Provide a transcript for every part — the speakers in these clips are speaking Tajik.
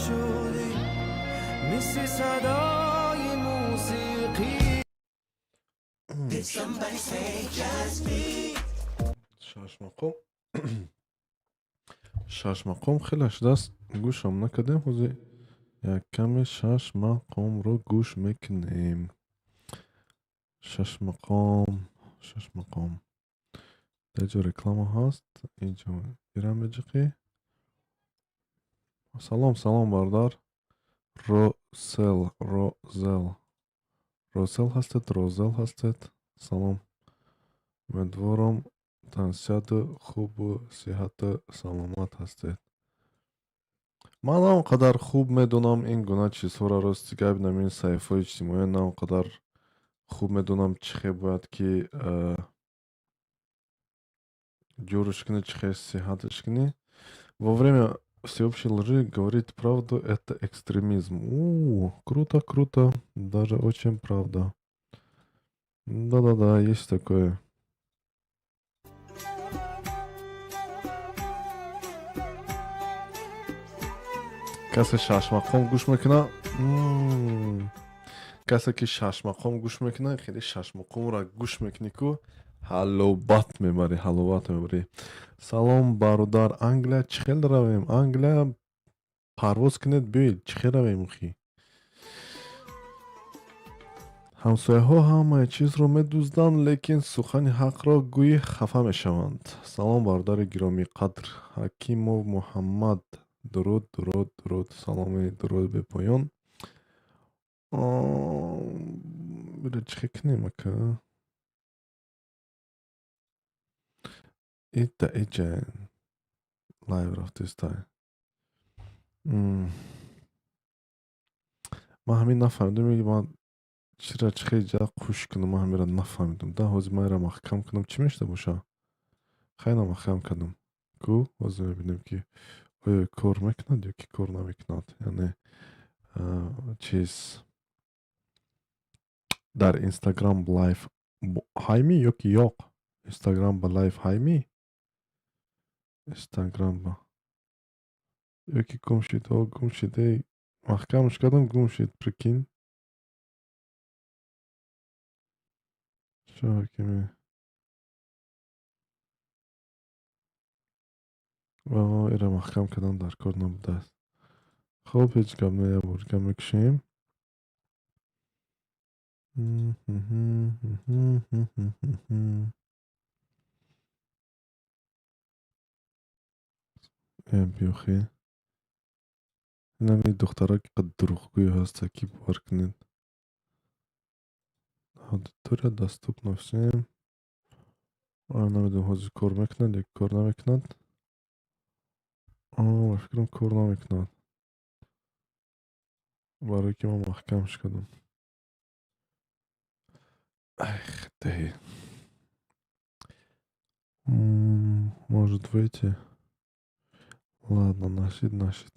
شدی مثل صدای موسیقی. Шашмақом, шашмақом хеле шудааст, гӯшам накардем. Ҳозир як каме шашмақомро гӯш мекунем. Шашмақом, шашмақом. Дар ҷо реклама ҳаст, инҷо ирам меҷиқӣ. Салом, салом, бародар Росел, Розел, Росел ҳастед, Розел ҳастед. Салом, умедворам, тансиҳату хубу сиҳату саломат ҳастед. Ман на он қадар хуб медонам ин гуна чизҳоро, рости гап, ин саҳифаҳои иҷтимоӣ на он қадар хуб медонам, чӣ хел бояд ки ҷӯрш кунӣ, чӣ хел сиҳаташ кунӣ. Во время всеобщей лжи говорить правду — это экстремизм. У, круто, круто, даже очень, правда. Да-да-да, есть такое. Касе шашмақом гӯш мекунад, касе ки шашмақом гӯш мекунад, хеле шашмақомро гӯш мекунӣ ку, ҳаловат мебарӣ, ҳаловат мебарӣ. Салом, бародар, Англия чӣ хел равем? Англия парвоз кунед, биёед, чӣ хел равем хи? Ҳамсояҳо ҳамаи чизро медузданд, лекин сухани ҳақро гӯӣ, хафа мешаванд. Салом, бародари гиромиқадр Ҳакимов Муҳаммад, дуруд, дуруд, дуруд, саломи дуруд бепоён. Бира, чӣ хел кунем, ака? Ита иҷа лайв рафтистай. Ман ҳамин нафаҳмидам, ман чира чӣ хел иҷа қуш кунам, ман ҳаминро нафаҳмидам. Да, ҳозир ман инро маҳкам кунам, чӣ мешуда боша? Хайна, маҳкам кардам. Ку, ҳозир мебинем, ки оё кор мекунад ё ки кор намекунад. Яъне чиз дар Инстаграм лайв ҳайми ё ки ёқ? Инстаграм ба лайв ҳайми? Инстаграм ба ё ки гум шид? О, гум шид, эй, маҳкамаш кардам, гум шид, прикинь. Шо ҳакиме? О, инро маҳкам кардан дар кор набудааст. Хуб, ҳеҷ гап не, як бор дига мекушем. Э, биёхе. Инами духтара ки қад дурӯғгӯй ҳаста, ки бовар кунед. Аудитория доступна всем. Намедонам, ҳозир кор мекунад ё кор намекунад. Ба фикрам, кор намекунад. Барое ки ман маҳкамш кардам. Ай, худои. Может выйти? Ладно, нашид, нашид.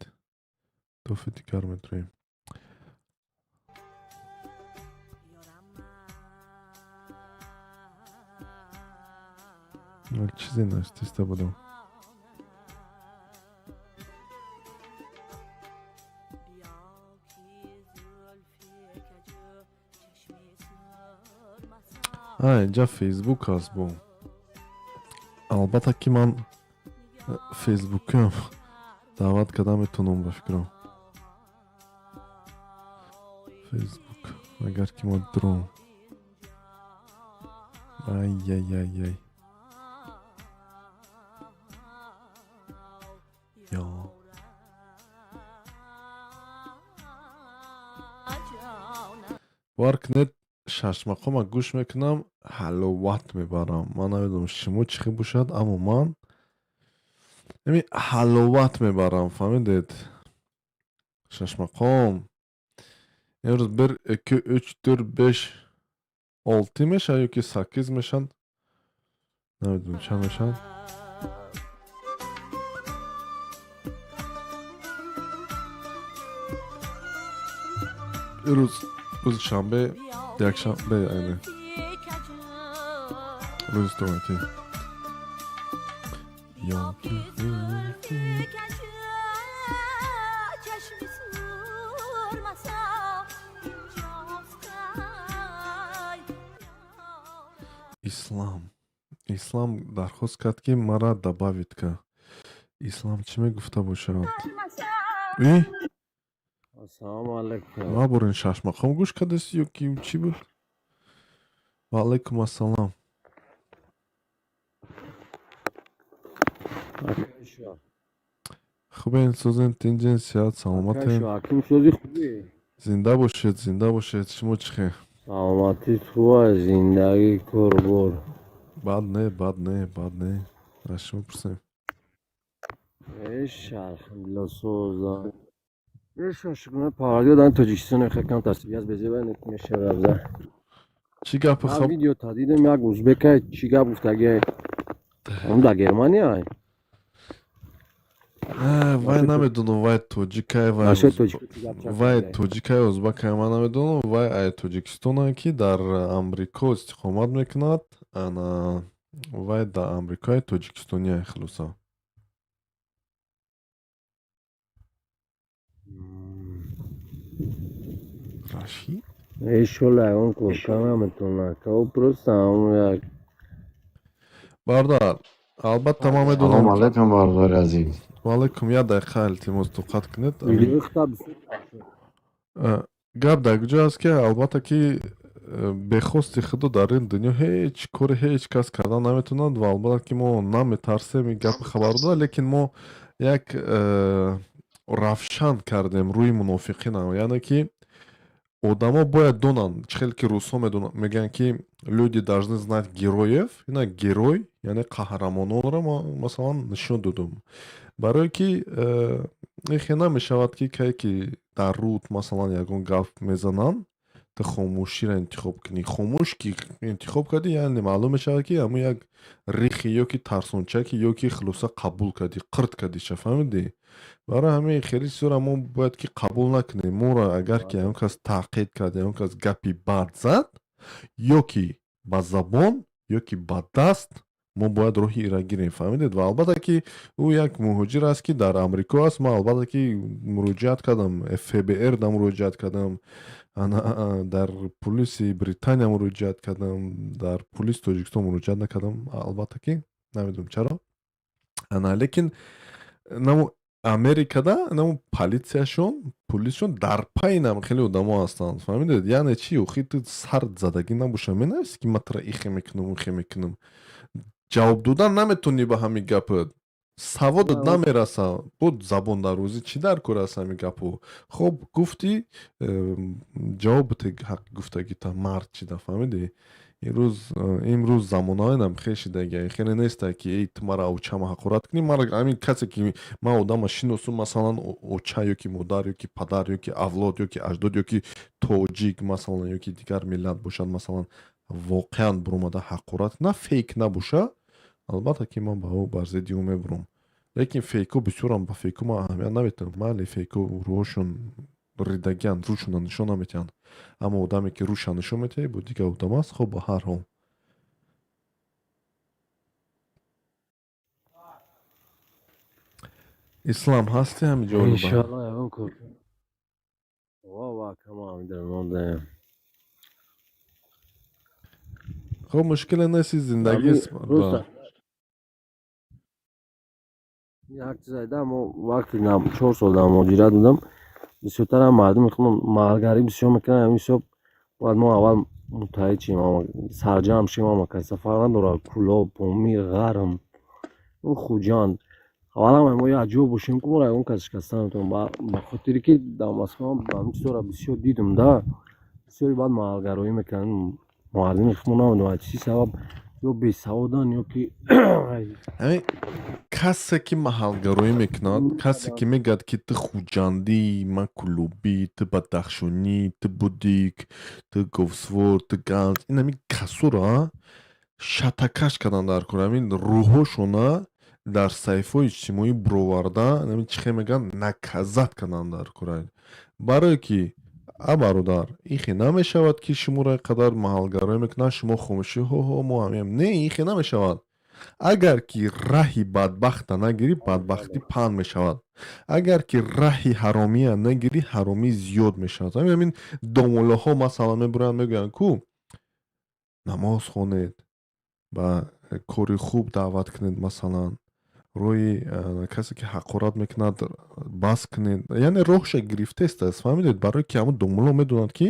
Тофи дигар медроем. Чизе наштиста будам. А, инҷа Фейсбук ҳаст бо. Албатта ки ман фейсбукам даъват карда метавонам, ба фикрам. Фейсбук, агар ки мо дуром. Ай-яй-яй-яй. Ё. Бовар кунед, шашмақома гӯш мекунам, ҳаловат мебарам. Ман намедонам, шумо чӣ хел бошад, аммо ман ами ҳаловат мебарам, фаҳмидед? Шашмақом. Имрӯз бір, икки, уч, тӯрт, беш, олти мешавад ё ки саккиз мешаванд? Намедонам, чанд мешаванд. Имрӯз рӯзи шанбе, якшанбе, яъне рӯзи истироҳатӣ. Ё ки. Ислам. Ислам дархост кард, ки мара добавить ка. Ислам чӣ мегуфта бошад? И? Ассалому алайкум. Ма борин шашмақом гӯш кардасти ё ки чӣ буд? Ва алайкум ассалом. Акаша. Хубен, созен, тинҷен, сиҳат, саломатем. Акаша, аким сози хубӣ? Зинда бошед, зинда бошед. Шумо чӣ хел? Саломатӣ хуб, зиндагӣ, корбор. Бад не, бад не, бад не. Аз шумо пурсем. Эш, алҳамдулилла, соза. Эш, шукрона Парвардигор, дар Тоҷикистон хекам тасбият безеба мешавад. Чӣ гапи Ман хаб? видео та дидам, як узбека чӣ гап гуфтагӣ. Он дар Германия. Вай намедонам, вай тоҷикай, вай Нашои тоҷик чӣ гап чак вай кардагӣ. тоҷикай, узбакай, ман намедонам, вай ай Тоҷикистонае, ки дар Амрико истиқомат мекунад, ана вай дар Амрикои тоҷикистония, хулоса. Рашид? Эшола, он корка наметавонад. Ка просто ҳамон як Бародар, албатта ман Салом медонам. алайкум, бародари азиз. Ва алайкум, як дақиқа, илтимос, тоқат кунед. Видеои худта бисёр. Гап дар куҷо аст, ки албатта ки бехости худо дар ин дунё ҳеҷ коре ҳеҷ кас карда наметавонад ва албатта ки мо наметарсем, ин гапи хабар дода, лекин мо як равшан кардем рӯи мунофиқина, яъне ки одамо бояд донанд, чӣ хел ки русҳо медонанд, мегӯянд, ки люди должны знать героев. Ина герой, яъне қаҳрамононро мо масалан нишон додум, барое ки ихе намешавад, ки кае ки дар руд масалан ягон гап мезананд, ту хомӯширо интихоб кунӣ. Хомӯш ки интихоб кардӣ, яъне маълум мешавад, ки ҳамун як рихи ё ки тарсончаки ё ки хулоса қабул кардӣ, қирт кардиша, фаҳмидӣ? Барои ҳамин хеле чизоро мо бояд ки қабул накунем. Моро агар ки ягон кас таъқид кард, ягон кас гапи бад зад, ё ки ба забон, ё ки ба даст, мо бояд роҳи ира гирем, фаҳмидед? Ва албатта ки ӯ як муҳоҷир аст, ки дар Амрико аст. Ман албатта ки муроҷиат кардам, ФБР да муроҷиат кардам, ана дар пулиси Британия муроҷиат кардам, дар пулиси Тоҷикистон муроҷиат накардам, албатта ки намедонам чаро. Ана лекин намо Америкада намо политсияшон, пулисшон дар пайи нам хеле одамо ҳастанд, фаҳмидед? Яъне чи, охи ту сар задагӣ набоша, менависи, ки ман тура ихе мекунам, ухе мекунам, ҷавоб додан наметонӣ ба ҳамин гапат, саводат намераса, буд забон дар рӯзӣ чӣ дар кор аст ҳамин гапу? Хоб, гуфтӣ, ҷавоб бите ҳақ гуфтагита, мард чида, фаҳмидӣ? Имрӯз имрӯз замонаҳоям хел шидагия, хеле неста, ки эй, ту мара очама ҳақорат кунӣ, мара ҳамин касе ки ман одама шиносум, масалан оча ё ки модар, ё ки падар, ё ки авлод, ё ки аҷдод, ё ки тоҷик масалан, ё ки дигар миллат бошад, масалан воқеан буромада ҳақорат на фейк набоша, албатта ки ман ба ӯ бар зидди ӯ мебурам. Лекин фейко бисёрам, ба фейко ман аҳамият наметиҳам. Майли, фейко рӯҳошон ридагианд, рӯшона нишон наметиҳанд, аммо одаме ки рӯша нишон метиҳад, бо дигар одам аст. Хоб, ба ҳар ҳол, Ислам, ҳасти ҳамин ҷо? Иншоалло, ягон кор. Ва ва кама ҳамидар мондаем. Хоб, мушкиле нест, зиндагист. Просто як чиз айда, мо вақте 4 сол дар муҳоҷират будам, бисёртарам мардуми худмон маҳалгарӣ бисёр мекунанд. Ҳамин ҳисоб бояд мо аввал муттаҳид шем, сарҷамъ шем. Ама каса фарқ надорад: Кӯлоб, Помир, Ғарм, Хуҷанд. Аввалан мо як ҷо бошем, ки моро ягон кас шикаста наметавонад. Ба хотире ки дар Москва ҳамин чизҳоро бисёр дидум да, бисёре баъд маҳалгароӣ мекунанд. Муаллими худмон намедонад чӣ сабаб, ё бесаводанд, ё ки Ҳамин касе ки маҳалгароӣ мекунад, касе ки мегӯяд, ки ту хуҷандӣ, ман кӯлобӣ, ту бадахшонӣ, ту будик, ту говсвор, ту ганҷ, ин ҳамин касура шатакаш кардан дар кор, ҳамин рӯҳошона дар саҳифаҳои иҷтимоӣ буроварда, ҳамин чӣ хел мегӯянд, наказать кардан дар кор. Барое ки, а бародар, ихе намешавад, ки шуморо ин қадар маҳалгароӣ мекунанд, шумо хомӯшӣ, ҳо-ҳо, мо ҳамем. Не, ихе намешавад. Агар ки раҳи бадбахта нагирӣ, бадбахтӣ паҳн мешавад. Агар ки раҳи ҳаромия нагирӣ, ҳаромӣ зиёд мешавад. Ҳамин домуллоҳо масалан мебуранд, мегӯянд, ку намоз хонед. Ба кори хуб даъват кунед, масалан, роҳи касе ки ҳақорат мекунад, бас кунед, яъне роҳша гирифтаест, фаҳмидед? Барое ки ҳамун домулло медонад, ки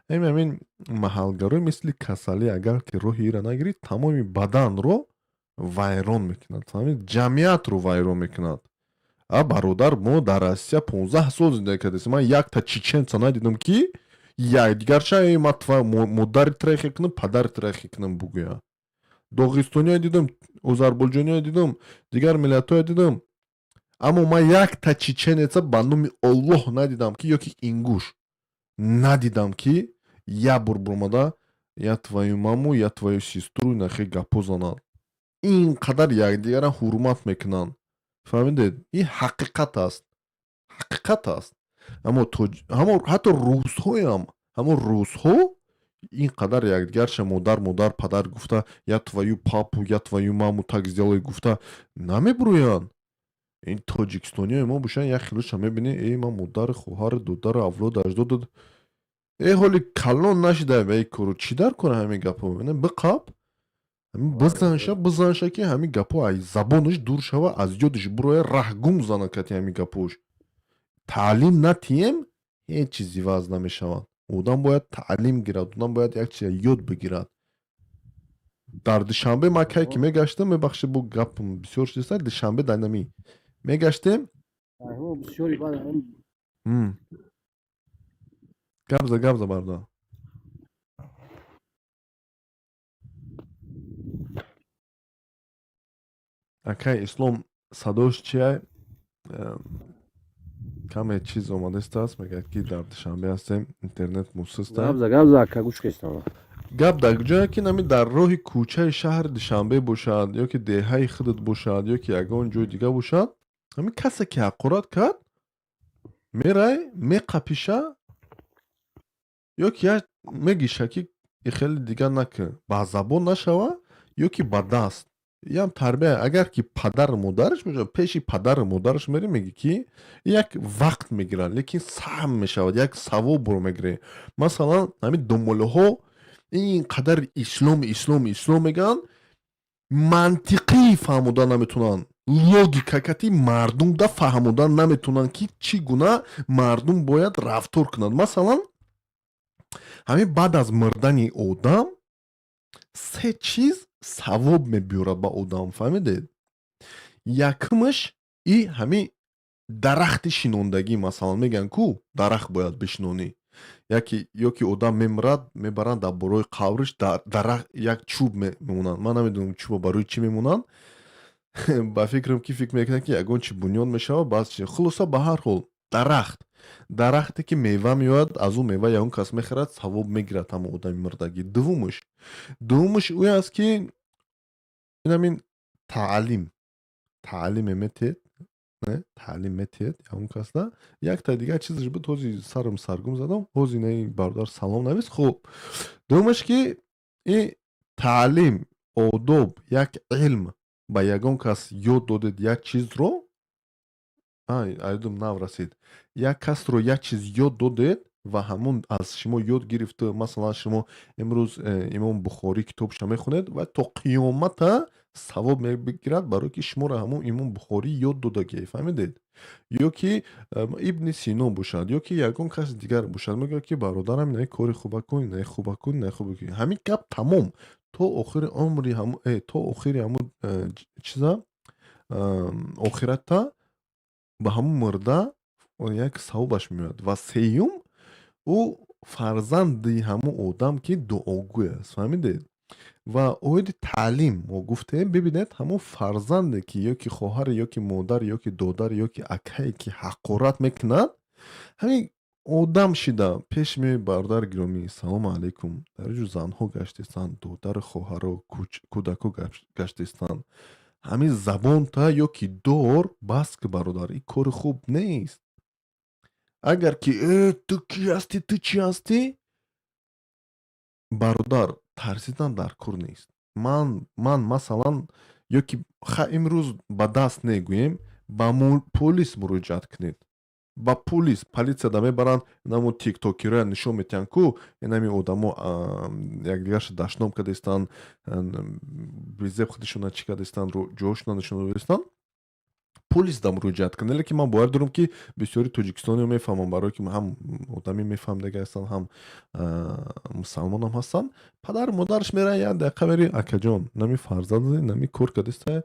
ҳамин маҳалгароӣ мисли касалӣ, агар ки роҳи ира нагирӣ, тамоми баданро вайрон мекунад, фаҳмид? Ҷамъиятро вайрон мекунад. А бародар, мо дар Россия 15 сол зиндагӣ кардастем, ман якта чеченца надидам, ки якдигарша ма модари трехе кунам, падари трехе кунам бугӯя. Доғистониё дидам, озарбойҷониё дидам, дигар миллатҳое дидам, аммо ман якта чеченеца, ба номи Оллоҳ, надидам, ки ёки ингуш надидам, ки як бор буромада «я твою маму, я твою сестру» нахе гапҳо занад. Ин қадар якдигарам ҳурмат мекунанд, фаҳмидед? Ин ҳақиқат аст, ҳақиқат аст. Аммо ҳатто русҳоям, ҳамон русҳо ин қадар якдигарша модар, модар, падар гуфта, «я твою папу, я твою маму так сделай» гуфта намебурӯянд. Ин тоҷикистониёи мо бошанд, як хелоша мебинӣ: «Э, ман модари, хоҳари, додари, авлоду аҷдод». Э, ҳоли калон нашида ба ин кору чӣ дар кора ҳамин гапҳо? Биқап, бизанша, бизанша, ки ҳамин гапҳо аз забонаш дур шава, аз ёдаш буроя, раҳгум зана кати ҳамин гапҳош. Таълим натием, ҳеҷ чиз иваз намешавад. Одам бояд таълим гирад, одам бояд як чиз ёд бигирад. Дар Душанбе ман кай ки мегаштам, мебахшед, бо гапам бисёр шудеста, Душанбе дар нами мегаштем. Бисёри баъд Гап за, гап за, бародар. Акай Ислом, садош чия? Каме чиз омадастааст, мегӯяд, ки дар Душанбе ҳастем, интернет мусиста. Гап за, гап за, ака, гӯш кестам. Гап дар ҷое ки нами дар роҳи кӯчаи шаҳри Душанбе бошад ё ки деҳаи худат бошад, ё ки ягон ҷои дига бошад, ҳамин касе ки ҳақорат кард, мерай, меқапиша ё ки як мегиша, ки хеле дигар накун, ба забон нашава ё ки ба даст. Ям тарбия. Агар ки падару модараш бошад, пеши падару модараш мерӣ, мегӣ, ки як вақт мегирад, лекин саҳм мешавад, як савобро мегирӣ. Масалан, ҳамин думолаҳо ин қадар ислом, ислом, ислом мегӯянд, мантиқӣ фаҳмода наметавонанд, логика кати мардум да фаҳмода наметавонанд, ки чӣ гуна мардум бояд рафтор кунад. Масалан, ҳамин баъд аз мурдани одам се чиз савоб мебиёрад ба одам, фаҳмидед? Якумаш и ҳамин дарахти шинондагӣ. Масалан, мегӯянд ку, дарахт бояд бишинонӣ. Яке ё ки одам мемирад, мебаранд, дар болои қабриш дарахт, як чӯб мемонанд. Ман намедонам, чӯба барои чӣ мемонанд. Ба фикрам, ки фикр мекунанд, ки ягон чи бунёд мешавад, баъз чи. Хулоса, ба ҳар ҳол, дарахт, дарахте ки мева меояд, аз ӯ мева ягон кас мехӯрад, савоб мегирад ҳамон одами мурдагӣ. Дуввумаш ӯе аст, ки инамин таълим, таълиме метиҳед, таълим метиҳед ягон кас на. Якта дигар чизаш буд, ҳози сарам саргум задам. Ҳози наи бародар салом навис. Хуб, дуввумаш ки и таълим, одоб, як илм ба ягон кас ёд додед, як чизро айдум нав расид, як касро як чиз ёд додед ва ҳамон аз шумо ёд гирифту. Масалан, шумо имрӯз Имом Бухорӣ китобша мехонед ва то қиёмата савоб мегирад, барое ки шуморо ҳамон Имом Бухорӣ ёд додагӣ, фаҳмидед? Ё ки Ибни Сино бошад, ё ки ягон каси дигар бошад, мегӯяд, ки бародарам, инаи кори хуба кун, инаи хуба кун, инаи хуба кун. Ҳамин гап тамом, то охири умри то охири ҳамун чиза, охирата ба ҳамун мурда як савобаш меояд. Ва сеюм, ӯ фарзанди ҳамун одам, ки дуогӯй аст, фаҳмидед? Ва оиди таълим мо гуфтем, бибинед, ҳамон фарзанде ки ё ки хоҳаре, ё ки модар, ё ки додар, ё ки акае ки ҳақорат мекунад, ҳамин одам шида пеш меои: «Бародари гиромӣ, салому алайкум». Дар ҷо занҳо гаштестанд, додару хоҳаро, кӯдако гаштестанд. Ҳамин забонта ё ки дор, бас ки, бародар, ин кори хуб нест. Агар ки «Э, ту кӣ ҳастӣ, ту чӣ ҳастӣ?», бародар, тарсидан дар кор нест. Ман масалан, ё ки ха, имрӯз ба даст негӯем, ба полис муроҷиат кунед. Ба пулис, полисияда мебаранд, намо тиктокероя нишон метиҳанд, ку инами одамо якдигарша дашном кардастанд, безеб худашона чӣ кардастанд, ҷоҳошона нишон додастанд. Полис да муроҷиат кунед. Лекин ман бовар дорам, ки бисёри тоҷикистониё мефаҳмам, барое ки ҳам одамӣ мефаҳмдага ҳастанд, ҳам мусалмонам ҳастанд. Падару модараш меран, як дақиқа мери: «Акаҷон, нами фарзанд нами кор кардиста,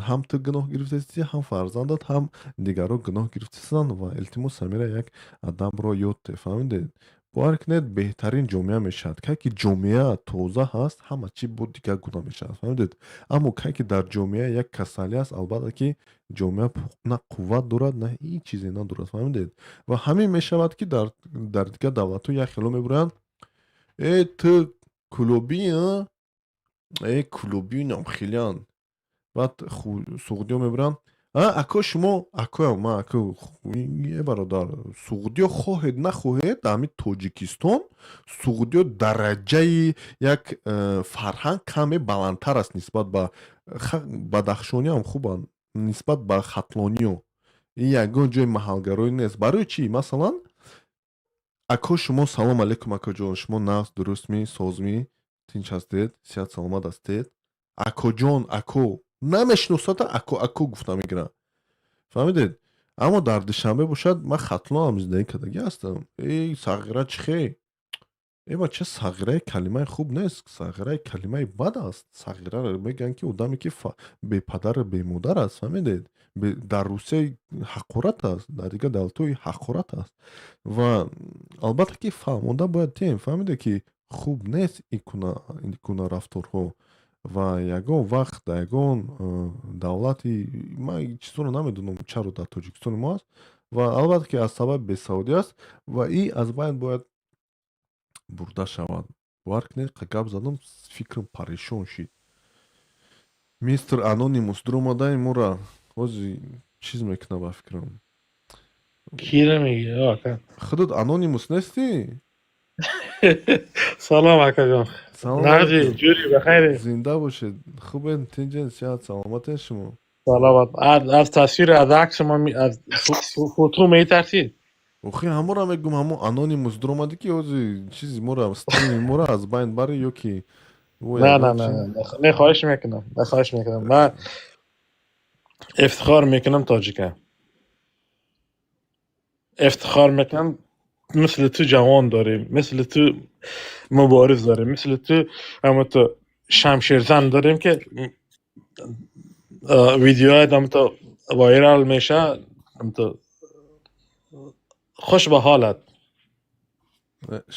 ҳам ту гуноҳ гирифтасти, ҳам фарзандат, ҳам дигарро гуноҳ гирифтастанд ва илтимос, самира як адабро ёд те». Фаҳмидед? Бовар кунед, беҳтарин ҷомеа мешавад. Кай ки ҷомеа тоза ҳаст, ҳама чӣ бо дигар гуна мешавад, фаҳмидед? Аммо кай ки дар ҷомеа як касалӣ аст, албатта ки ҷомеа на қувват дорад, на ҳеҷ чизе надорад, фаҳмидед? Ва ҳамин мешавад, ки дар дигар давлатҳо як хело мебуранд: «Э, ту кулобӣ, э, кулобӣ намхелиян». Баъд суғдиё мебуранд: «Ако, шумо ако, ма ако, е, бародар, суғдиё, хоҳед нахоҳед, дар ҳамин Тоҷикистон суғдиё дараҷаи як фарҳанг каме баландтар аст нисбат ба бадахшониам хубанд, нисбат ба хатлониё. Ин ягон ҷои маҳалгароӣ нест. Барои чӣ? Масалан, ако, шумо, салом алейкум, акоҷон, шумо нағз, дурустмӣ, созмӣ, тинч ҳастед, сиҳат саломат ҳастед, акоҷон?» Ако намешиносада, ако, ако гуфта мегирад, фаҳмидед? Аммо дар Душанбе бошад, ман Хатлонам зиндагӣ кардагӣ ҳастам, эй, сағира чӣ хе? Э, бача, сағираи калимаи хуб нест, сағираи калимаи бад аст. Сағираро мегӯянд, ки одаме ки бепадару бемодар аст, фаҳмидед? Дар Русия ҳақорат аст, дар дигар давлатҳо ҳақорат аст. Ва албатта ки фаҳмонда бояд тем, фаҳмидед, ки хуб нест ин гуна рафторҳо. Ва ягон вақт дар ягон давлати ман чизҳоро намедонам, чаро дар Тоҷикистони мо аст. Ва албатта ки аз сабаби бесаводӣ аст ва и аз байн бояд бурда шавад. Бовар кунед, гап задам, фикрам парешон шид. Мистер Анонимус дуромадаи мора ҳози чиз мекунад, ба фикрам. Кира мегӣ, ака? Худат Анонимус нестӣ? Салом, акаҷон. Нағзи, ҷури, бахайре? Зинда бошед, хубен, тинҷен, сиҳат саломатен шумо? Саломат. Аз тасвир, аз акс ма, аз фото метарсид? Охи, ҳамонро мегӯм, ҳамон Анонимус дуромадӣ, ки ҳози чизи мора, стрими мора аз байн барӣ ё ки? Не, не, не, не, хоҳиш мекунам, не, хоҳиш мекунам. Ман ифтихор мекунам, тоҷика ифтихор мекунам. Мисли ту ҷавон дорем, мисли ту мубориз дорем, мисли ту ҳамато шамшерзан дорем, ки видеоят ҳамато вайрал меша. Ҳамато хуш ба ҳолат.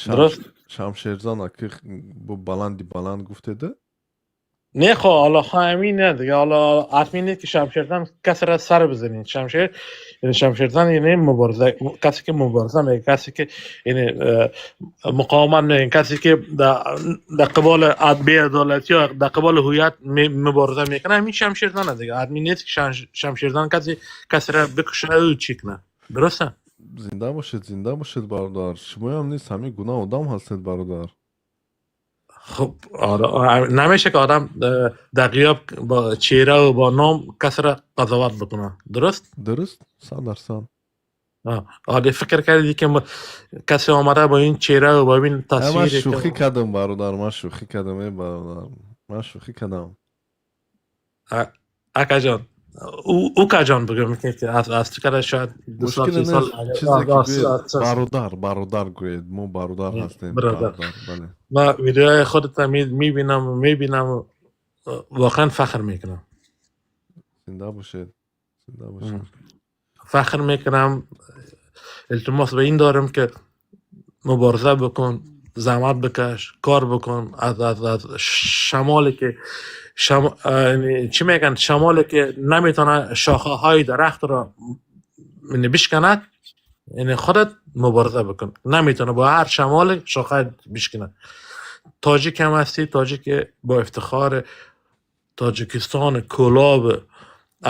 Дуруст. Шамшерзан, ки бо баланди баланд гуфтеда. Не, хо, ҳоло ҳамин не дига, ҳоло ҳатмӣ нест, ки шамшерзан касера сар бизанед. Шамшер яъне шамшерзан, яъне мубориза, касе ки мубориза мекунад, касе ки яъне муқовимат мекунад, касе ки дар қиболи беадолатӣ ё дар қиболи ҳувият мубориза мекунад, ҳамин шамшерзан аст дига. Ҳатмӣ нест, ки шамшерзан касе касера бикушад, чӣ кунад, дуруст? Зинда бошед, зинда бошед, бародар. Шумоям низ ҳамин гуна одам ҳастед, бародар. Хуб, намеша, ки одам дар ғиёб бо чеҳра ва бо ном касера қазоват бикунад, дуруст? Дуруст, 100%. Оре, фикр кардӣ, ки касе омада бо ин чеҳра ва бо ин Ман тасвир? шӯхӣ кардам, бародар, ман шӯхӣ кардам, э, бародар, ман шӯхӣ кардам. Акаҷон, укаҷон бигӯям, ки аз ту кара шояд 2 сол, Мушкиле 3 сол. нест, чизе ки гӯед, бародар, бародар гӯед, мо бародар ҳастем. Бародар. Бале. Ман видеои худата мебинам, воқеан фахр мекунам. Зинда бошед, зинда бошед. Фахр мекунам. Илтимос ба ин дорам, ки мубориза бикун, заҳмат бикаш, кор бикун. Аз шамоле ки яъне чӣ мегӯянд, шамоле ки наметавонад шохаҳои дарахтро, яъне, бишканад, яъне худат мубориза бикун, наметавонад бо ҳар шамоле шоха бишканад. Тоҷик ҳам ҳастӣ, тоҷик бо ифтихор Тоҷикистон, Кӯлоб,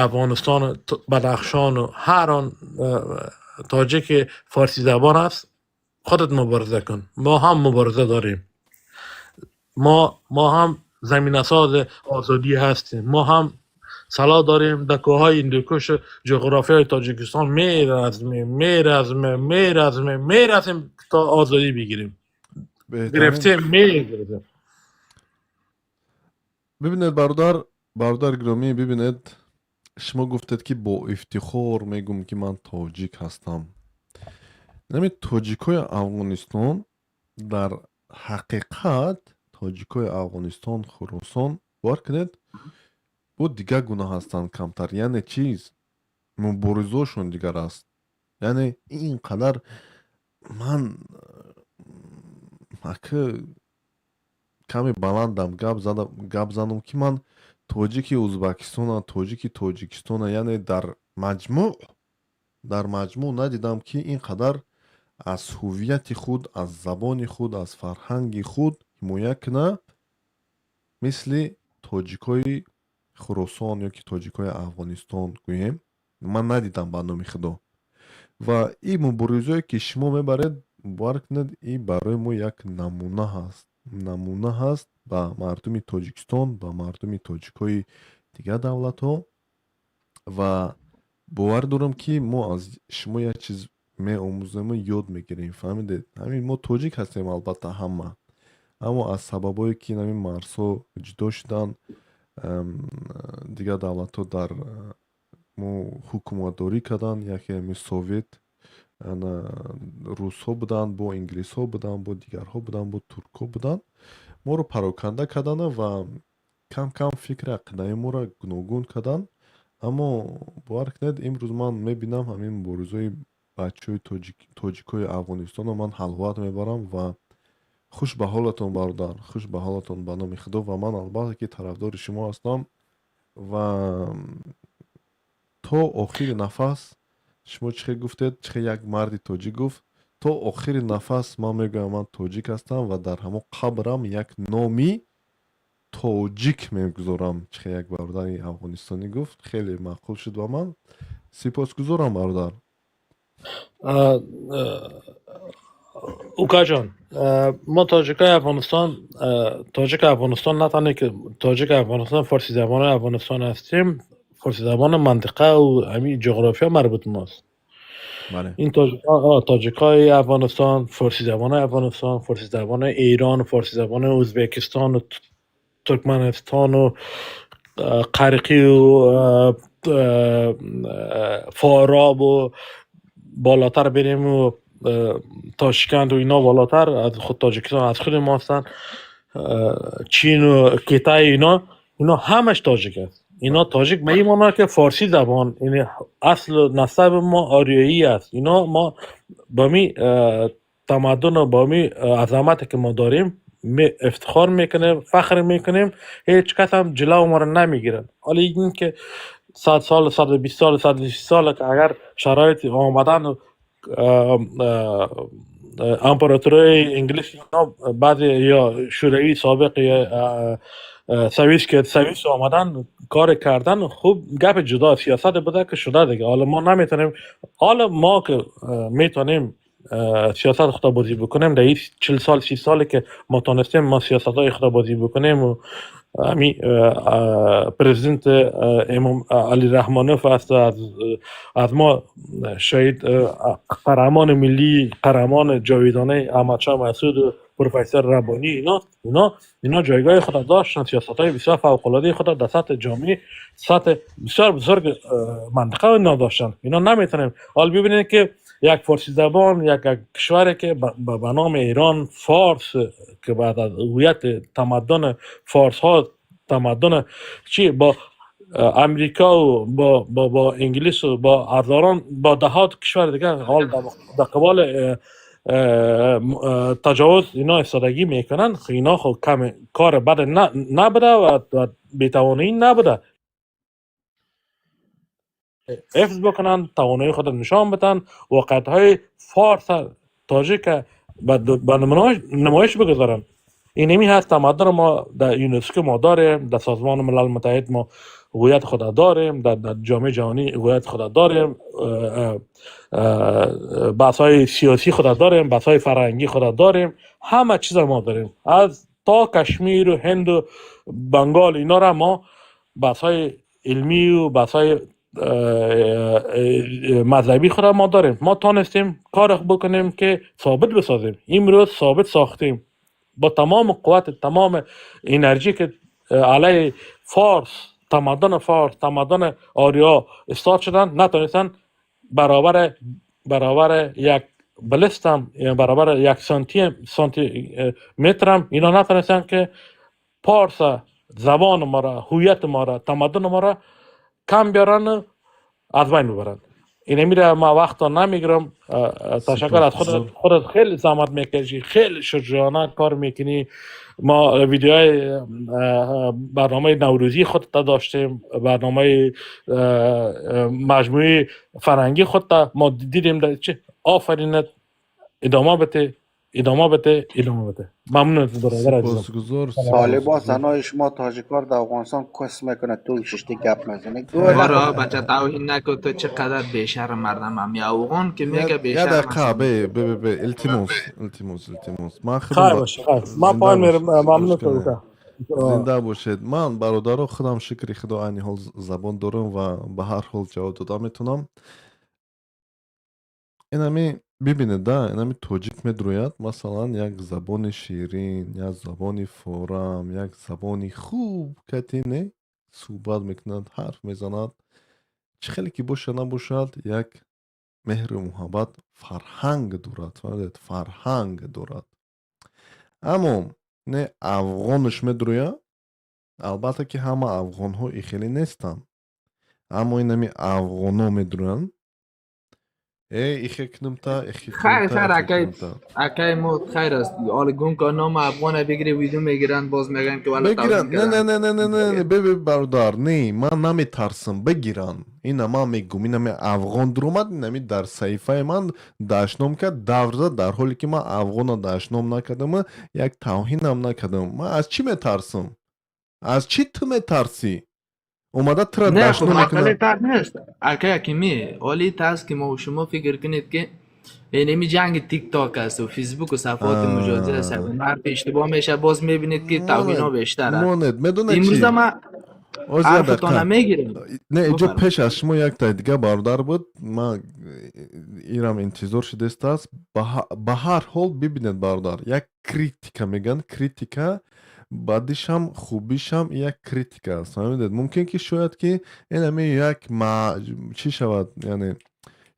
Афғонистон, Бадахшон, ҳар он тоҷики форсӣ забон аст, худат мубориза кун. Мо ҳам мубориза дорем, мо ҳам заминасози озодӣ ҳастем, мо ҳам سلاح داریم. در کوههای هندوکش، جغرافیای تاجیکستان میرزمیم، میرزمیم، میرزمیم، میرزمیم تا آزادی بگیریم. Беҳтарин. گرفتیم، میگیریم. Бибинед, бародар, бародар гиромӣ, бибинед, шумо гуфтед, ки бо ифтихор мегӯм, ки ман тоҷик ҳастам. Нами тоҷикои Афғонистон, дар ҳақиқат тоҷикои Афғонистон, Хуросон, бовар кунед, бо дигар гуна ҳастанд камтар, яъне чиз муборизошон дигар аст. Яъне ин қадар ман ака каме баландам гап задам, гап занам, ки ман тоҷики Узбакистона, тоҷики Тоҷикистона, яъне дар маҷмӯъ надидам, ки ин қадар аз ҳуввияти худ, аз забони худ, аз фарҳанги худ ҳимоя куна, мисли тоҷикои Хуросон ё ки тоҷикои Афғонистон гӯем. Ман надидам, ба номи Худо. Ва ин муборизое, ки шумо мебаред, бовар кунед, ин барои мо як намуна ҳаст, намуна ҳаст ба мардуми Тоҷикистон, ба мардуми тоҷикҳои дигар давлатҳо. Ва бовар дорам, ки мо аз шумо як чиз меомӯзему ёд мегирем, фаҳмидед? Ҳамин мо тоҷик ҳастем, албатта, ҳама, аммо аз сабабҳое, ки ҳамин марзҳо ҷудо шуданд, дигар давлатҳо дар мо ҳукуматдорӣ карданд, яке ҳамин Совет, русҳо буданд, бо инглисҳо буданд, бо дигарҳо буданд, бо туркҳо буданд, моро пароканда карданд ва кам кам фикри ақидаи моро гуногун карданд. Аммо бовар кунед, имрӯз ман мебинам ҳамин муборизаи бачаҳои тоҷикои Афғонистонро, ман ҳаловат мебарам. Ва хуш ба ҳолатон, бародар, хуш ба ҳолатон, ба номи Худо. Ва ман, албатта, ки тарафдори шумо ҳастам ва то охири нафас. Шумо чӣ хел гуфтед, чӣ хел як марди тоҷик гуфт: «То охири нафас ман мегӯям, ман тоҷик ҳастам ва дар ҳамон қабрам як номи тоҷик мегузорам». Чӣ хел як бародари афғонистонӣ гуфт, хеле маъқул шуд ба ман. Сипосгузорам, бародар. Укаҷон, мо тоҷикои Афғонистон, тоҷик Афғонистон, на танҳо ки тоҷик Афғонистон, форси забони Афғонистон ҳастем, форси забони منطقه و همین جغرافیا مربوط ماست. این تاجیکای افغانستان، فارسی زبان افغانستان، فارسی زبان ایران، فارسی زبان ازبکستان و ترکمنستان و قرقی و فاراب و بالاتر بریم و تاشکند و اینا، بالاتر از خود تاجیکستان، از خود ما هستن. چین و کیتای، اینا همش تاجیک است. اینا تاجیک به این معنا که فارسی زبان، یعنی اصل و نسب ما آریایی است. اینا ما با می تمدن و با می عظمت که ما داریم می افتخار میکنیم، فخر میکنیم. هیچ کس هم جلو ما رو نمیگیرن. حالا این که 100 سال، 120 سال، 130 سال که اگر شرایط آمدن و امپراتوری انگلیس اینا بعد یا شوروی سابق یا سوئیس که سوئیس آمدن کار کردن، خوب گپ جدا سیاست بوده که شده دیگه. حالا ما نمیتونیم، حالا ما که میتونیم سیاست خود بازی بکنیم، در این 40 سال، 30 سالی که ما تانستیم ما سیاست های خود بازی بکنیم و امی پرزیدنت امام علی رحمانوف است، از ما شهید قهرمان ملی، قهرمان جاویدانه احمد شاه مسعود و پروفسور ربانی، اینا جایگاه خود داشتن، سیاست های بسیار فوق العاده خود در سطح جامعه، سطح بسیار بزرگ منطقه اینا داشتن. اینا نمیتونیم. حال ببینید که یک فارسی زبان، یک کشوری که به نام ایران، فارس، که بعد از هویت تمدن فارس ها، تمدن چی، با امریکا و با انگلیس و با هزاران، با دهات کشور دیگه حال در قبال تجاوز اینا ایستادگی میکنن. خب اینا خب کم کار بد نبوده و بی‌توانایی نبوده. حفظ بکنن، توانایی خود نشان بدن، واقعیت های فارس، تاجیک به نمایش بگذارن. این همی هست تمدن ما. در یونسکو ما داریم، در سازمان ملل متحد ما هویت خود داریم، در جامعه جهانی هویت خود داریم، بحث های سیاسی خود داریم، بحث های فرهنگی خود داریم، همه چیز ما داریم. از تا کشمیر و هند و بنگال اینا را ما بحث های علمی و بحث‌های مذهبی خود ما داریم. ما تانستیم کار بکنیم که ثابت بسازیم. امروز ثابت ساختیم با تمام قوت، تمام انرژی که علیه فارس، تمدن فارس، تمدن آریا استاد شدن، نتونستن برابر یک بلستم، یعنی برابر یک سانتی مترم اینا نتونستن که پارس، زبان ما را، هویت ما را، تمدن ما را کم بیارن، از بین ببرن. اینه میره ما وقت نمیگیرم. تشکر از خودت. خودت خیلی زحمت میکشی، خیلی شجاعانه کار میکنی. ما ویدیوهای برنامه نوروزی خودت داشتیم، برنامه مجموعه فرهنگی خودت ما دیدیم. چه آفرینت. ادامه بده، ادامه بده، ادامه بده. ممنون از برادر عزیزم. سپاسگزار. طالبا سپاسگزار. زنای شما تاجیکار در افغانستان کس میکنه، تو ششتی گپ میزنی. بارا بچه توهین نکن. تو چقدر بیشرم مردم هم یا افغان که میگه یه بیشرم دقیقه هستن. به به به به التیموس، التیموس، التیموس، من خیر خودم باشه، خیر. ما زنده پایین باش. میرم. ممنون. گوش کنه. تو زنده باشید. من برادرها خودم شکر خدا عینی حال زبان دارم و به هر حال جواب داده میتونم. اینمی ببینید да، инами тоҷик медрояд, масалан, як забони ширин, як забони форам, як забони хуб кати не суҳбат мекунад, ҳарф мезанад. Чӣ хеле ки боша набошад, як меҳру муҳаббат, фарҳанг дорад, фаҳмидед, фарҳанг дорад. Аммо не афғонаш медрояд. Албатта ки ҳама афғонҳо ихеле нестанд, аммо инами афғоно медроянд: э, ихе кунумта, ихе خیر кунумта, خیر ихе اکای кунумта. اکای مو خیر است. حالا گم که نام افغان بگیری، ویدیو میگیرن، باز میگن که والا бегиранд. توهین Не, не. کردن. Не, не, не, не, не, бе, бародар, не, ман наметарсам, бигиранд. Ина ман мегум, инами афғон дуромад, инами дар саҳифаи ман дашном кард, давр зад, дар ҳоле ки ман афғона дашном накардам, як тавҳинам накардам. Ман аз чӣ метарсам? Аз чӣ ту метарсӣ? Омада тура نه خب дашном مسئله мекунад. ترس نیست اکای حکیمی. حالی ترس که ما و شما فکر کنید که اینمی جنگ تیک تاک است و فیسبوک و صفحات مجازی است، حرف اشتباه میشه، باز میبینید که توهینا монед بیشتر است. Монед, медонед امروز чӣ? ما Оз я حرفتان дақиқа. میگیریم. Не, иҷо بفرمایید. пеш аз шумо якта дига бародар буд. Ман ирам интизор шудастааст. Ба ҳар ҳол бибинед, бародар, як критика мегӯянд, критика бадишам, хубишам як критика аст, фаҳмидед? Мумкин ки, шояд ки инами як чӣ шавад, яъне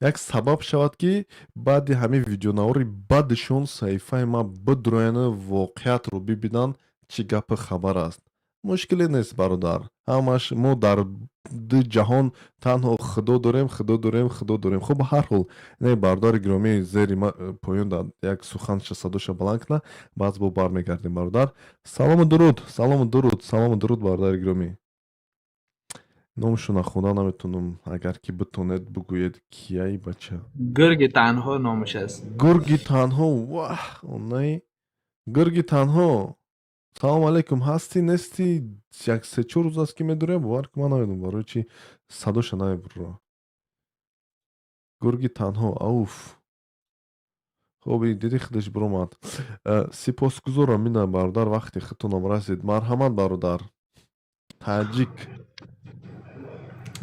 як сабаб шавад, ки баъди ҳамин видеонавори бадишон саҳифаи ман бидрояну воқеатро бибинанд, чӣ гапи хабар аст. Мушкиле нест, бародар, ҳамаш мо дар ду ҷаҳон танҳо худо дорем, худо дорем, худо дорем. Хуб, ба ҳар ҳол, не, бародари гиромӣ зери поён як суханша садоша баланд кунад, баъз бо бармегардем. Бародар, салому дуруд, салому дуруд, салому дуруд, бародари гиромӣ. Номашро нахонда наметонам, агар ки битонед, бигӯед, кияи бача. گرگ تنها نامش است. Гурги танҳо, ваҳ, онаи гурги танҳо, салому алайкум. Ҳастӣ, нестӣ? Як се-чор рӯз аст, ки медурем, бовар ки ман намедонам барои чи садоша намебурра. Гурги танҳо, ауф. Хоб, диди, худаш биромад. Сипосгузорам, ина бародар, вақти худтонам расид. Марҳамат, бародар таҷик.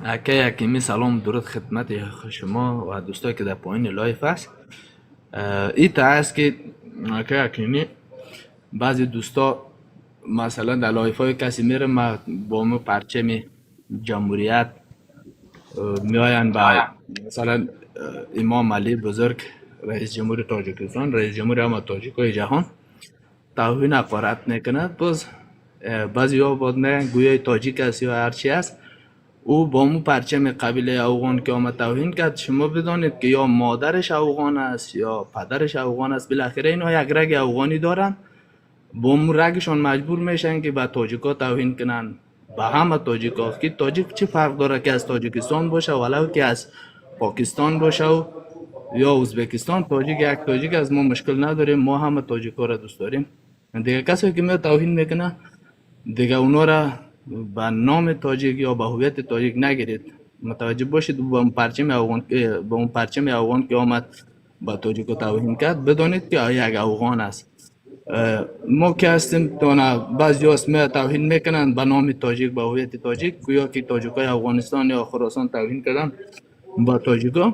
اکای حکیمی، سلام، درود خدمت شما و دوستایی که در پایین live است. این تا است که اکای حکیمی، بعضی دوستا مثلا در live های کسی میره، ما با مو پرچم جمهوریت میآیند به مثلا امام علی بزرگ، رئیس جمهور تاجیکستان، رئیس جمهور همه تاجیکای جهان، توهین حقارت میکنه. باز بعضی ها باز میگن گویای تاجیک است یا هرچی است. او با مو پرچم قبیله افغان که آمد توهین کرد، شما بدانید که یا مادرش افغان است یا پدرش افغان است. بالاخره اینا یک رگ افغانی دارن، با مو رگشان مجبور میشن که به تاجیکا توهین کنن، به همه تاجیکا. که تاجیک چه فرق داره که از تاجیکستان باشه ولو که از پاکستان باشه و یا ازبکستان؟ تاجیک یک تاجیک از ما مشکل نداریم، ما همه تاجیکا را دوست داریم. دیگه کسی که میاد توهین میکنه، دیگه اونا را به نام تاجیک یا به هویت تاجیک نگیرید. متوجه باشید، با اون پرچم افغان با اون پرچم افغان که آمد با تاجیکا توهین کرد، بدانید که یک افغان است. ما که هستیم تانه بعضی هاست می توهین میکنن به نام تاجیک، به هویت تاجیک، گویا که تاجیک های افغانستان یا خراسان توهین کردن با تاجیکا.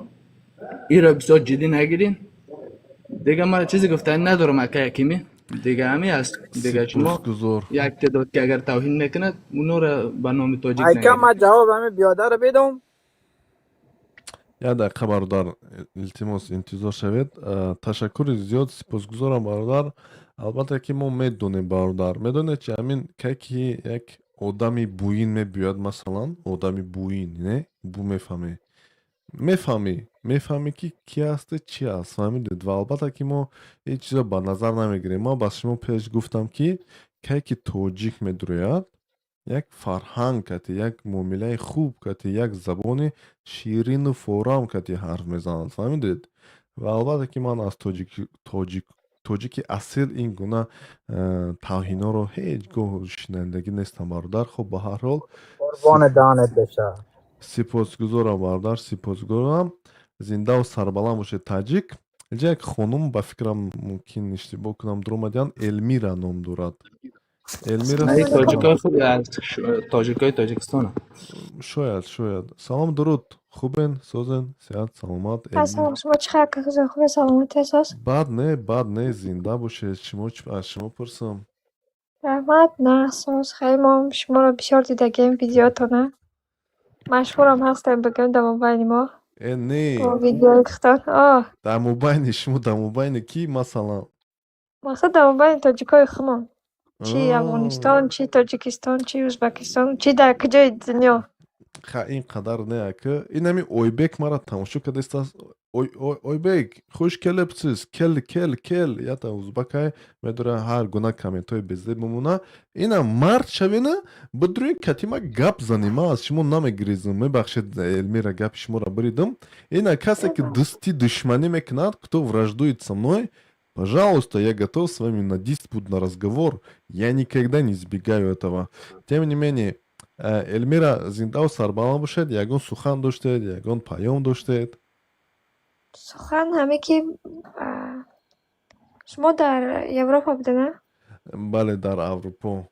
این را بسیار جدی نگیرین. دیگه من چیزی گفتن ندارم اکه حکیمی، دیگه همی است دیگه. شما سپاسگزار. یک تعداد که اگر توهین میکند، اونا را به نام تاجیک ایکا نگیرین. ما جواب همه بیادر بدم. Як дақиқа, бародар, илтимос, интизор шавед. Ташаккури зиёд, сипосгузорам, бародар. Албатта ки мо медонем, бародар, медонед чи, ҳамин кай ки як одами бӯин мебиёяд, масалан, одами бӯин, не бу мефаҳмӣ, мефаҳмӣ, ки ки ҳасту чи аст, фаҳмидед? Ва албатта ки мо ҳеҷ чизро ба назар намегирем. Ман ба шумо пеш гуфтам, ки кай ки тоҷик медурӯяд, як фарҳанг кати, як муомилаи хуб кати, як забони ширину форам кати ҳарф мезанад, фаҳмидед? Ва албатта ки ман аз тоҷики асил ин гуна тавҳинҳоро ҳеҷ гоҳ шунавандагӣ нестам, бародар. Хуб, ба ҳар ҳол, قربان دهنت بشه. сипосгузорам, бародар, сипосгузорам. Зиндаву сарбаланд бошед, таҷик. Инҷа як хонум, ба фикрам, мумкин иштибоҳ кунам, дуромадиан, Элмира ном дорад, Элмира. ای Салом. تاجیکای خوبی از تاجیکای تاجیکستان. Шояд. Салом, дуруд, хубен, созен, сеҳат, саломат, Элмира? Салом, шумо чӣ хабар, хузур, хубе, саломатӣ асос? Бад не, бад не, зинда бошед. Шумо аз шумо пурсам. Раҳмат, нағз, хеле мо шуморо бисёр дидагем видеотона. Машҳурам ҳастем, бигӯем, дар мобайни мо. Э, не. Бо видеои худтон. О. Дар мобайни шумо, дар мобайни кӣ, масалан? Мақсад, дар мобайни тоҷикои худмон. Чи Афғонистон, чи Тоҷикистон, чи Ӯзбекистон, чи дар куҷои дунё. Ха, ин қадар не, ака. Инами Ойбек мара тамошо кардааст. Ойбек, хуш келибсиз, кел, кел, кел. Ята узбакай медора, ҳар гуна комментҳои безеб мемона. Ина мард шавена, бидурӯи катима гап занӣ, ман аз шумо намегирезам. Мебахшед, Элмира, гапи шуморо буридам. Ина касе ки дӯстӣ душманӣ мекунад, кто враждует со мной, пожалуйста, я готов с вами на диспут, на разговор. Я никогда не избегаю этого. Тем не менее, Эльмира, зиндаву сарбаланд бошед. Ягон сухан доштед, ягон паём доштед? Сухан ҳаме ки шумо дар Европа будед, на? Бале, дар Аврупо.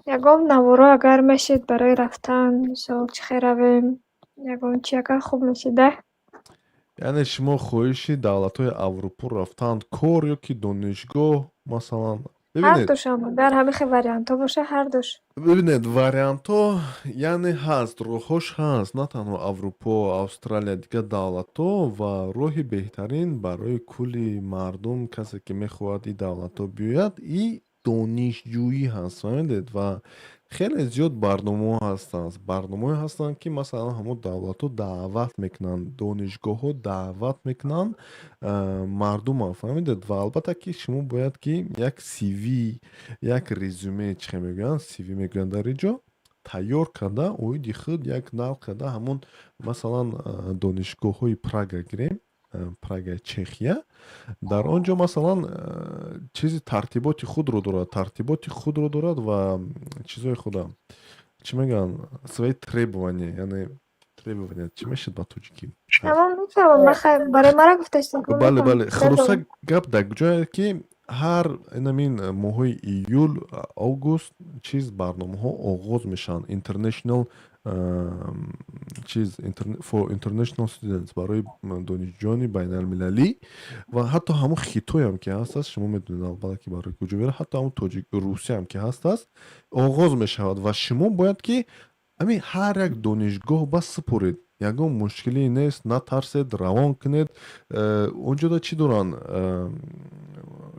Ягон наворо агар мешед барои рафтан, мисол, чӣ хел равем, ягон чи агар хуб мешед, да? Яъне шумо хоҳиши давлатҳои Аврупо рафтан, кор ё ки донишгоҳ, масалан? Бибинед. Ҳардушам, агар ҳамин хел вариантҳо боша, ҳардуш. Бибинед, вариантҳо яъне ҳаст, роҳҳош ҳаст, на танҳо Аврупо, Австралия, дигар давлатҳо. Ва роҳи беҳтарин барои кулли мардум, касе ки мехоҳад ин давлатҳо биёяд, и донишҷӯӣ ҳаст, фаҳмидед? Ва хеле зиёд барномаҳо ҳастанд, барномаҳое ҳастанд, ки масалан ҳамон давлатҳо даъват мекунанд, донишгоҳҳо даъват мекунанд мардума, фаҳмидед? Ва албатта ки шумо бояд ки як CV, як резюме, чӣ хел мегӯянд, CV мегӯянд дар ин ҷо, тайёр карда, оиди худ як нақл карда, ҳамон масалан донишгоҳҳои Прага гирем, Прага, Чехия, дар он ҷо масалан чизи тартиботи худро дорад, ва чизҳои худа, чӣ мегӯянд, свои требования, яъне требования чӣ мешуд ба тоҷикӣ? Тамом, мефаҳмам, барои мара гуфтаистон. Бале. Хулоса, гап дар ҷое ки ҳар инамин моҳҳои июл, август чиз барномаҳо оғоз мешаванд, international чиз, for international students, барои донишҷӯёни байналмилалӣ. Ва ҳатто ҳамон Хитоям ки ҳастаст, шумо медонед, албатта, ки барои куҷо мера, ҳатто ҳамон тоҷик, Русиям ки ҳастаст, оғоз мешавад. Ва шумо бояд ки ҳамин ҳар як донишгоҳ ба супоред, ягон мушкиле нест, натарсед, равон кунед. Онҷода чӣ доранд,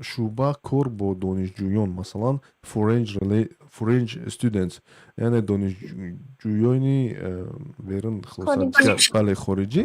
шӯъба кор бо донишҷӯён, масалан foreign students, яъне донишҷӯёни берун, хулоса, бале, хориҷӣ.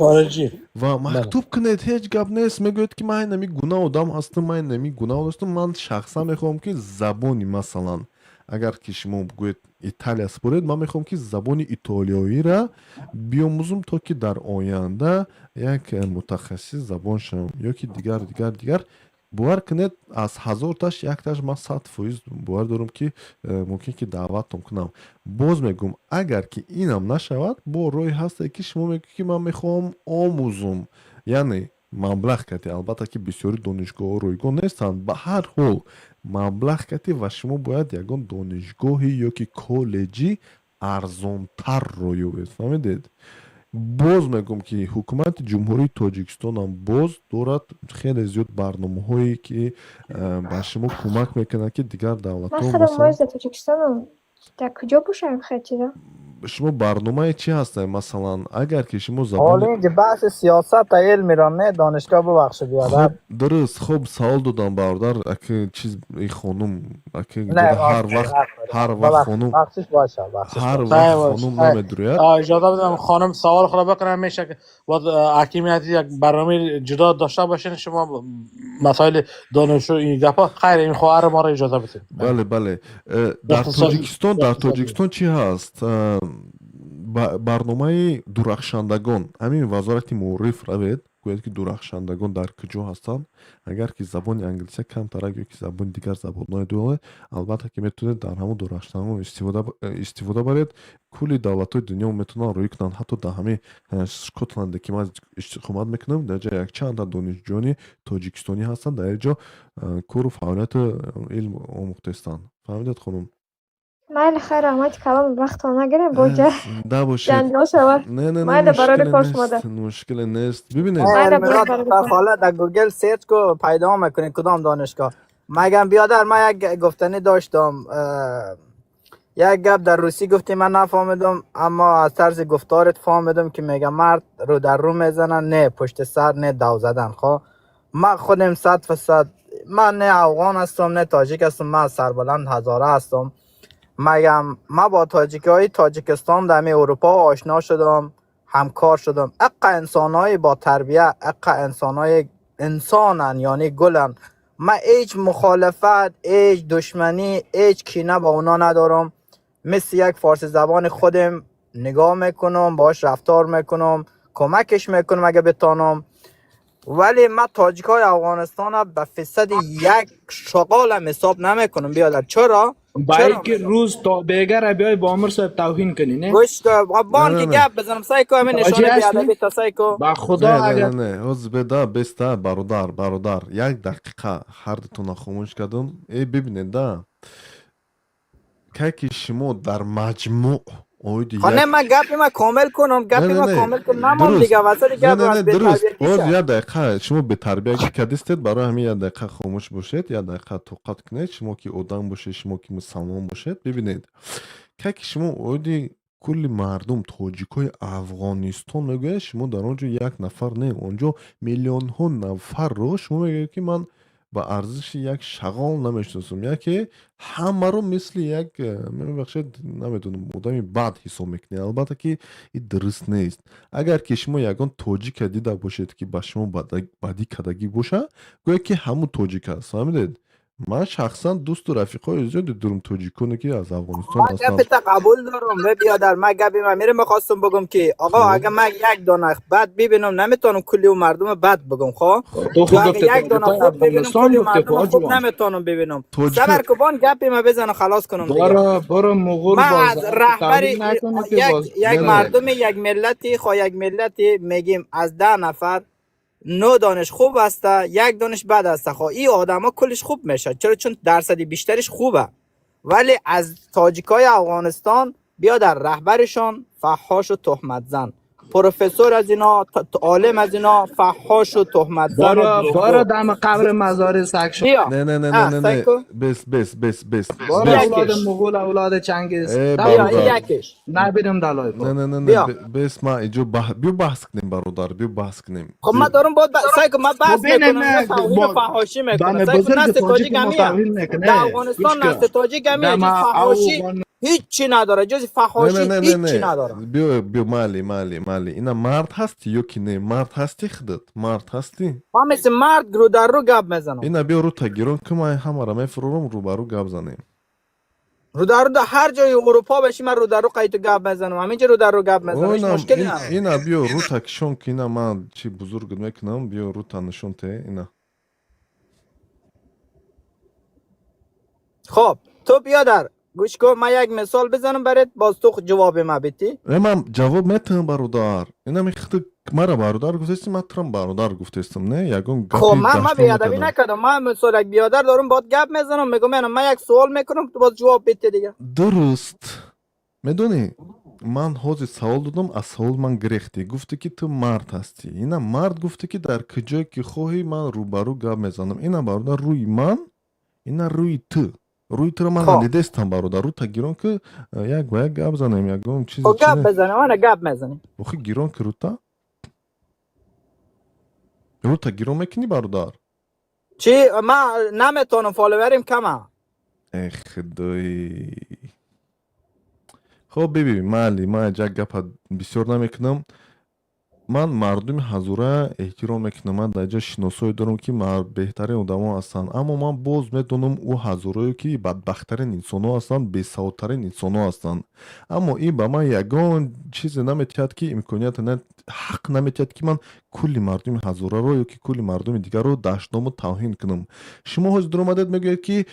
Ва мактуб кунед, ҳеҷ гап нест. Мегӯяд ки ман инами гуна одам ҳастам, ман инами гуна ҳастам, ман шахсан мехоҳам ки забони, масалан, агар ки шумо бигӯед Италия супоред, ман мехоҳам ки забони итолиёира биомӯзам, то ки дар оянда як мутахассис забон шавам, ё ки дигар, дигар, дигар. Бовар кунед, аз 1000таш якташ ман 100% бовар дорам, ки мумкин ки даъваттон кунам. Боз мегӯм, агар ки инам нашавад, бо роҳе ҳасте, ки шумо мегӯед, ки ман мехоҳам омӯзум, яъне Маблағ кати, албатта, ки бисёри донишгоҳҳо ройгон нестанд. Ба ҳар ҳол маблағ кати ва шумо бояд ягон донишгоҳе ё ки коллеҷи арзонтарро ёбед, фаҳмидед? Боз мегӯм, ки ҳукумати Ҷумҳурии Тоҷикистонам боз дорад хеле зиёд барномаҳое, ки ба шумо кӯмак мекунад, ки дигар Ман давлатҳо худам масалан боз дар Тоҷикистонам. Дар куҷо бошам хел чизо? Шумо барномаи чӣ ҳастед? Масалан, агар ки шумо ҳоли забони инҷа баҳси сиёсат та илм ро не, донишгоҳ, бубахшед, биёдар. Хуб, дуруст. Хуб, савол додам, бародар. Аки чиз, и хонум аки Не, ҳар вақт, ҳар вақт хонум бахшиш боша, бахшиш. Ҳар боша. вақт хонум намедурӯяд. Иҷоза бидам, хонум савол худро бикунам, меша ки боз ҳакими азиз як барномаи ҷудо дошта бошед, шумо масоили донишу ин гапҳо. Хайр, ин хоҳари моро иҷоза бидед. Бале, дар Тоҷикистон, дар Тоҷикистон чӣ ҳаст? Барномаи дурахшандагон. Ҳамин Вазорати маориф равед, гӯяд, ки дурахшандагон дар куҷо ҳастанд. Агар ки забони англисия камтарак ё ки забони дигар забонҳое доред, албатта ки метавонед дар ҳамон дурахшандагон истифода баред. Кулли давлатҳои дунё метавонанд рӯй кунанд. Ҳатто дар ҳамин Шотланде, ки ман истиқомат мекунам, дар ҷо якчанда донишҷӯёни тоҷикистонӣ ҳастанд, дар ин ҷо кору фаъолияти илм омӯхтаистанд. Фаҳмидед, хонум? Майли, хайр, раҳмати калом, вақтро нагирем, боҷа Зинда бошед. ҷанҷол шавад. Не, Майли, барори мушкиле кор шумода. нест, мушкиле нест. Бибинед, Майли, Элмирод барори кор. Хола, дар Гугл search ку, пайдо мекунед кудом донишгоҳ. Магам, биёдар, ман як гуфтанӣ доштам. Як гап дар русӣ гуфтӣ, ман нафаҳмидам, аммо аз тарзи гуфторат фаҳмидам, ки мега мард рӯ дар рӯ мезанад, не пушти сар, не дав задан. Хо, ман худем 100%, ман не афғон ҳастам, не тоҷик ҳастам, ман сарбаланд ҳазора ҳастам. Магам ман бо тоҷикҳои Тоҷикистон дар ҳамин Аврупо ошно шудам, ҳамкор шудам. Аққа инсонҳои бо тарбия, аққа инсонҳои инсонан, яъне гулан. Ман ҳеҷ мухолифат, ҳеҷ душманӣ, ҳеҷ кина бо اونا ندارم. مثل یک فارسی زبان خودم نگاه میکنم، باش رفتار میکنم، کمکش میکنم اگه بتانم. ولی من تاجیک های افغانستان را به فیصد یک شغال هم حساب نمیکنم، بیادر. چرا؟ با چرا؟ که روز تا بیگر بیای با عمر صاحب توهین کنی، نه؟ گوش کن بان نه، که نه، نه. گپ بزنم، سعی کن همین متوجه نشانه هستی؟ بیادبی تا سعی کن. با خدا Не, не, اگر не, не, ҳозир беда беста, бародар, бародар, як дақиқа ҳардутона хомӯш кардам. Э, бибинед да, кай ки шумо дар маҷмӯъ оиди خب نه як من گپی من کامل کنم، не گپی не من не کامل کنم، نمام дуруст دیگه وسط не گپ не از не, дуруст. بی‌تربیتی Боз شه. як дақиқа шумо бетарбиягӣ кардистед, барои ҳамин як дақиқа хомӯш бошед, як дақиқа тоқат кунед. Шумо ки одам бошед, шумо ки мусалмон бошед, бибинед, кай ки шумо оиди кулли мардум тоҷикҳои Афғонистон мегӯяд, шумо дар он ҷо як нафар не, он ҷо миллионҳо нафарро шумо мегӯед, ки ман ба арзиши як шағол намешиносам, яке ҳамаро мисли як мебахшед, намедонам, одами бад ҳисоб мекунед. Албатта ки ин дуруст нест. Агар ки шумо ягон тоҷика дида бошед, ки ба шумо бадӣ кардагӣ боша, гӯяд, ки ҳамун тоҷик аст. Фаҳмидед? Ман шахсан дӯсту рафиқҳои зиёде дорам, тоҷиконе ки аз Афғонистон من ҳастанд. گپ تا قبول دارم و بیادر، من گپی من میره میخواستم بگم که آقا، خب. اگه من یک دانه بد ببینم، نمیتونم کلی و مردم بد بگم. خب، تو یا خود اگه گفته یک دانه تاجیکای خوب ببینم، افغانستان کلی گفته مردم خب خوب جوان نمیتونم ببینم. тоҷики صبر کو بان، گپی من بزن و خلاص کنم دیگه. برو برو مغول من باز از رهبر توهین نکنه که یک باز یک نه نه مردم، یک ملتی، خو یک ملتی میگیم از 10 نفر 9 دانش خوب است، یک دانش بد است. خب، این آدما کلش خوب میشه. چرا؟ چون درصدی بیشترش خوبه. ولی از تاجیکای افغانستان بیا در رهبرشان فحاش و تهمت زن، پروفسور از اینا، عالم از اینا، فحاش و تهمت زن و برو برو دروغگو. دم قبر مزار سگ شو. بیا не не не не اه не سعی не کن. бес, бес, бес, бес. برو бес. اولاد یکیش. مغول، اولاد چنگیز. Э, بیا این бародар. یکیش. نبینم دلای Не, не, не, не. بیا. Бес, ма иҷо биё баҳс кунем, бародар, биё баҳс кунем. خب من دارم باید سعی کن، من بحث خب بین میکنم، نه اینا توهین و با فحاشی میکنه. دم سعی کن، بزرگ نسل تاجیک تاجیک ما همیه توهین میکنه. در افغانستان، گوش نسل کن. تاجیک همیه دم جز فحاشی افغان هیچی نداره، جز Не, فحاشی не, не, не, هیچی не. نداره. Биё, биё, майли, майли, майли. Ина мард ҳастӣ ё ки не? Мард ҳастӣ худат? Мард ҳастӣ? من مثل مرد رو در رو گپ میزنم. Ина биё, рӯта гирон ки, ман ҳамаро мефурорам, рӯбарӯ гап занем. رو در رو در هر جای اروپا بشی، من رو در رو قیتو گپ میزنم، همینجا رو در رو گپ میزنم، هیچ Оинам مشکلی نداره. ина биё, рӯта кишон ки, ина ман чи бузургат мекунам, биё, рӯта нишон те, ина. خب تو بیادر گوش کن، من یک مثال بزنم برات، باز تو جواب ما بدی. Э, ман ҷавоб метаҳам, бародар. Ина ми худ Мара бародар гуфтести, ман турам бародар гуфтестам, не? Ягон Хоб, гапи ман дашном беадабӣ накардам. Накардам. Ман мисол як биёдар дорам, бод гап мезанам, мегӯм, ман як суол мекунам, ту боз ҷавоб бите дига. Дуруст. Медонӣ, ман ҳозир савол додам, аз савол ман гирехтӣ. Гуфтӣ, ки ту мард ҳастӣ. Ина мард гуфтӣ, ки дар куҷое ки хоҳӣ, ман рӯбарӯ гап мезанам. Ина, бародар, рӯи ман, ина рӯи ту. Рӯи туро ман надидестам, бародар. Рӯта гирон ки, як ба як гап занем, ягон чизи Хоб, чи гап не. бизанем, ана гап мезанем. Охи, гирон ки рӯта. Рӯта гирон мекунӣ, бародар? Чӣ, ман наметавонам, фолловерим кама. Э, худои. Хоб, биби, майли, ман як гапа бисёр намекунам. Ман мардуми ҳазура эҳтиром мекунам. Ман дар ҷо шиносое дорам, ки беҳтарин одамо ҳастанд, аммо ман боз медонам, ӯ ҳазурое ки бадбахттарин инсонҳо ҳастанд, бесаводтарин инсонҳо ҳастанд. Аммо ин ба ман ягон чизе наметиҳад, ки имконияте, ҳақ наметиҳад, ки ман кулли мардуми ҳазураро ё ки кулли мардуми дигарро дашному тавҳин кунам. Шумо ҳозир дуромадед, мегӯед, ки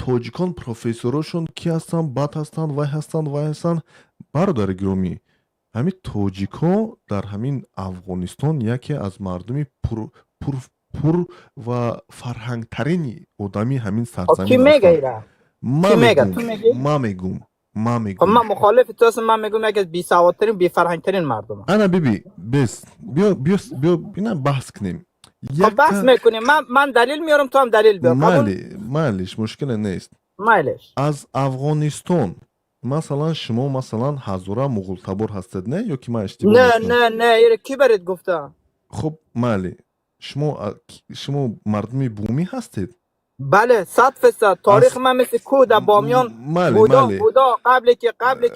тоҷикон профессорошон ки ҳастанд, бад ҳастанд, вай ҳастанд, вай ҳастанд. Бародари гиромӣ, ҳамин тоҷикҳо дар ҳамин Афғонистон яке аз мардуми пур ва фарҳангтарини одами ҳамин Хоб, сарзамин кӣ мега ҳастанд. ира? Ман Кӣ мега? мегум. Ту мегӣ? Ман мегум, ман Хоб, мегум. Ман мухолифи ту ҳастам. Ман мегӯм, яке аз бесаводтарин, бефарҳангтарин мардум. Ана, биби, бес, биё, биё, биё, ина баҳс кунем. Хоб, баҳс мекунем. Ман далил меорам, ту ҳам далил биёр, қабул? Майли, майлиш, мушкиле нест. Майлиш. Аз Афғонистон, масалан, шумо, масалан, ҳазура муғултабор ҳастед, не, ё ки ман иштибоҳ Не. мекунам? Не, ира кӣ баред гуфта? Хуб, майли, шумо шумо мардуми бумӣ ҳастед? Бале, 100%. Таърихи ман мисли кӯҳ дар Бомиён Майли. буда. Майли. Буда, қабле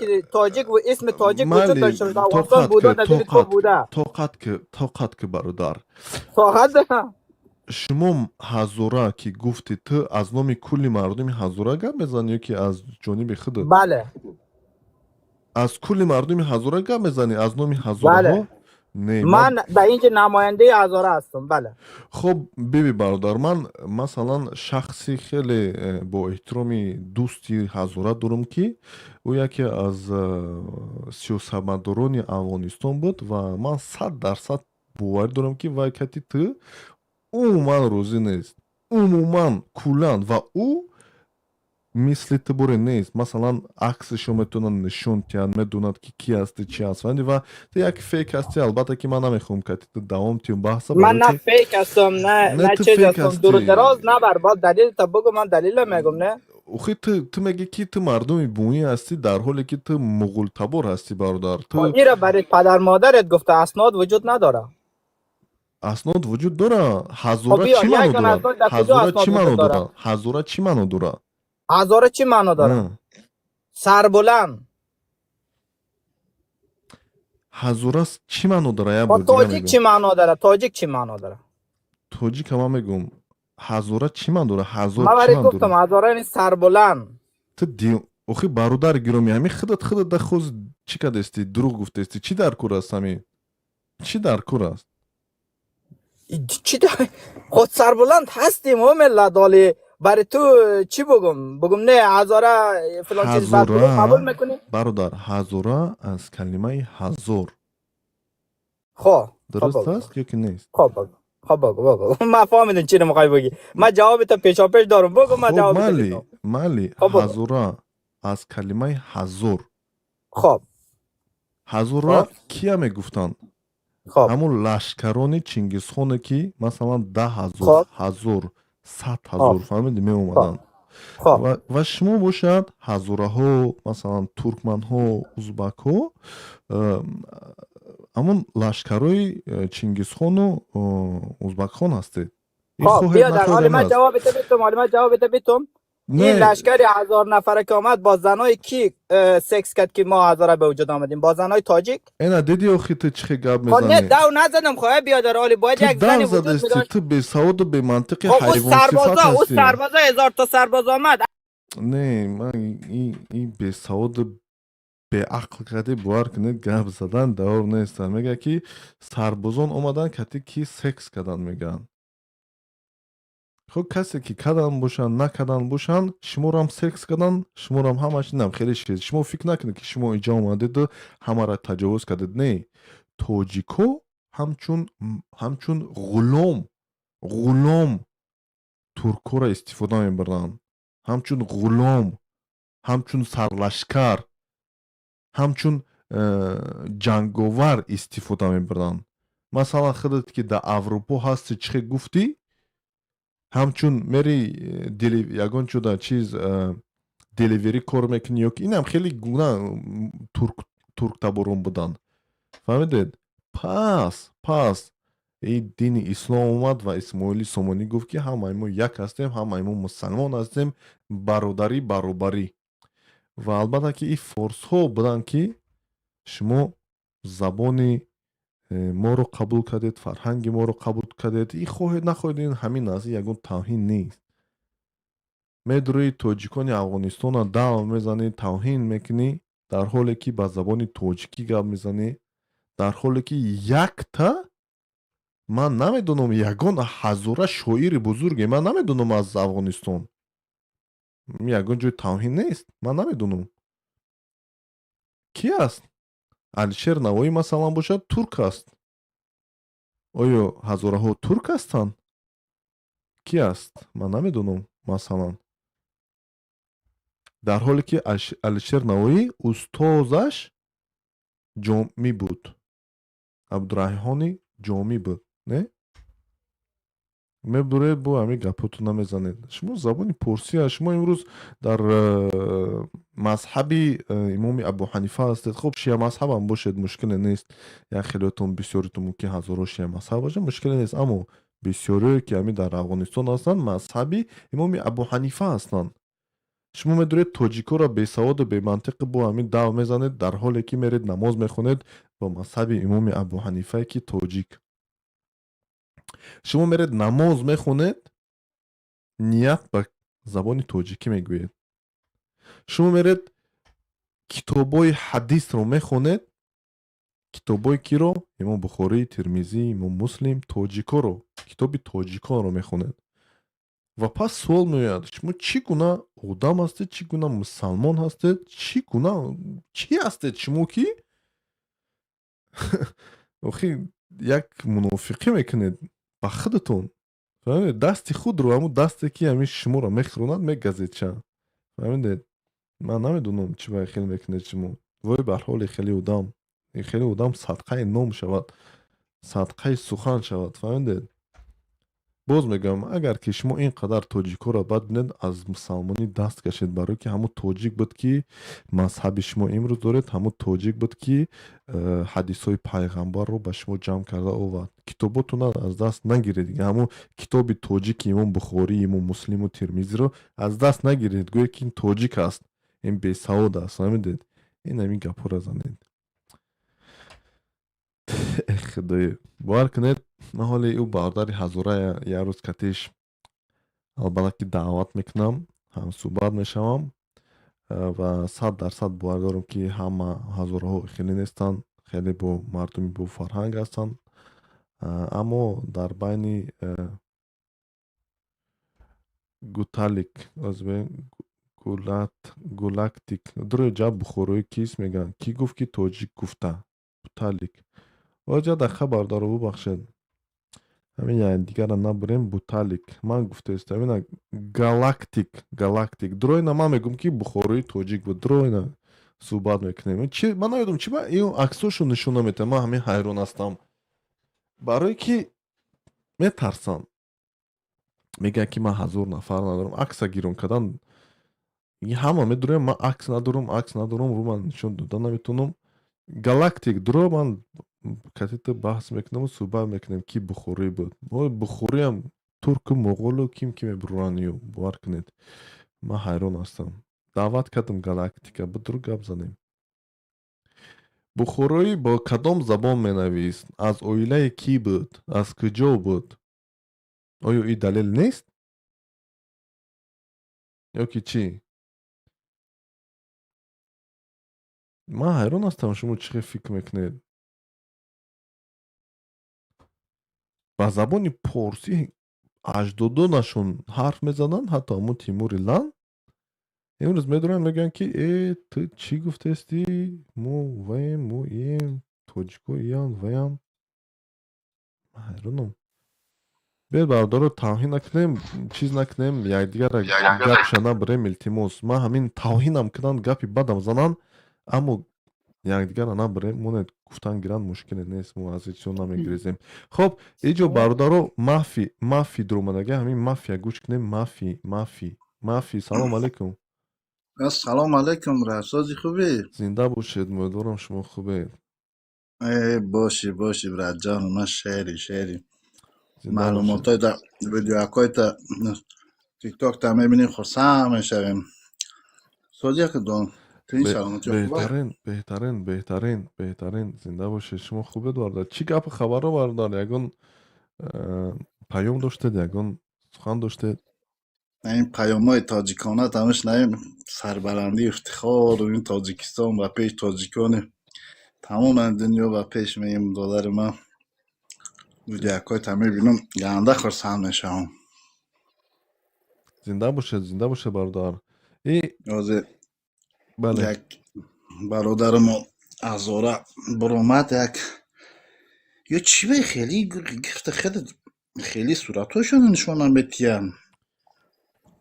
ки тоҷик ва исми тоҷик вуҷуд Майли. дошта бошад, Афғонистон Тоқат буда, ки дар дили кӯҳ тоқат буда. Тоқат ки, тоқат ки, бародар. Тоқат дорам. Шумо ҳазура ки гуфтӣ, ту аз номи кулли мардуми ҳазура гап мезанӣ ё ки аз ҷониби худат? Бале. Аз кулли мардуми ҳазура гап мезанӣ, аз номи ҳазураҳо? Бале. Не? Ман дар инҷа намояндаи ҳазора ҳастам, бале. Хуб, биби, бародар, ман, масалан, шахси хеле бо эҳтироми дӯсти ҳазура дорам, ки ӯ яке аз сиёсатмадорони Афғонистон буд, ва ман 100% боварӣ дорам, ки вай кати ту умуман розӣ нест, умуман, куллан. Ва ӯ мисли ту боре нест. Масалан, аксашо метавонад нишон диҳад, медонад, ки ки ҳасти, чи ҳаст. Ва ту як фейк ҳасти. Албатта, ки ман намехоҳам кати ту давом тиҳам баҳса. Ман на фейк ҳастам, на Не, на ту чиз фейк ҳастам. ҳастӣ. Дуру дароз набар, боз далилта бугу, ман далила мегум, не? Охи, ту мегӣ, ки ту мардуми бумӣ ҳастӣ, дар ҳоле ки ту муғултабор ҳастӣ, бародар, ту. Ира барои падар модарат гуфта, аснод вуҷуд надорад. Аснод вуҷуд дора. Ҳазура Хоб, биё, чӣ маъно як дона дорад? аснод дар куҷо Ҳазура аснод чӣ маъно вуҷуд дорад? дорад? Ҳазура чӣ маъно дорад? Ҳазора чӣ маъно дорад? Сарбуланд. Ҳазура чӣ маъно дорад, як Хоб, бор дига тоҷик мегӯм. Чӣ маъно дорад? Тоҷик чӣ маъно дорад? Тоҷика ман мегӯм, ҳазура чӣ маъно дорад? Ҳазор Ман чӣ барои маъно гуфтам, дорад? ҳазора яъне сарбуланд. Ту ди, охи, бародари гиромӣ, ҳамин худат да хоз чӣ кардести, дурӯғ гуфтести. Чӣ дар кор аст ҳамин? Чӣ дар кор аст? Чӣ худ сарбуланд ҳастем, о миллат. Оли барои ту чӣ бугум? Бугум, не, ҳазора филон чиз бад Ҳазора қабул мекунӣ? Бародар, ҳазора аз калимаи ҳазор. Хоб. Дуруст хоб. аст ё ки нест? Хоб, бугу, хоб, бугу, бугу. Ман фаҳмидам, чӣ мехоҳӣ бигӣ. Ман ҷавоби то пешопеш дорам, бугу, ман хоб ҷавоби то майли. медам. Майли. Хоб, бугу. Ҳазора аз калимаи ҳазор. Ҳазора кия мегуфтанд? Ҳамун лашкарони Чингизхоне, ки масалан 10 000, ҳазор, 100 000, фаҳмиди, меомаданд. Ва шумо бошад, ҳазораҳо, масалан, туркманҳо, узбакҳо, ҳамун лашкарои Чингизхону Узбакхон ҳастед. Ин хоб хоҳед, биё дар нахоҳед, ҳоли ман аст. ҷавоби то битум, ҳоли ман ҷавоби то битум. Ин Не. лашкари 1000 нафаре ки омад, бо занои ки секс кард, ки мо ҳазора ба вуҷуд омадем? Бо занои тоҷик? Эна, диди, охи, ту чӣ хел гап хоб, не, мезанӣ? дав назадам. Хоҳ, биёдар, оли бояд Ту як зани дав вуҷуд задасти. медошт. Ту бесаводу бемантиқи хоб, ӯ ҳайвонсифат сарбоза, ӯ ҳастӣ. Сарбоза, 1000 то сарбоз омад. Не, ман ин бесаводу беақл кади, бовар кунед, гап задан давр нестам. Мегӯяд, ки сарбозон омаданд, кати ки секс карданд, мегӯянд. Хуб, касе ки кадан бошанд, накадан бошанд, шуморам секс карданд, шуморам ҳамаш инам хеле шид. Шумо фикр накунед, ки шумо инҷа омадеду ҳамаро таҷовуз кардед. Не, тоҷико. Ҳамчун ғулом туркҳоро истифода мебурданд, ҳамчун ғулом, ҳамчун сарлашкар, ҳамчун ҷанговар истифода мебурданд. Масалан, худат, ки дар Аврупо ҳасти, чӣ хел гуфтӣ, ҳамчун мери ягон чуда чиз delivery кор мекунӣ ё ки инам хеле гуна турктаборон буданд, фаҳмидед? Пас и дини ислом омад ва Исмоили Сомонӣ гуфт, ки ҳамаи мо як ҳастем, ҳамаи мо мусалмон ҳастем, бародарӣ, баробарӣ. Ва албатта, ки ин форсҳо буданд, ки шумо забони моро қабул кардед, фарҳанги моро қабул кардед. И хоҳед нахоҳед, ин ҳамин аст, ягон тавҳин нест. Медурӣ, тоҷикони Афғонистона дав мезанӣ, тавҳин мекунӣ, дар ҳоле ки ба забони тоҷикӣ гап мезанӣ, дар ҳоле ки якта ман намедонам, ягон ҳазора шоири бузурге ман намедонам аз Афғонистон. Ягон ҷои тавҳин нест, ман намедонам, ки аст. Алишер Навоӣ, масалан, бошад, турк аст. Оё ҳазораҳо турк ҳастанд? Ки аст, ман намедонам. Масалан, дар ҳоле ки Алишер Навоӣ устозаш Ҷомӣ буд, Абдурайҳони Ҷомӣ буд, не? Мебуред, бо ҳамин гапҳотон намезанед. Шумо забони порсӣ аст. Шумо имрӯз дар мазҳаби имоми Абӯҳанифа ҳастед. Хуб, шия мазҳабам бошед, мушкиле нест. Як хелиотон, бисёритон мумкин ҳазорҳо шия мазҳаб бошад, мушкиле нест. Аммо бисёриое, ки ҳамин дар Афғонистон ҳастанд, мазҳаби имоми Абӯҳанифа ҳастанд. Шумо медуред, тоҷикоро бесаводу бемантиқи бо ҳамин дав мезанед, дар ҳоле ки меред, намоз мехонед бо мазҳаби имоми Абӯҳанифае, ки тоҷик. Шумо меред, намоз мехонед, ният ба забони тоҷикӣ мегӯед. Шумо меред, китобҳои ҳадисро мехонед. Китобҳои киро? Имом Бухорӣ, Термизӣ, имом Муслим, тоҷикоро, китоби тоҷиконро мехонед. Ва пас суол меояд: шумо чӣ гуна одам ҳастед, чӣ гуна мусалмон ҳастед, чӣ гуна чӣ ҳастед шумо, ки охи як мунофиқӣ мекунед ба худатон? Фаҳмидед? Дасти худро, ҳамун дасте, ки ҳамин шуморо мехӯронад, мегазед ча, фаҳмидед? Ман намедонам, чӣ ба хел мекунед шумо. Вой бар ҳоли хеле одам, хеле одам садқаи ном шавад, садқаи сухан шавад, фаҳмидед? Боз мегӯям, агар ки шумо ин қадар тоҷикҳоро бад бинед, аз мусалмонӣ даст кашед, барое ки ҳамун тоҷик буд, ки мазҳаби шумо имрӯз доред, ҳамун тоҷик буд, ки ҳадисҳои пайғамбарро ба шумо ҷамъ карда овард. Китоботона аз даст нагиред. Ҳамун китоби тоҷики имом Бухорӣ, имом Муслиму Термизиро аз даст нагиред, гӯе ки ин тоҷик аст, ин бесавод аст, фаҳмидед? Ин ҳамин гапҳоро занед. Худоё, бовар кунед, ман ҳоли ӯ бародари ҳазора як рӯз катиш, албатта, ки даъват мекунам, ҳамсӯҳбат мешавам ва 100% бовар дорам, ки ҳама ҳазораҳо хеле нестанд, хеле бо мардуми бофарҳанг ҳастанд, аммо дар байни гуталик гулат гулактик дуре ҷаб бухорои кист мегӯянд, кӣ гуфт, ки тоҷик гуфта буталик оҷа дақа. Бародаро, бубахшед, ҳамин якдигарро набурем. Буталик ман гуфтаистам, ина галактик, галактик дуройна. Ман мегӯм, ки бухорои тоҷик буд. Дуройна суҳбат мекунем. Ман намедонам, чи ба ин аксошо нишон наметавам. Ман ҳамин ҳайрон ҳастам, барое ки метарсам, мегӯяд, ки ман 1000 нафар надорам. Акса гирон кардан ҳама медурем, ман акс надорам, акс надорам, рӯ ман нишон дода наметавонам. Галактик дуро, ман катита баҳс мекунаму суҳбат мекунем, ки бухорӣ буд. Бухориам турку моғолу ким ки мебуранд ё. Бовар кунед, ман ҳайрон ҳастам. Даъват кардам Галактика, бидур гап занем. Бухороӣ бо кадом забон менавист? Аз оилаи кӣ буд? Аз куҷо буд? Оё ин далел нест ё ки чӣ? Ман ҳайрон ҳастам, шумо чӣ хел фикр мекунед. Ба забони порсӣ аҷдодонашон ҳарф мезананд, ҳатто ҳамун Тимури Лан. Имрӯз медуранд, мегӯянд, ки э, ту чӣ гуфтаистӣ, мо ваем, мо ием, тоҷико иянд, ваянд. Ҳайронам. Биёед, бародаро, тавҳин накунем, чиз накунем, якдигарра гапша набарем, илтимос. Ман ҳамин тавҳинам кунанд, гапи бадам зананд, аммо якдигарра набарем. Монед, гуфтан гиранд, мушкиле нест, мо аз ҳеҷ чиз намегирезем. Хоб, иҷо, бародаро, мафи мафи дуромадага, ҳамин мафия гӯш кунем. Мафи, мафи, мафи, салом алейкум. Ассалому алайкум, Расози, хубӣ? Зинда бошед, умедворам, шумо хубед. Э, боши, боши, братҷон, ман шери, шери. Зинда бошед. Маълумотҳои да видеоҳоята тикток та мебинем, хурсанд мешавем. Сози якдон. Ту ин саломатӣ хуб аст? Беҳтарин, беҳтарин, беҳтарин, беҳтарин, зинда бошед. Шумо хубед, бародар? Чӣ гапу хабарҳо, бародар? Ягон паём доштед, ягон сухан доштед? Ин паёмҳои тоҷикона тамошнаем, сарбаландӣ, ифтихору ин Тоҷикистон ба пеш, тоҷикони тамоми дунё ба пеш меем, додари ман. Видеоҳоята мебинам, ганда хурсанд мешавам. Зинда бошед, зинда бошед, бародар. И Ҳозир бале. як бародарамо Азора буромад, як ё чӣ бе, хеле гифта, хеле хеле суратҳошонро нишона метиҳам.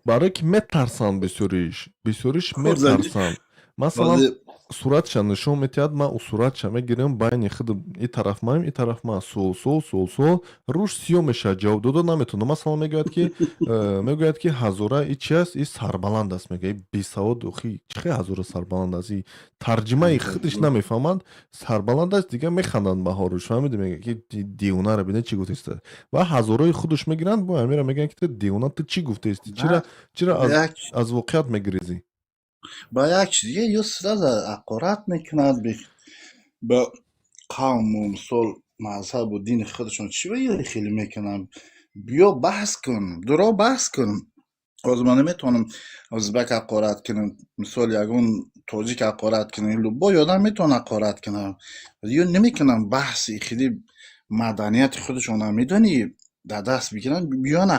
Барое ки метарсанд бисёриш, бисёриш метарсанд. Масалан, ҳозир суратша нишон метиҳад, ман ӯ суратша мегирам, байни худ и тараф маем, и тараф ман, суол, суол, суол, суол, рӯш сиёҳ мешавад, ҷавоб дода наметавонам. Масалан, мегӯяд, ки ҳазора и чи аст, и сарбаланд аст, мегӯяд. И бесавод, охи, чӣ хел ҳазора сарбаланд аст? И тарҷимаи худиш намефаҳманд. Сарбаланд аст, дигар механданд ба ҳоруш, фаҳмиди? Мегӯяд, ки девонаро бинед, чӣ гуфтеста. Ва ҳазораи худаш мегиранд, бо ҳамира мегӯянд, ки ту девона, ту чӣ гуфтаисти, чира як аз воқеият мегирезӣ? Ба як чиз ё сразу ҳақорат мекунад ба қавму, мисол, мазҳабу дини худашон. Чӣ ба ёри хеле мекунанд? Биё баҳс кун, дуро баҳс кун. Ҳозир ман наметавонам узбак ҳақорат кунам, мисол, ягон тоҷик ҳақорат кунам, любой одам метавонад ҳақорат кунам. Ё намекунам баҳси хеле, маданияти худашонам медонӣ, дар даст бигиранд, биён,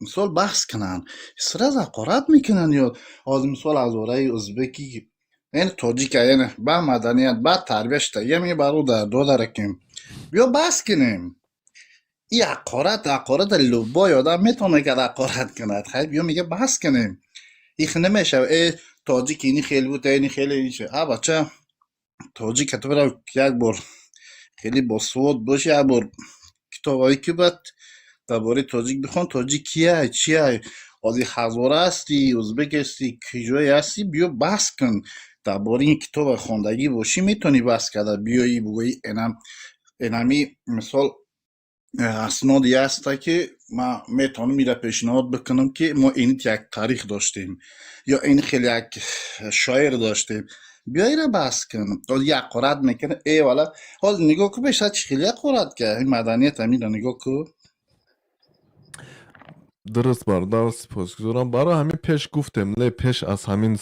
мисол, баҳс кунанд. Сразу ҳақорат мекунанд. Ё ҳозир, мисол, ҳазораи узбеки, яъне тоҷика, яъне ба маданият, ба тарбия шуда, ми бародар, додаракем, биё баҳс кунем. И ҳақорат, ҳақората любой одам метавонад кард ҳақорат кунад. Хай, биё, мега, баҳс кунем. Их намешава, э, тоҷик ини хел буд, ини хеле. А бача, тоҷика ту бирав, як бор хеле босавод боши, як бор китобҳое ки бад дар бораи тоҷик бихон, тоҷик кияй, чияй. Ҳозир ҳазора ҳастӣ, узбек ҳастӣ, киҷое ҳастӣ, биё баҳс кун дар бораи ин. Китоба хондагӣ бошӣ, метавонӣ баҳс карда биёӣ, бугӯӣ, энам энами, мисол, асноде ҳаста, ки ман метавонам ира пешниҳод бикунам, ки мо ин як таърих доштем ё ин хеле як шоир доштем. Биё, ира баҳс кун. Ҳозир як ҳақорат мекунад, э вала, ҳозир нигоҳ кун, бештар чӣ хеле ҳақорат кард. Ин маданият ҳаминро нигоҳ кун. Дуруст, бародар, сипосгузорам. Барои ҳамин пеш гуфтем, ле пеш аз ҳамин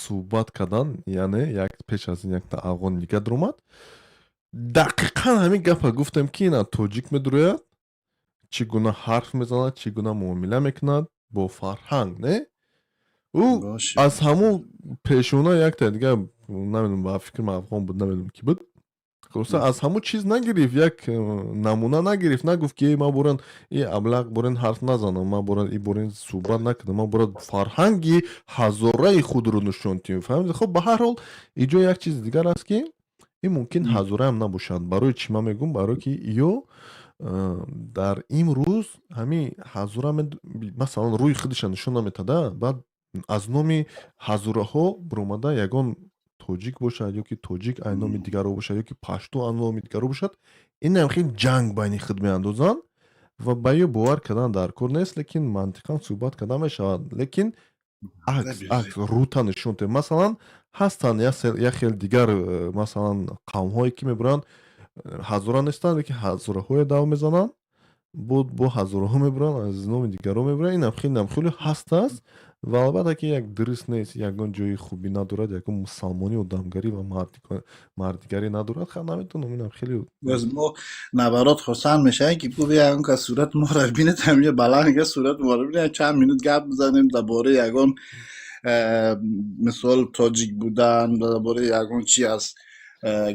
суҳбат кардан, яъне як пеш аз ин якта афғон дига даромад, дақиқан ҳамин гапа гуфтем, ки ина тоҷик медурояд, чӣ гуна ҳарф мезанад, чӣ гуна муомила мекунад бо фарҳанг, не? Ӯ аз ҳамун пешона якта дига, намедонам, ба фикри ман афғон буд, намедонам ки буд. Хулоса, аз ҳамун чиз нагирифт, як намуна нагирифт, нагуфт, ки ман буран и аблақ бурен ҳарф назанам, ман буран и бурен суҳбат накунам, ман буран фарҳанги ҳазораи худро нишон диҳем. Фаҳмидед? Хоб, ба ҳар ҳол, иҷо як чизи дигар аст, ки ин мумкин ҳазораам набошад. Барои чӣ ман мегӯм? Барое ки ё дар имрӯз ҳамин ҳазора, масалан, рӯи худиша нишон наметада, баъд аз номи ҳазораҳо биромада, ягон тоҷик бошад ё ки тоҷик ай номи дигарро бошад ё ки пашту ай номи дигарро бошад, инам хел ҷанг байни худ меандозанд ва ба ё бовар кардан дар кор нест, лекин мантиқан суҳбат карда мешавад. Лекин акс рӯта нишон диҳем. Масалан, ҳастанд як хел дигар, масалан, қавмҳое, ки мебуранд, ҳазора нестанд, лекин ҳазораҳое дав мезананд, бо ҳазораҳо мебуранд, аз номи дигарро мебуранд. Инам хеле хеле ҳаст аст ва албатта, ки як дуруст нест, ягон ҷои хубӣ надорад, ягон мусалмонӣ, одамгарӣ ва мардигарӣ надорад. Ха, наметавонам, инам хеле. Боз мо наоборот хурсанд мешавем, ки бу ягон кас сурат моро бинед, ҳамин баланд сурат моро бинед, чанд минут гап бизанем дар бораи ягон, мисол, тоҷик будан, дар бораи ягон чи аз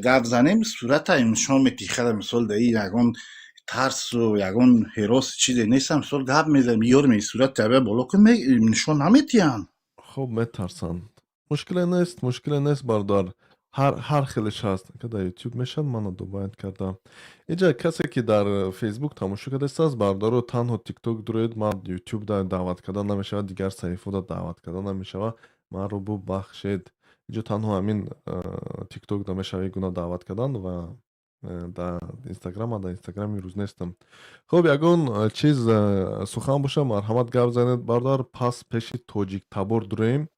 гап занем, сурата нишон метихада, мисол, даи ягон. Тарсу ягон ҳероси чизе нестам. Мисол, гап мезанем, ёр сурат табиа боло кун, нишон наметиҳанд. Хуб, метарсанд. Мушкиле нест, мушкиле нест, бародар. Ҳар хелеш ҳаст. Ка дар Ютуб мешавад, мана добавить кардам. Инҷа касе ки дар Фейсбук тамошо кардааст, бародаро, танҳо Тикток дуроед, ман Ютуб даъват карда намешавад, дигар саҳифода даъват карда намешавад. Маро бубахшед. Инҷо танҳо ҳамин Тикток да мешавад ин гуна даъват кардан ва дар Инстаграм, ман дар Инстаграм имрӯз нестам. Хуб, ягон чиз сухан боша, марҳамат, гап занед, бародар, пас пеши тоҷиктабор дуроем.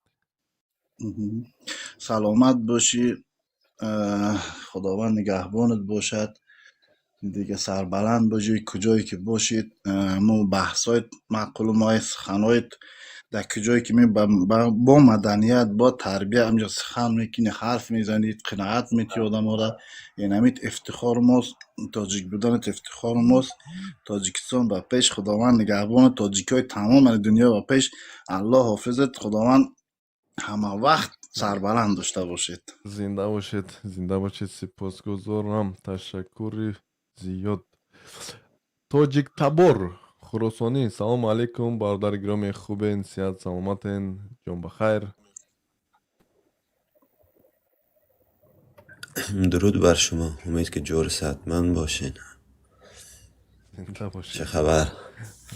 Саломат бошӣ, Худованд нигаҳбонат бошад. Дига сарбаланд бошӣ, куҷое ки бошед, мо баҳсҳои маъқулумои суханҳои дар куҷое ки бо маданият, бо тарбия ҳамҷо сухан мекунӣ, ҳарф мезанӣ, қиноат метиҳӣ одаморо. Ин ҳамин ифтихори мост, тоҷик буданат ифтихори мост. Тоҷикистон ба пеш, Худованд нигаҳбони тоҷикҳои тамоми дунё ба пеш. Аллоҳ ҳофизат, Худованд ҳама вақт сарбаланд дошта бошед. Зинда бошед, зинда бошед, сипосгузорам, ташаккури зиёд. Тоҷиктабор хуросонӣ, салому алайкум, бародари гиромӣ, хубен, сиҳат саломатен, ҷон бахайр? Дуруд бар шумо. Умед ки ҷур саҳатманд бошен. Зинда Чӣ бошед. хабар?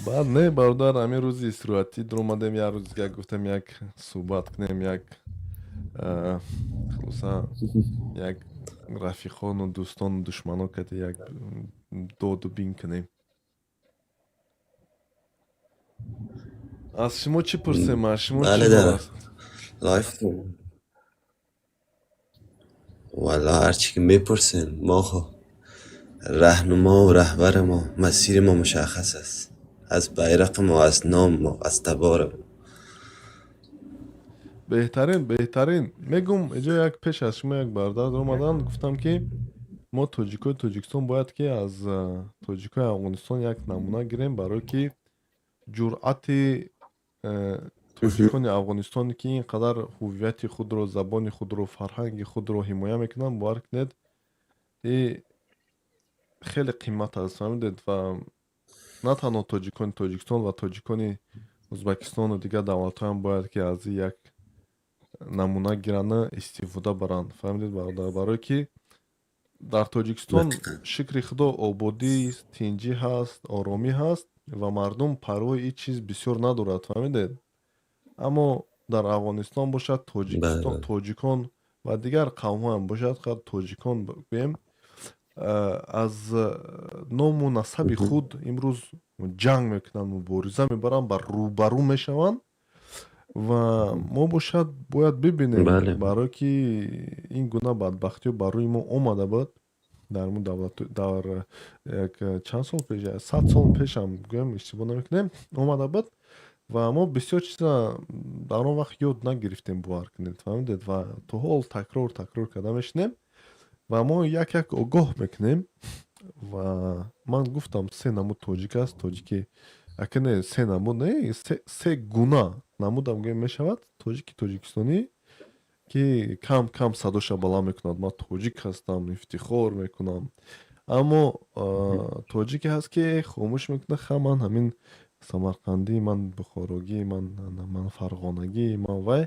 Баъд не, бародар, ҳамин рӯзи истироҳатӣ дуромадем, як рӯз дигар гуфтем, як суҳбат кунем, як хулоса, як рафиқону дӯстону душмано кати як доду бин кунем. Аз шумо чӣ пурсем, аз шумо чӣ Бале, ҳол дар аст? Live валло, ҳарчи ки мепурсен, мо хо раҳнумо ва раҳбари мо, масири мо мушаххас аст. Аз байрақи мо, аз номи мо, аз табори мо. Беҳтарин, беҳтарин. Мегум, инҷо як пеш аз шумо як бародар омаданд, гуфтам ки мо тоҷикои Тоҷикистон бояд ки аз тоҷикои Афғонистон як намуна гирем, барое ки ҷуръати тоҷикони Афғонистон, ки ин қадар ҳуввияти худро, забони худро, фарҳанги худро ҳимоя мекунанд, бовар кунед, и хеле қимат аст, фаҳмидед? Ва на танҳо тоҷикони Тоҷикистон ва тоҷикони Ӯзбекистону дигар давлатҳоам бояд ки аз ин як намуна гиранд, истифода баранд, фаҳмидед, бародар? Барое ки дар Тоҷикистон, шукри Худо, ободӣ, тинҷӣ ҳаст, оромӣ ҳаст ва мардум парвои ин чиз бисёр надорад, фаҳмидед? Аммо дар Афғонистон бошад, Тоҷикистон, тоҷикон ва дигар қавмҳоам бошад, тоҷикон гӯем, аз ному насаби худ имрӯз ҷанг мекунанд, мубориза мебаранд, ба рӯбарӯ мешаванд ва мо бошад бояд бибинем, барое ки ин гуна бадбахтиҳо бар рӯи мо омада буд дар мо давлат, дар як чанд сол пеш, 100 сол пешам гӯем, иштибоҳ намекунем, омада буд ва мо бисёр чиза дар он вақт ёд нагирифтем, бовар кунед, фаҳмидед? Ва то ҳол такрор такрор карда мешинем ва мо як як огоҳ мекунем. Ва ман гуфтам, се намуд тоҷик аст, тоҷики ака не, се намуд не, се гуна намудам гӯем мешавад. Тоҷики тоҷикистонӣ, ки кам кам садоша баланд мекунад, ман тоҷик ҳастам, ифтихор мекунам. Аммо тоҷике ҳаст, ки хомӯш мекунад, ха, ман ҳамин самарқандӣ, ман бухорогӣ, ман фарғонагӣ, ман вай.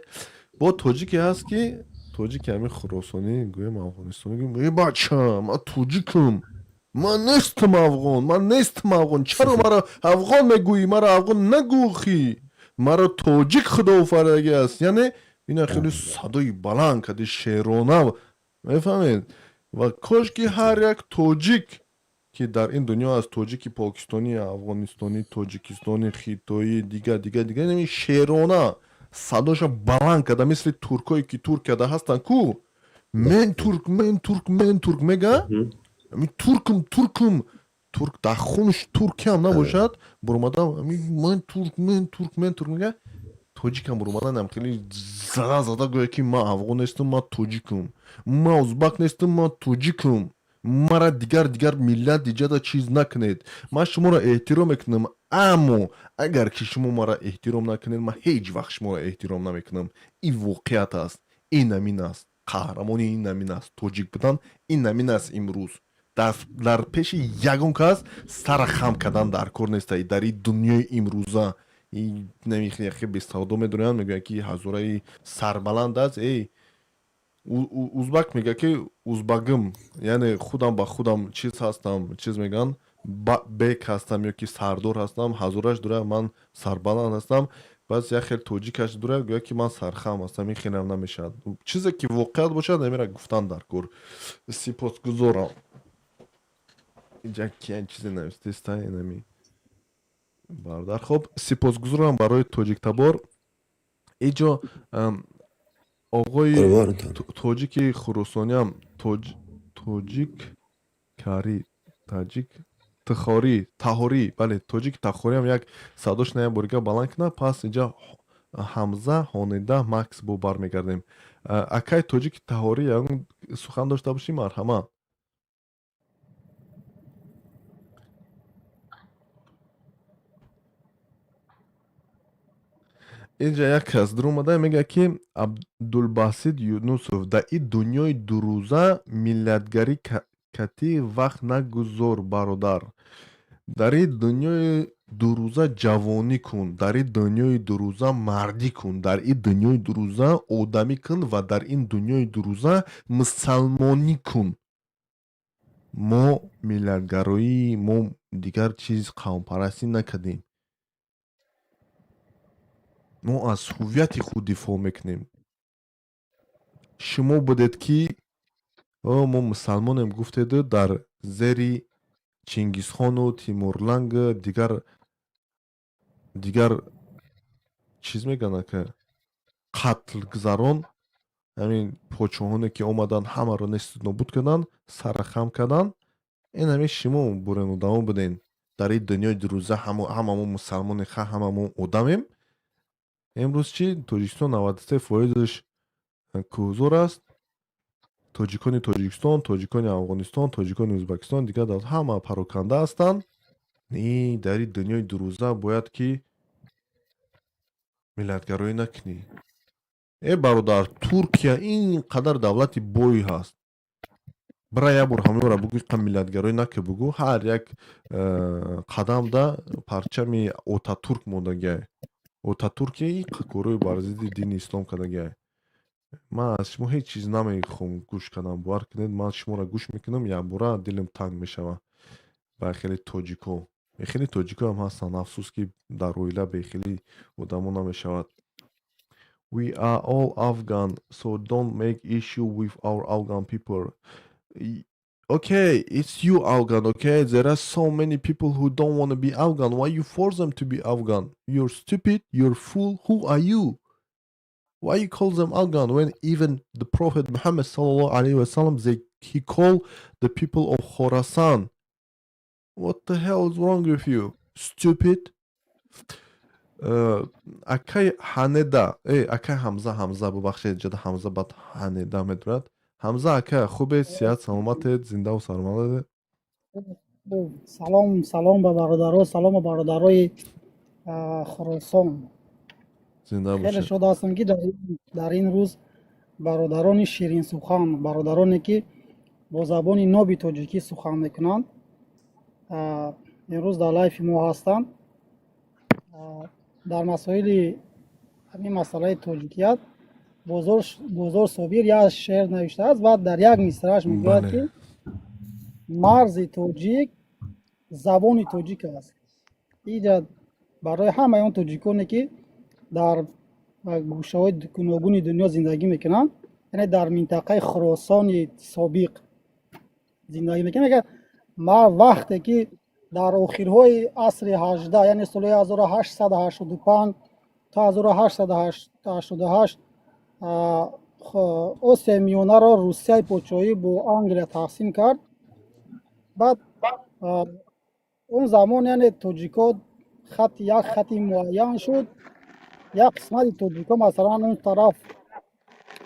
Бо тоҷике ҳаст, ки тоҷики ҳамин хуросонӣ гӯем, афғонистонӣ гӯем, э бача, ман тоҷикам, ман нестам афғон, ман нестам афғон, чаро маро афғон мегӯӣ, маро афғон нагӯ, маро тоҷик Худо офаридагӣ аст. Яъне ина хеле садои баланд карди, шерона, мефаҳмед? Ва кош ки ҳар як тоҷик, ки дар ин дунё аст, тоҷики покистонӣ, афғонистонӣ, тоҷикистонӣ, хитоӣ, дигар дигар дигар, шерона садоша баланд карда, мисли туркое ки Туркияда ҳастанд ку, мен турк, мен турк, мен турк мега, туркум, туркум, турк дар хунаш туркиям набошад, буромада ман турк, мен турк, мен турк мега. Тоҷикам буромаданам хеле зада зада гӯя, ки ман афғон нестам, ман тоҷикум, ман узбак нестам, ман тоҷикум, мара дигар дигар миллат иҷада чиз накунед, ман шуморо эҳтиром мекунам, аммо агар ки шумо мара эҳтиром накунед, ман ҳеҷ вақт шуморо эҳтиром намекунам. Ин воқеият аст, ин амин аст, қаҳрамони ин амин аст, тоҷик будан ин амин аст имрӯз. Дар пеши ягон кас сара хам кардан дар кор неста дар ин дунёи имрӯза. Яхе бесавдо медонанд, мегӯянд, ки ҳазораи сарбаланд аст. Эй, узбак мегӯяд, ки узбагим, яъне худам ба худам чиз ҳастам, чиз мегӯянд, бек ҳастам ё ки сардор ҳастам. Ҳазораш дура ман сарбаланд ҳастам. Баъз як хел тоҷикаш дура гӯяд, ки ман сархам ҳастам. Ин хелам намешавад. Чизе ки воқеият бошад, намера гуфтан дар кор. Сипосгузорам. Инҷа киян чизе навистеста, инами бародар. Хоб, сипосгузорам барои тоҷиктабор. Иҷо оғои тоҷики хуросониам, тоҷик кари, таҷик тихорӣ, таҳорӣ, бале, тоҷики тахориам як садош на як борига баланд кунад. Пас инҷа Ҳамза, Ҳонеда, Макс, бо бармегардем. Акай тоҷики таҳорӣ, ягон сухан дошта бошӣ, марҳамат. Инҷа як кас дуромада, мегӯяд, ки Абдулбасид Юнусов: «Дар ин дунёи дурӯза миллатгарӣ катӣ вақт нагузор, бародар. Дар ин дунёи дурӯза ҷавонӣ кун, дар ин дунёи дурӯза мардӣ кун, дар ин дунёи дурӯза одамӣ кун ва дар ин дунёи дурӯза мусалмонӣ кун». Мо миллатгароӣ, мо дигар чиз, қавмпарастӣ накардем. Мо аз ҳуввияти худ дифоъ мекунем. Шумо будед, ки мо мусалмонем гуфтеду дар зери Чингизхону Тимурланг, дигар дигар чиз мегӯянд, ки қатлгузарон, ҳамин подшоҳоне, ки омаданд, ҳамаро несту нобуд карданд, сара хам карданд. Ин ҳамин шумо бурен одамо буден. Дар ин дунёи дурӯза ҳама мо мусалмоне, ха, ҳама мо одамем. Имрӯз чӣ? Тоҷикистон 93 фоизаш кӯҳзор аст. Тоҷикони Тоҷикистон, тоҷикони Афғонистон, тоҷикони Ӯзбекистон, дигар давлат ҳама пароканда ҳастанд. Не, дар ин дунёи дурӯза бояд ки миллатгароӣ накунӣ. Э бародар, Туркия ин қадар давлати бой ҳаст, бира як бор ҳамёра бугӯ, қа миллатгароӣ нака бугӯ. Ҳар як қадамда парчами Отатурк мондагиай. Отатурки корои бар зидди дини ислом кардагиай. Ман аз шумо ҳеҷ чиз намехоҳам гӯш кардан, бовар кунед. Ман шуморо гӯш мекунам, якбора дилам танг мешавад ба хеле тоҷико. Хеле тоҷикоам ҳастанд, афсӯс, ки дар оила бехелӣ одамо намешавад. We are all Afghan, so don't make issue with our Afghan people. Okay, it's you Afghan, okay? There are so many people who don't want to be Afghan. Why you force them to be Afghan? You're stupid, you're fool. Who are you? Why you call them Afghan when even the Prophet Muhammad sallallahu alaihi wasallam, he called the people of Khorasan? What the hell is wrong with you? Stupid. Акай Ҳанеда, акай Ҳамза, Ҳамза, бубахшед, ҷада Ҳамза, баъд Ҳанеда медурад. Ҳамза ака, хубед, сиҳат, саломатед, зиндаву сармадед? Салом, салом ба бародаро, салом ба бародарои Хуросон. Зинда Хеле бошед. шод ҳастам, ки дар ин рӯз бародарони ширинсухан, бародароне, ки бо забони ноби тоҷикӣ сухан мекунанд, имрӯз дар лайфи мо ҳастанд. Дар масоили ҳамин масъалаи тоҷикият Бозор Собир як шеър навиштааст ва дар як мисрааш мегӯяд, ки марзи тоҷик забони тоҷик аст. Иҷа барои ҳамаи он тоҷиконе, ки дар гӯшаҳои гуногуни дунё зиндагӣ мекунанд, яъне дар минтақаи Хуросони собиқ зиндагӣ мекунанд, мегӯяд: ма вақте ки дар охирҳои асри 18, яъне соли 1885 то 1888, Осиёи Миёнаро Русияи подшоҳӣ бо Англия тақсим кард, баъд он замон, яъне тоҷико хати як хати муайян шуд. Як қисмати тоҷико, масалан, он тараф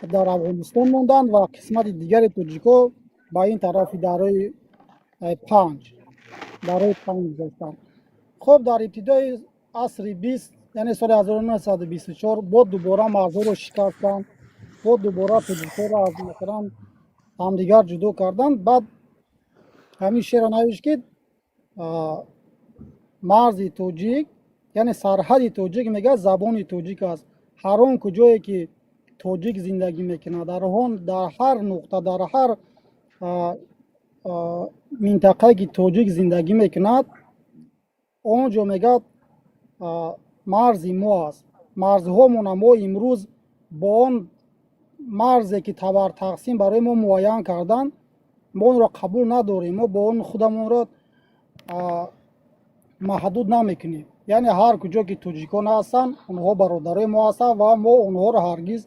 дар Афғонистон монданд ва қисмати дигари тоҷико ба ин тарафи дарои Панҷ гузаштанд. Хуб, дар ибтидои асри 20, яъне соли 1924, бо дубора марзҳоро шикастанд, бо дубора тоҷикҳоро аз, масалан, ҳамдигар ҷудо карданд. Баъд Ҳамин шеъра навишт, ки марзи тоҷик, яъне сарҳади тоҷик, мегӯяд, забони тоҷик аст. Ҳар он куҷое ки тоҷик зиндагӣ мекунад, дар он, дар ҳар нуқта, дар ҳар минтақае ки тоҷик зиндагӣ мекунад, он ҷо, мегӯяд, марзи мо аст. Марзҳомона мо имрӯз бо он марзе ки табартақсим барои мо муайян карданд, мо онро қабул надорем, мо бо он худамонро маҳдуд намекунем. Яъне ҳар куҷо ки тоҷикон ҳастанд, онҳо бародарои мо ҳастанд ва мо онҳоро ҳаргиз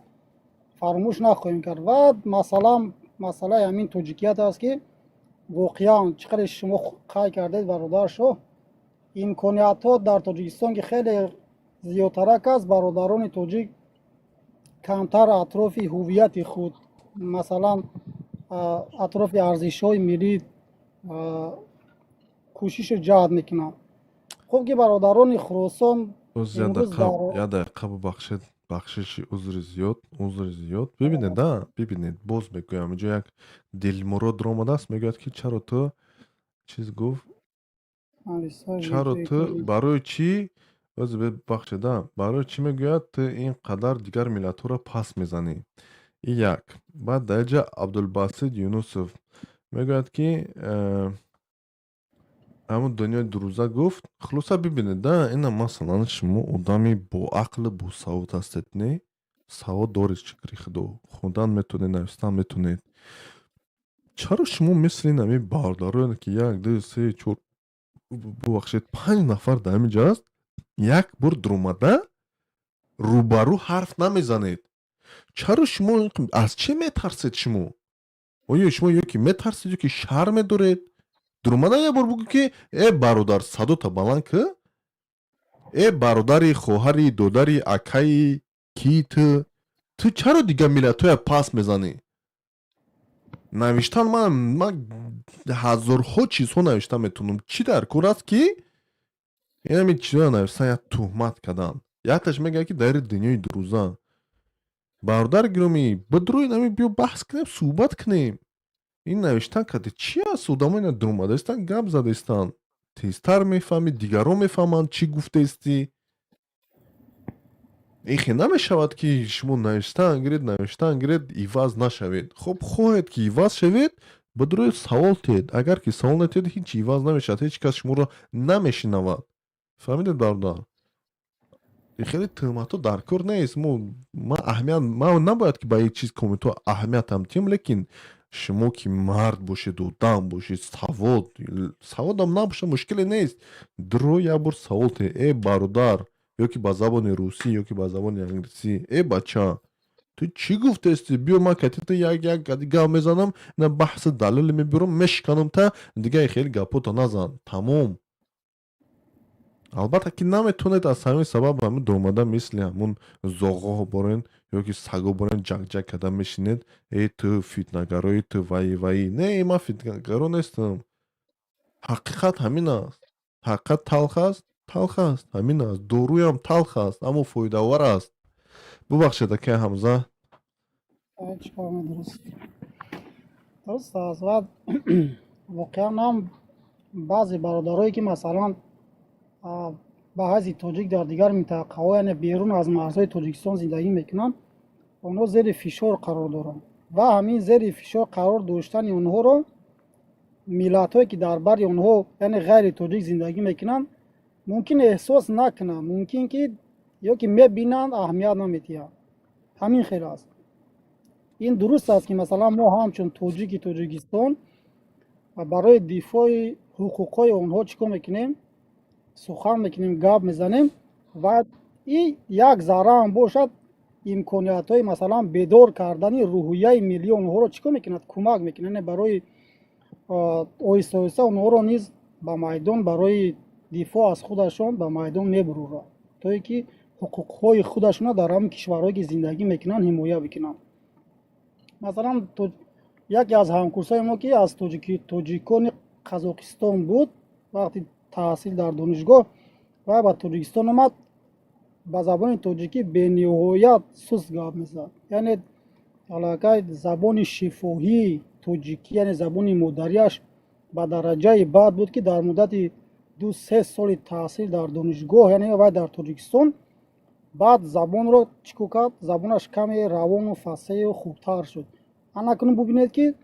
фаромӯш нахоҳем кард. Ва масалан, масъалаи ҳамин тоҷикият аст, ки воқеан чӣ қадре шумо қайд кардед, бародаршоҳ, имкониятҳо дар Тоҷикистон ки хеле зиёдтарак аст, бародарони тоҷик камтар атрофи ҳуввияти худ, масалан, атрофи арзишҳои миллӣ кӯшишу ҷаҳд мекунанд. Хуб ки бародарони Хуросон Боз як имрӯз дақиқа, дар як дақиқа бубахшед, бахшиши, узри зиёд, узри зиёд. Бибинед, а, бибинед, боз мегӯям, инҷо як Дилмурод омадааст, мегӯяд, ки чаро ту чиз гуфт, чаро ту, барои чӣ, боз бахшед, а, барои чӣ, мегӯяд, ту ин қадар дигар миллатҳоро пас мезанӣ? И як. Баъд дар инҷа Абдулбасид Юнусов мегӯяд, ки ҳамун дунёи дурӯза гуфт. Хулоса, бибинед, да, ина, масалан, шумо одами боақлу босавод ҳастед, не? Савод доред, шукри Худо, хондан метонед, навистан метонед. Чаро шумо мисли ин ҳамин бародароне, ки як, ду, се, чор, бубахшед, панҷ нафар дар ҳамин ҷо аст, як бор дуромада рӯбарӯ ҳарф намезанед? Чаро шумо аз чӣ метарсед? Шумо оё шумо ё ки метарсед, ё ки шарм медоред? Дуромада як бор бугӯ, ки э бародар, садота баланд ки, э бародари, хоҳари, додари, акаи, ки ту чаро дигар миллатҳоя пас мезанӣ? Навиштан ман ҳазорҳо чизҳо навишта метавонам. Чӣ дар кор аст, ки инами чизҳоя навиштан, як туҳмат кардан? Якташ мегӯяд, ки дар дунёи дурӯза. Бародар гиромӣ, бидурӯ, инами биё баҳс кунем, суҳбат кунем. Ин навиштан каде чи аст? Одамо ина дуромадаистанд, гап задаистанд, тезтар мефаҳмӣ, дигарон мефаҳманд, чӣ гуфтаистӣ. Ин хел намешавад, ки шумо навиштан гиред, навиштан гиред, иваз нашавед. Хоб, хоҳед, ки иваз шавед, бидурӯед, савол тиҳед. Агар ки савол натиҳед, ҳеҷ иваз намешавад, ҳеҷ кас шуморо намешинавад. Фаҳмидед, бародар? Хеле туҳматҳо дар кор нест. Мо ман аҳамият, ман набояд, ки ба ин чиз комментҳо аҳамиятам тиҳам, лекин шумо ки мард бошед, одам бошед, саводам набошад, мушкиле нест, дуро як бор савол тиҳ: э бародар, ё ки ба забони русӣ, ё ки ба забони англисӣ, э бача, ту чӣ гуфтаисти? Биё, ман кати ту як як гап мезанам, на баҳси далеле мебирам, мешиканам та, дига хеле гапота назан, тамом. Албатта, ки наметавонед, аз ҳамин сабаб ҳамин дуромада мисли ҳамун зоғоҳо борен ё ки саго борен, ҷак-ҷак карда мешинед: э ту фитнагарои, ту ваи ваи. Не, ман фитнагаро нестам. Ҳақиқат ҳамин аст. Ҳақиқат талх аст, талх аст, ҳамин аст. Доруям талх аст, аммо фоидаовар аст. Бубахшед, акай Ҳамза. Дуруст, дуруст аст. Ва воқеан ҳам баъзе бародарое, ки масалан ба ҳайси тоҷик дар дигар минтақаҳо, яъне берун аз марзҳои Тоҷикистон зиндагӣ мекунанд, онҳо зери фишор қарор доранд ва ҳамин зери фишор қарор доштани онҳоро миллатҳое, ки дар бари онҳо, яъне ғайри тоҷик зиндагӣ мекунанд, мумкин эҳсос накунанд, мумкин ки ё ки мебинанд, аҳамият намедиҳанд. Ҳамин хел аст. Ин дуруст аст, ки масалан мо ҳамчун тоҷики Тоҷикистон барои дифои ҳуқуқҳои онҳо чӣ кор мекунем? Сухан мекунем, гап мезанем ва и як зарраам бошад, имкониятҳои масалан бедор кардани рӯҳияи миллии онҳоро чӣ кор мекунад? Кӯмак мекунад, яъне барои оҳиста оҳиста онҳоро низ ба майдон, барои дифоъ аз худашон ба майдон мебурорад, то ин ки ҳуқуқҳои худашонро дар ҳамин кишварҳое, ки зиндагӣ мекунанд, ҳимоя бикунанд. Масалан, яке аз ҳамкурсҳои мо, ки аз тоҷикони Қазоқистон буд, вақти таҳсил дар донишгоҳ вай ба Тоҷикистон омад, ба забони тоҷикӣ бениҳоят суст гап мезад, яъне аллакай забони шифоҳии тоҷикӣ, яъне забони модариаш. Ба дараҷаи бад буд, ки дар муддати 2-3 соли таҳсил дар донишгоҳ, яъне вай дар Тоҷикистон, баъд забонро чӣ кор кард, забонаш каме равону фасеҳу хубтар шуд. Анакунун бубинед, ки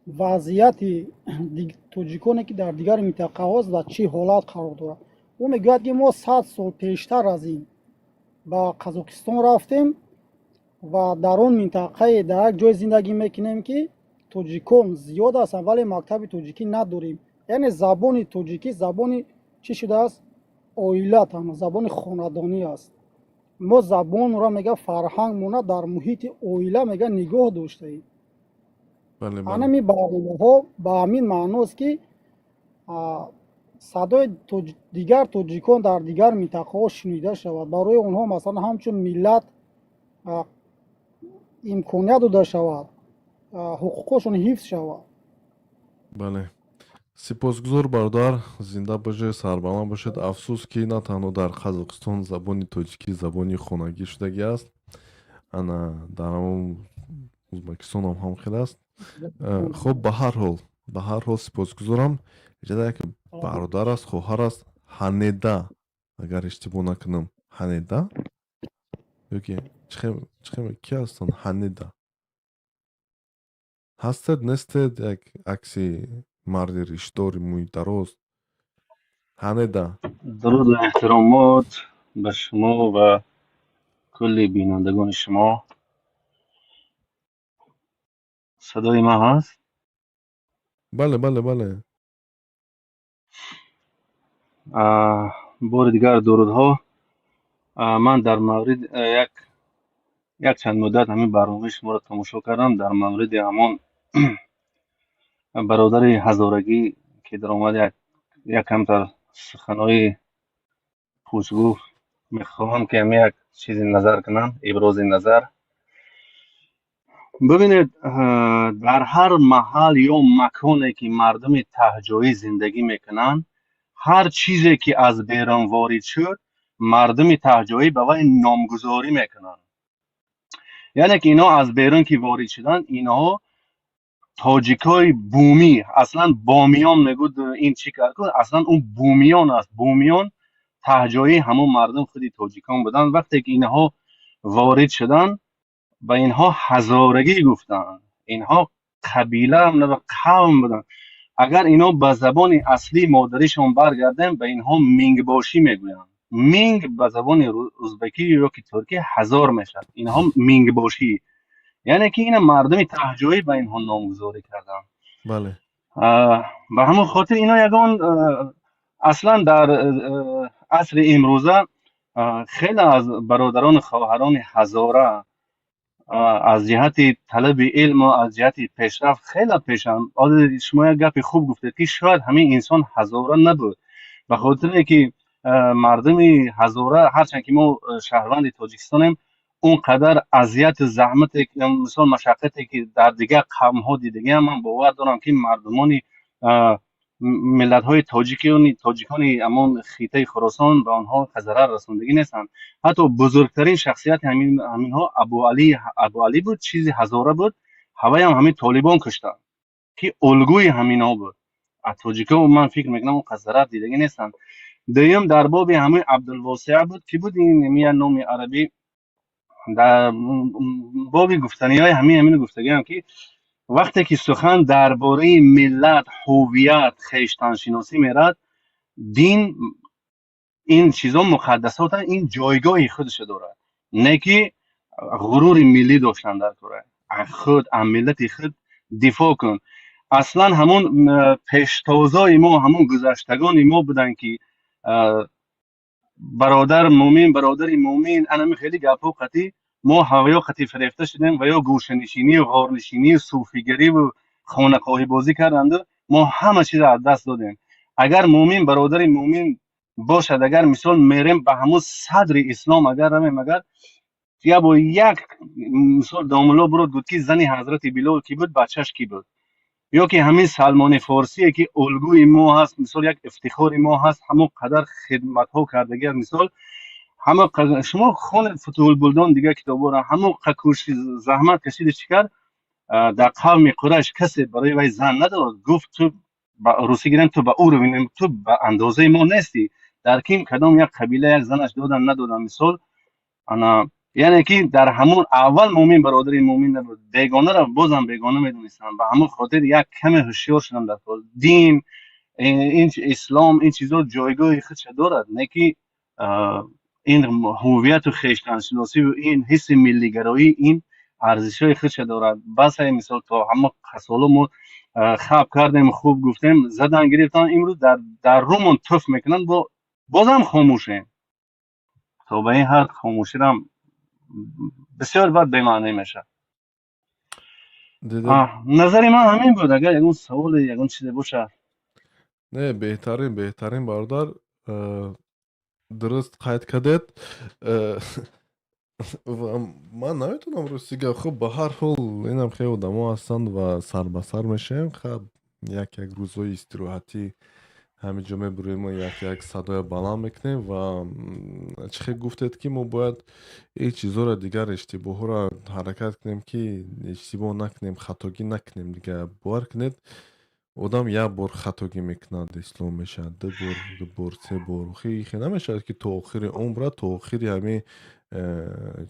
вазъияти тоҷиконе, ки дар дигар минтақаҳост, дар чӣ ҳолат қарор дорад. Ӯ мегӯяд, ки мо 100 сол пештар аз ин ба Қазоқистон рафтем ва дар он минтақае дар як ҷой зиндагӣ мекунем, ки тоҷикон зиёд ҳастанд, вале мактаби тоҷикӣ надорем. Яъне забони тоҷикӣ забони чӣ шудааст? Оила, танҳо забони хонадонӣ аст. Мо забонро, мега, фарҳангмона дар муҳити оила, мега, нигоҳ доштаем. Бале, бале. Анами барномаҳо ба ҳамин маъност, ки садои дигар тоҷикон дар дигар минтақаҳо шунида шавад, барои онҳо, масалан, ҳамчун миллат имконият дода шавад, ҳуқуқҳошон ҳифз шавад. Бале, сипосгузор, бародар, зинда бошед, сарбаланд бошед. Афсӯс, ки на танҳо дар Қазоқистон забони тоҷикӣ забони хонагӣ шудагӣ аст, ана дар ҳамон Ӯзбекистонам ҳам хел аст. Хуб, ба ҳар ҳол сипосгузорам. Иҷода як бародар аст, хоҳар аст, Ҳанеда, агар иштибоҳ накунам, Ҳанеда ёки чихе, ки ҳастанд? Ҳанеда ҳастед, нестед? Як акси марди ришдори мӯи дароз, Ҳанеда. Дуруду эҳтиромот ба шумо ва кулли бинандагони шумо. Садои ман ҳаст? Бале. Бори дигар дурудҳо. Ман дар маврид як чанд муддат ҳамин барномаи шуморо тамошо кардам дар мавриди ҳамон бародари ҳазорагӣ, ки даромад, як камтар суханҳои пуч гуфт. Мехоҳам, ки ҳамин як чизе назар кунам, ибрози назар. Бибинед, дар ҳар маҳал ё маконе, ки мардуми таҳҷоӣ зиндагӣ мекунанд, ҳар чизе, ки аз берун ворид шуд, мардуми таҳҷоӣ ба вай номгузорӣ мекунанд. Яъне ки инҳо аз берун ки ворид шуданд, инҳо тоҷикои бумӣ, аслан бомиён мегӯд, ин чӣ кард, аслан ӯ бумиён аст. Бумиён таҳҷоӣ ҳамон мардум худи тоҷикон буданд. Вақте ки инҳо ворид шуданд, ба инҳо ҳазорагӣ гуфтанд. Инҳо қабила ва қавм буданд. Агар инҳо ба забони аслии модаришон баргардем, ба инҳо мингбошӣ мегӯянд. Минг ба забони узбекӣ ё ки туркӣ ҳазор мешавад. Инҳо мингбошӣ, яъне ки ина мардуми таҳҷоӣ ба инҳо номгузорӣ карданд. Ба ҳамон хотир ино ягон аслан дар асри имрӯза хеле аз бародарону хоҳарони ҳазора аз ҷиҳати талаби илму аз ҷиҳати пешрафт хеле пешанд. Ҳозир шумо як гапи хуб гуфтед, ки шояд ҳамин инсон ҳазора набуд, ба хотире ки мардуми ҳазора, ҳарчанд ки мо шаҳрванди Тоҷикистонем, он қадар азияту заҳмате, мисол, машаққате, ки дар дигар қавмҳо дидагиам, ман бовар дорам, ки мардумони миллатҳои тоҷикони ҳамон хитаи Хуросон ба онҳо зарар расондагӣ нестанд. Ҳатто бузургтарин шахсияти ҳаминҳо Абуалӣ буд, чизи ҳазора буд, ҳаваям ҳамин толибон куштанд, ки улгӯи ҳаминҳо буд. Аз тоҷико ман фикр мекунам, он қадр зарар дидагӣ нестанд. Дуюм, дар боби ҳамин Абдулвосеа буд, ки буд, ин як номи арабӣ, дар боби гуфтаниҳои ҳамин гуфтагиам, ки вақте ки сухан дар бораи миллат, ҳувият, хештаншиносӣ мерад, дин, ин чизо муқаддасотанд, ин ҷойгоҳи худашо дорад, не ки ғурури миллӣ доштан дар кора. Аз худ, аз миллати худ дифоъ кун. Аслан ҳамон пештозои мо, ҳамон гузаштагони мо буданд, ки бародар мӯмин, бародари мӯмин, анами хеле гапҳо қатӣ мо ҳаваё қатӣ фирефта шудем ва ё гӯшанишинию ғорнишинию суфигариву хонақоҳибозӣ карданду мо ҳама чизро аз даст додем. Агар мӯмин бародари мӯмин бошад, агар, мисол, мерем ба ҳамун садри ислом, агар равем, агар я бо як мисол домулло бурод гуфт, ки зани ҳазрати Билол кӣ буд, бачаш кӣ буд, ё ки ҳамин Салмони Форсие, ки улгӯи мо ҳаст, мисол, як ифтихори мо ҳаст, ҳамон қадар хидматҳо кардагиаст, мисол, ҳама шумо хонед Футуҳулбулдон, дигар китобҳоро, ҳамон кӯши заҳмат кашиди, чӣ кард? Дар қавми Қурайш касе барои вай зан надод. Гуфт: «Ту Ба русӣ гирем, ту ба уровень, ту ба андозаи мо нестӣ. Дар ким кадом як қабила як занаш додан надодан, мисол, ана, яъне ки дар ҳамон аввал мӯмин бародари мӯмин набуд, бегонаро бозам бегона медонистанд. Ба ҳамон хотир як каме ҳушёр шудам. Дар кор дин, ин ислом, ин чизо ҷойгоҳи худша дорад, не ки ин ҳувияту хештаншиносиву ин ҳисси миллигароӣ, ин арзишҳои худша дорад. Басе, мисол, то ҳама қасоло мо хаб кардем, хуб гуфтем, задан гирифтан, имрӯз дар румон туф мекунанд, бо бозам хомӯшем. То ба ин ҳад хомӯширам бисёр бад бемаънӣ мешавад. Дида. Назари ман ҳамин буд. Агар ягон саволе, ягон чизе бошад. Не, беҳтарин, беҳтарин, бародар, дуруст қайд кардед. Ва ман наметавонам, рости гап. Хуб, ба ҳар ҳол, инам хеле одамо ҳастанд ва сарбасар мешавем. Хаб, як як рӯзҳои истироҳатӣ ҳамин ҷо мебурем ва як як садоя баланд мекунем. Ва чӣ хел гуфтед, ки мо бояд ин чизҳоро, дигар иштибоҳҳоро ҳаракат кунем, ки иштибоҳ накунем, хатогӣ накунем. Дигар бовар кунед, одам як бор хатогӣ мекунад, ислоҳ мешавад, ду бор, ду бор, се бор. Хе намешавад, ки то охири умра, то охири ҳамин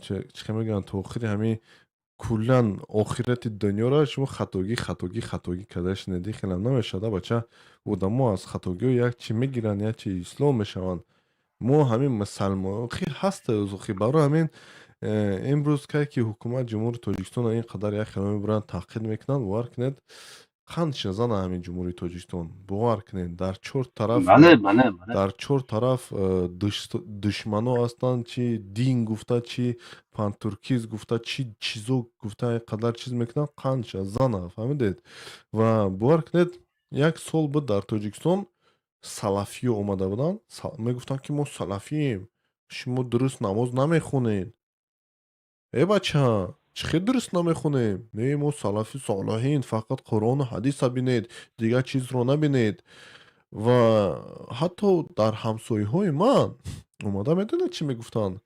чӣ хел мегӯянд, то охири ҳамин куллан охирати дунёро шумо хатогӣ, хатогӣ, хатогӣ карда шинед. Ин хелам намешавад, а бача. Одамо аз хатогиҳо як чи мегиранд, як чи ислоҳ мешаванд. Мо ҳамин мусалмон хи ҳаста, хи барои ҳамин имрӯз кай ки ҳукумати Ҷумҳурии Тоҷикистонро ин қадар як хело мебуранд, таҳқир мекунанд, бовар кунед, қанд шазана ҳамин Ҷумҳурии Тоҷикистон. Бовар кунед, дар чор тараф бале бале бале дар чор тараф душмано ҳастанд, чи дин гуфта, чи пантуркист гуфта, чи чизо гуфта, ин қадар чиз мекунанд, қанд шазана, фаҳмидед? Ва бовар кунед, як сол буд, дар Тоҷикистон салафиё омада буданд, мегуфтанд, ки мо салафием, шумо дуруст намоз намехонед. Э бача, чӣ хел дуруст намехонем? Не, мо салафи солиҳин, фақат Қуръону ҳадиса бинед, дигар чизро набинед. Ва ҳатто дар ҳамсояҳои ман омада, медонед, чӣ мегуфтанд?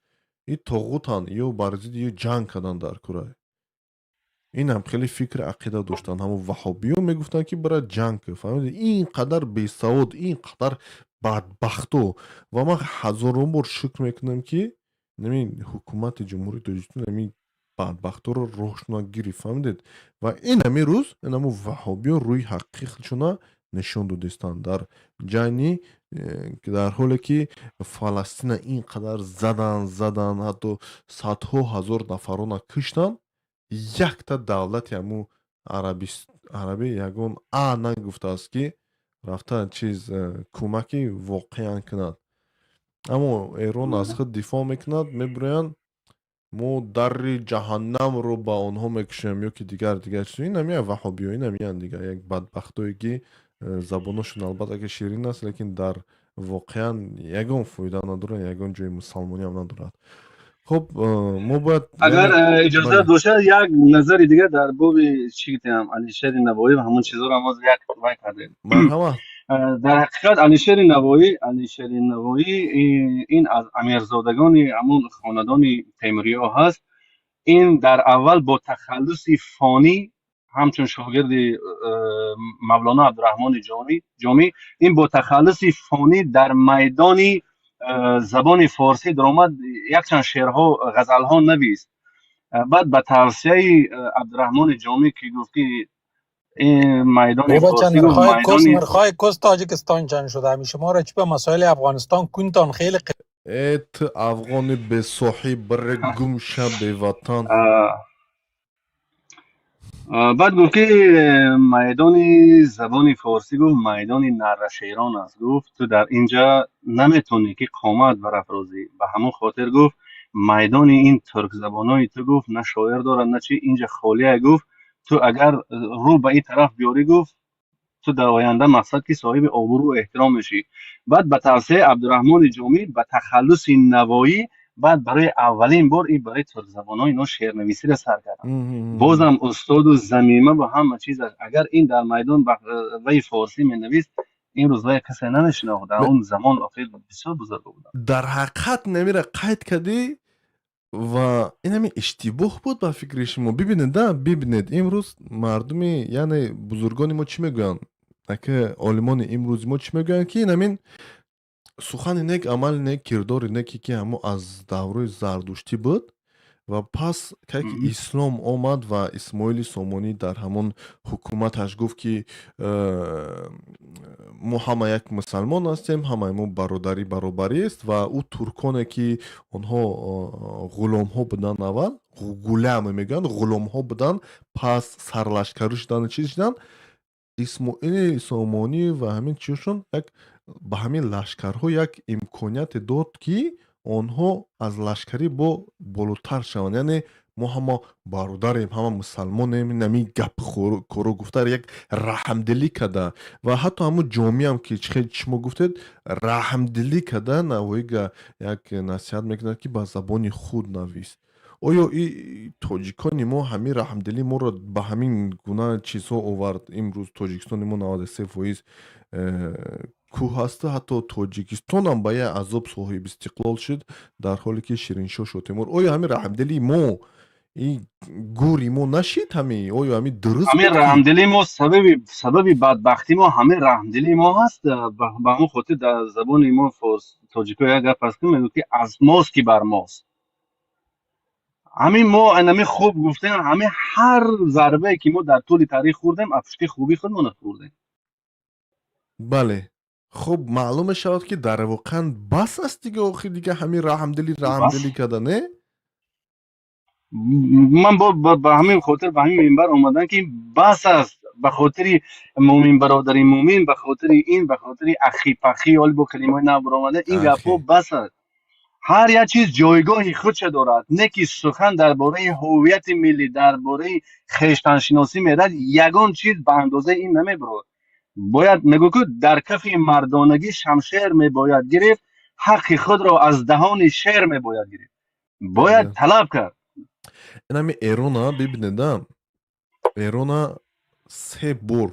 И тоғутанд, ё бар зидди ё ҷанг карданд дар кӯра. Инам хеле фикри ақида доштанд. Ҳамон ваҳобиё мегуфтанд, ки бара ҷанг кун. Фаҳмидед? Ин қадар бесавод, ин қадар бадбахто. Ва ман ҳазорон бор шукр мекунам, ки ҳамин ҳукумати Ҷумҳурии Тоҷикистон ҳамин бадбахторо роҳшона гирифт, фаҳмидед? Ва ин ҳамин рӯз ин ҳамун ваҳобиё рӯи ҳақиқии худшона нишон додистанд дар ҷайни, дар ҳоле ки Фаластина ин қадар задан, задан, ҳатто садҳо ҳазор нафарона куштанд, якта давлати ҳамун арабӣ ягон а нагуфтааст, ки рафта чиз кӯмаки воқеан кунад. Аммо Эрон аз худ дифоъ мекунад, мебироянд, мо дари ҷаҳаннамро ба онҳо мекушем ё ки дигар дигар чиз. Ин ҳамин ваҳобиё, ин ҳамиянд дигар, як бадбахтое, ки забоношон албатта ки ширин аст, лекин дар воқеан ягон фоида надорад, ягон ҷои мусалмониам надорад. Хуб, мо бояд Агар иҷозат бошад, як назари дигар дар боби чӣ гуфтем, Алишери Навоӣ ва ҳамон чизҳоро мо як вай кардем. Марҳамат. Дар ҳақиқат Алишери Навоӣ ин аз амирзодагони ҳамон хонадони Темуриё ҳаст. Ин дар аввал бо тахаллуси Фонӣ, ҳамчун шогирди Мавлоно Абдураҳмони Ҷомӣ, ин бо тахаллуси Фонӣ дар майдони забони форсӣ даромад, якчанд шеърҳо, ғазалҳо навист. Баъд ба тавсияи Абдураҳмони Ҷомӣ, ки гуфт, ки ин майдони بابا форсӣ, гуфт نرخای کس майдони نرخای کس تاجیکستان چند شده؟ همی شما را چی به مسائل افغانستان کنتان خیلی Э, ту афғони бесоҳиб, баре гум ша, беватан. Баъд гуфт, ки майдони забони форсӣ, гуфт, майдони наррашерон аст. Гуфт, ту дар инҷа наметавонӣ, ки қомат барафрозӣ. Ба ҳамон хотир, гуфт, майдони ин туркзабонои ту, гуфт, на шоир дорад, на чи, инҷа холия. Гуфт, ту агар рӯ ба ин тараф биёрӣ, гуфт, ту дар оянда, мақсад, ки соҳиби обрӯ эҳтиром мешӣ. Баъд ба тавсияи Абдураҳмони Ҷомӣ ба тахаллуси Навоӣ баъд барои аввалин бор ин барои туркзабонҳо ино шеърнависиро сар карданд. Бозам устоду замима ва ҳама чиз. Агар ин дар майдон ваи форсӣ менавист, имрӯз вай касе намешинохт. Дар он замон охир бисёр бузург буданд. Дар ҳақиқат намира қайд кардӣ ва ин ҳамин иштибоҳ буд ба фикри шумо. Бибинед, да, бибинед, имрӯз мардуми, яъне бузургони мо чӣ мегӯянд? Ака, олимони имрӯзи мо чӣ мегӯянд, ки ин ҳамин сухани нек, амали нек, кирдори неке, ки ҳамо аз даврои зардуштӣ буд ва пас кай ки ислом омад ва Исмоили Сомонӣ дар ҳамон ҳукуматаш гуфт, ки мо ҳама як мусалмон ҳастем, ҳамаи мо бародарӣ, баробарист, ва ӯ турконе, ки онҳо ғуломҳо буданд, аввал гулям мегӯянд, ғуломҳо буданд, пас сарлашкарӣ шуданд, чиз шуданд, Исмоили Сомонӣ ва ҳамин чизшон як ба ҳамин лашкарҳо як имконияте дод, ки онҳо аз лашкарӣ бо болотар шаванд, яъне мо ҳама бародарем, ҳама мусалмонем. Ин гап коро гуфта, як раҳмдилӣ карда ва ҳатто ҳамун ҷомиам, ки хел шумо гуфтед, раҳмдилӣ карда, Навоига як насиҳат мекунад, ки ба забони худ навис. Оё и тоҷикони мо ҳамин раҳмдилӣ моро ба ҳамин гуна чизҳо овард? Имрӯз Тоҷикистони мо 93% кӯҳ ҳаста, ҳатто Тоҷикистонам ба як азоб соҳиби истиқлол шуд, дар ҳоле ки Шириншоҳ Шотемур. Оё ҳамин раҳмдилии мо ин гури мо нашид? Ҳамин оё ҳамин дуруст Ҳамин буд, ки раҳмдилии мо сабаби бадбахтии мо, ҳамин раҳмдилии мо ҳаст. Ба ҳамон хотир дар забони мо, форс, тоҷико, як гап ҳаст, ки мегӯяд, ки аз мост, ки бар мост. Ҳамин мо ҳамин хуб гуфтем, ҳамин ҳар зарбае, ки мо дар тӯли таърих хӯрдем, аз пушти хубии худмона хӯрдем. Бале, хуб, маълум мешавад, ки дар воқеан бас аст дига, охир дига ҳамин раҳмдилӣ Бас. раҳмдилӣ карда, не? Ман бо ба ҳамин хотир ба ҳамин минбар омадам, ки бас аст. Ба хотири мӯмин, бародари мӯмин, ба хотири ин, ба хотири ахи пахи, ҳоли бо калимаҳои нав баромада, ин гапҳо Ахи. бас аст. Ҳар як чиз ҷойгоҳи худша дорад, не ки сухан дар бораи ҳуввияти миллӣ, дар бораи хештаншиносӣ мерад, ягон чиз ба андозаи ин намебурад. Бояд мегӯ, ки дар кафи мардонагӣ шамшер мебояд гирифт, ҳаққи худро аз даҳони шер мебояд гирифт, бояд талаб кард. Ин ҳами Эрона бибинеда, Эрона се бор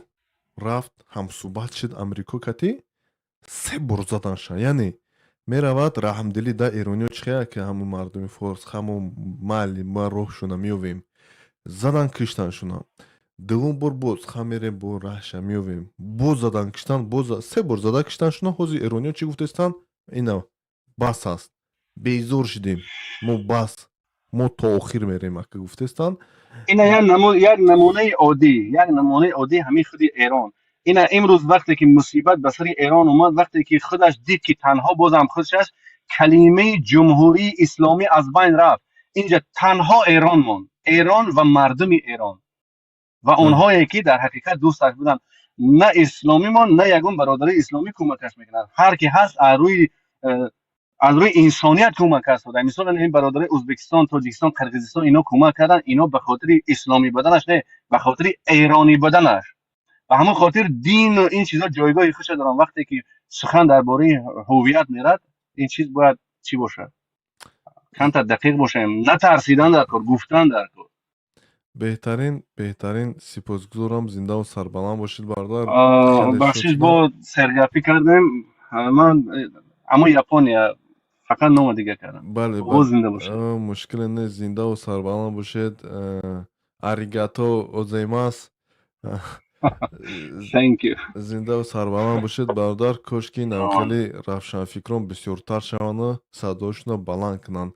рафт, ҳамсӯҳбат шуд Амрико кати, се бор заданша. Яъне меравад раҳмдилӣ да эрониё, чихея, ки ҳамун мардуми форс ҳамо майли, ма роҳшуна меёвем, задан, киштаншуна. Дуввум бор боз ха мерем, бо раҳша меёвем, боз задан, киштан, боз се бор зада киштаншуна. Ҳозир эрониё чӣ гуфтестанд? Ина бас аст, безор шудем мо, бас, мо то охир мерем, ака, гуфтестанд. Ина як намунаи оддӣ, як намунаи оддӣ, ҳамин худи Эрон. Ина имрӯз вақте ки мусибат ба сари Эрон омад, вақте ки худаш дид, ки танҳо бозам худаш аст, калимаи Ҷумҳурии Исломӣ аз байн рафт, инҷа танҳо Эрон монд, Эрон ва мардуми Эрон ва онҳое, ки дар ҳақиқат дӯсташ буданд. На исломӣ монд, на ягон бародари исломӣ кӯмакаш мекунад. Ҳар ки ҳаст, аз рӯи инсоният кӯмак кард. Мисол, ин бародари Ӯзбекистон, Тоҷикистон, Қирғизистон, ино кӯмак карданд, ино ба хотири исломӣ буданаш не, ба хотири эронӣ буданаш. Ба ҳамон хотир дину ин чизо ҷойгоҳи худша доранд. Вақте ки сухан дар бораи ҳуввият мерад, ин чиз бояд чӣ бошад, камтар дақиқ бошем, натарсидан дар кор, гуфтан дар кор. Беҳтарин, беҳтарин, сипосгузорам, зиндаву сарбаланд бошед, бародар. Хеле шод Бахшиш, шудам. Бо сергапӣ кардем ман, аммо Япония фақат нома дига кардам. Бале. Боз зинда бошед. Мушкиле нест, зиндаву сарбаланд бошед. Аригато гозаймас. Thank you. Зиндаву сарбаланд бошед, бародар. Кошки навхели равшанфикрон бисёртар шаванду садоашонро баланд кунанд.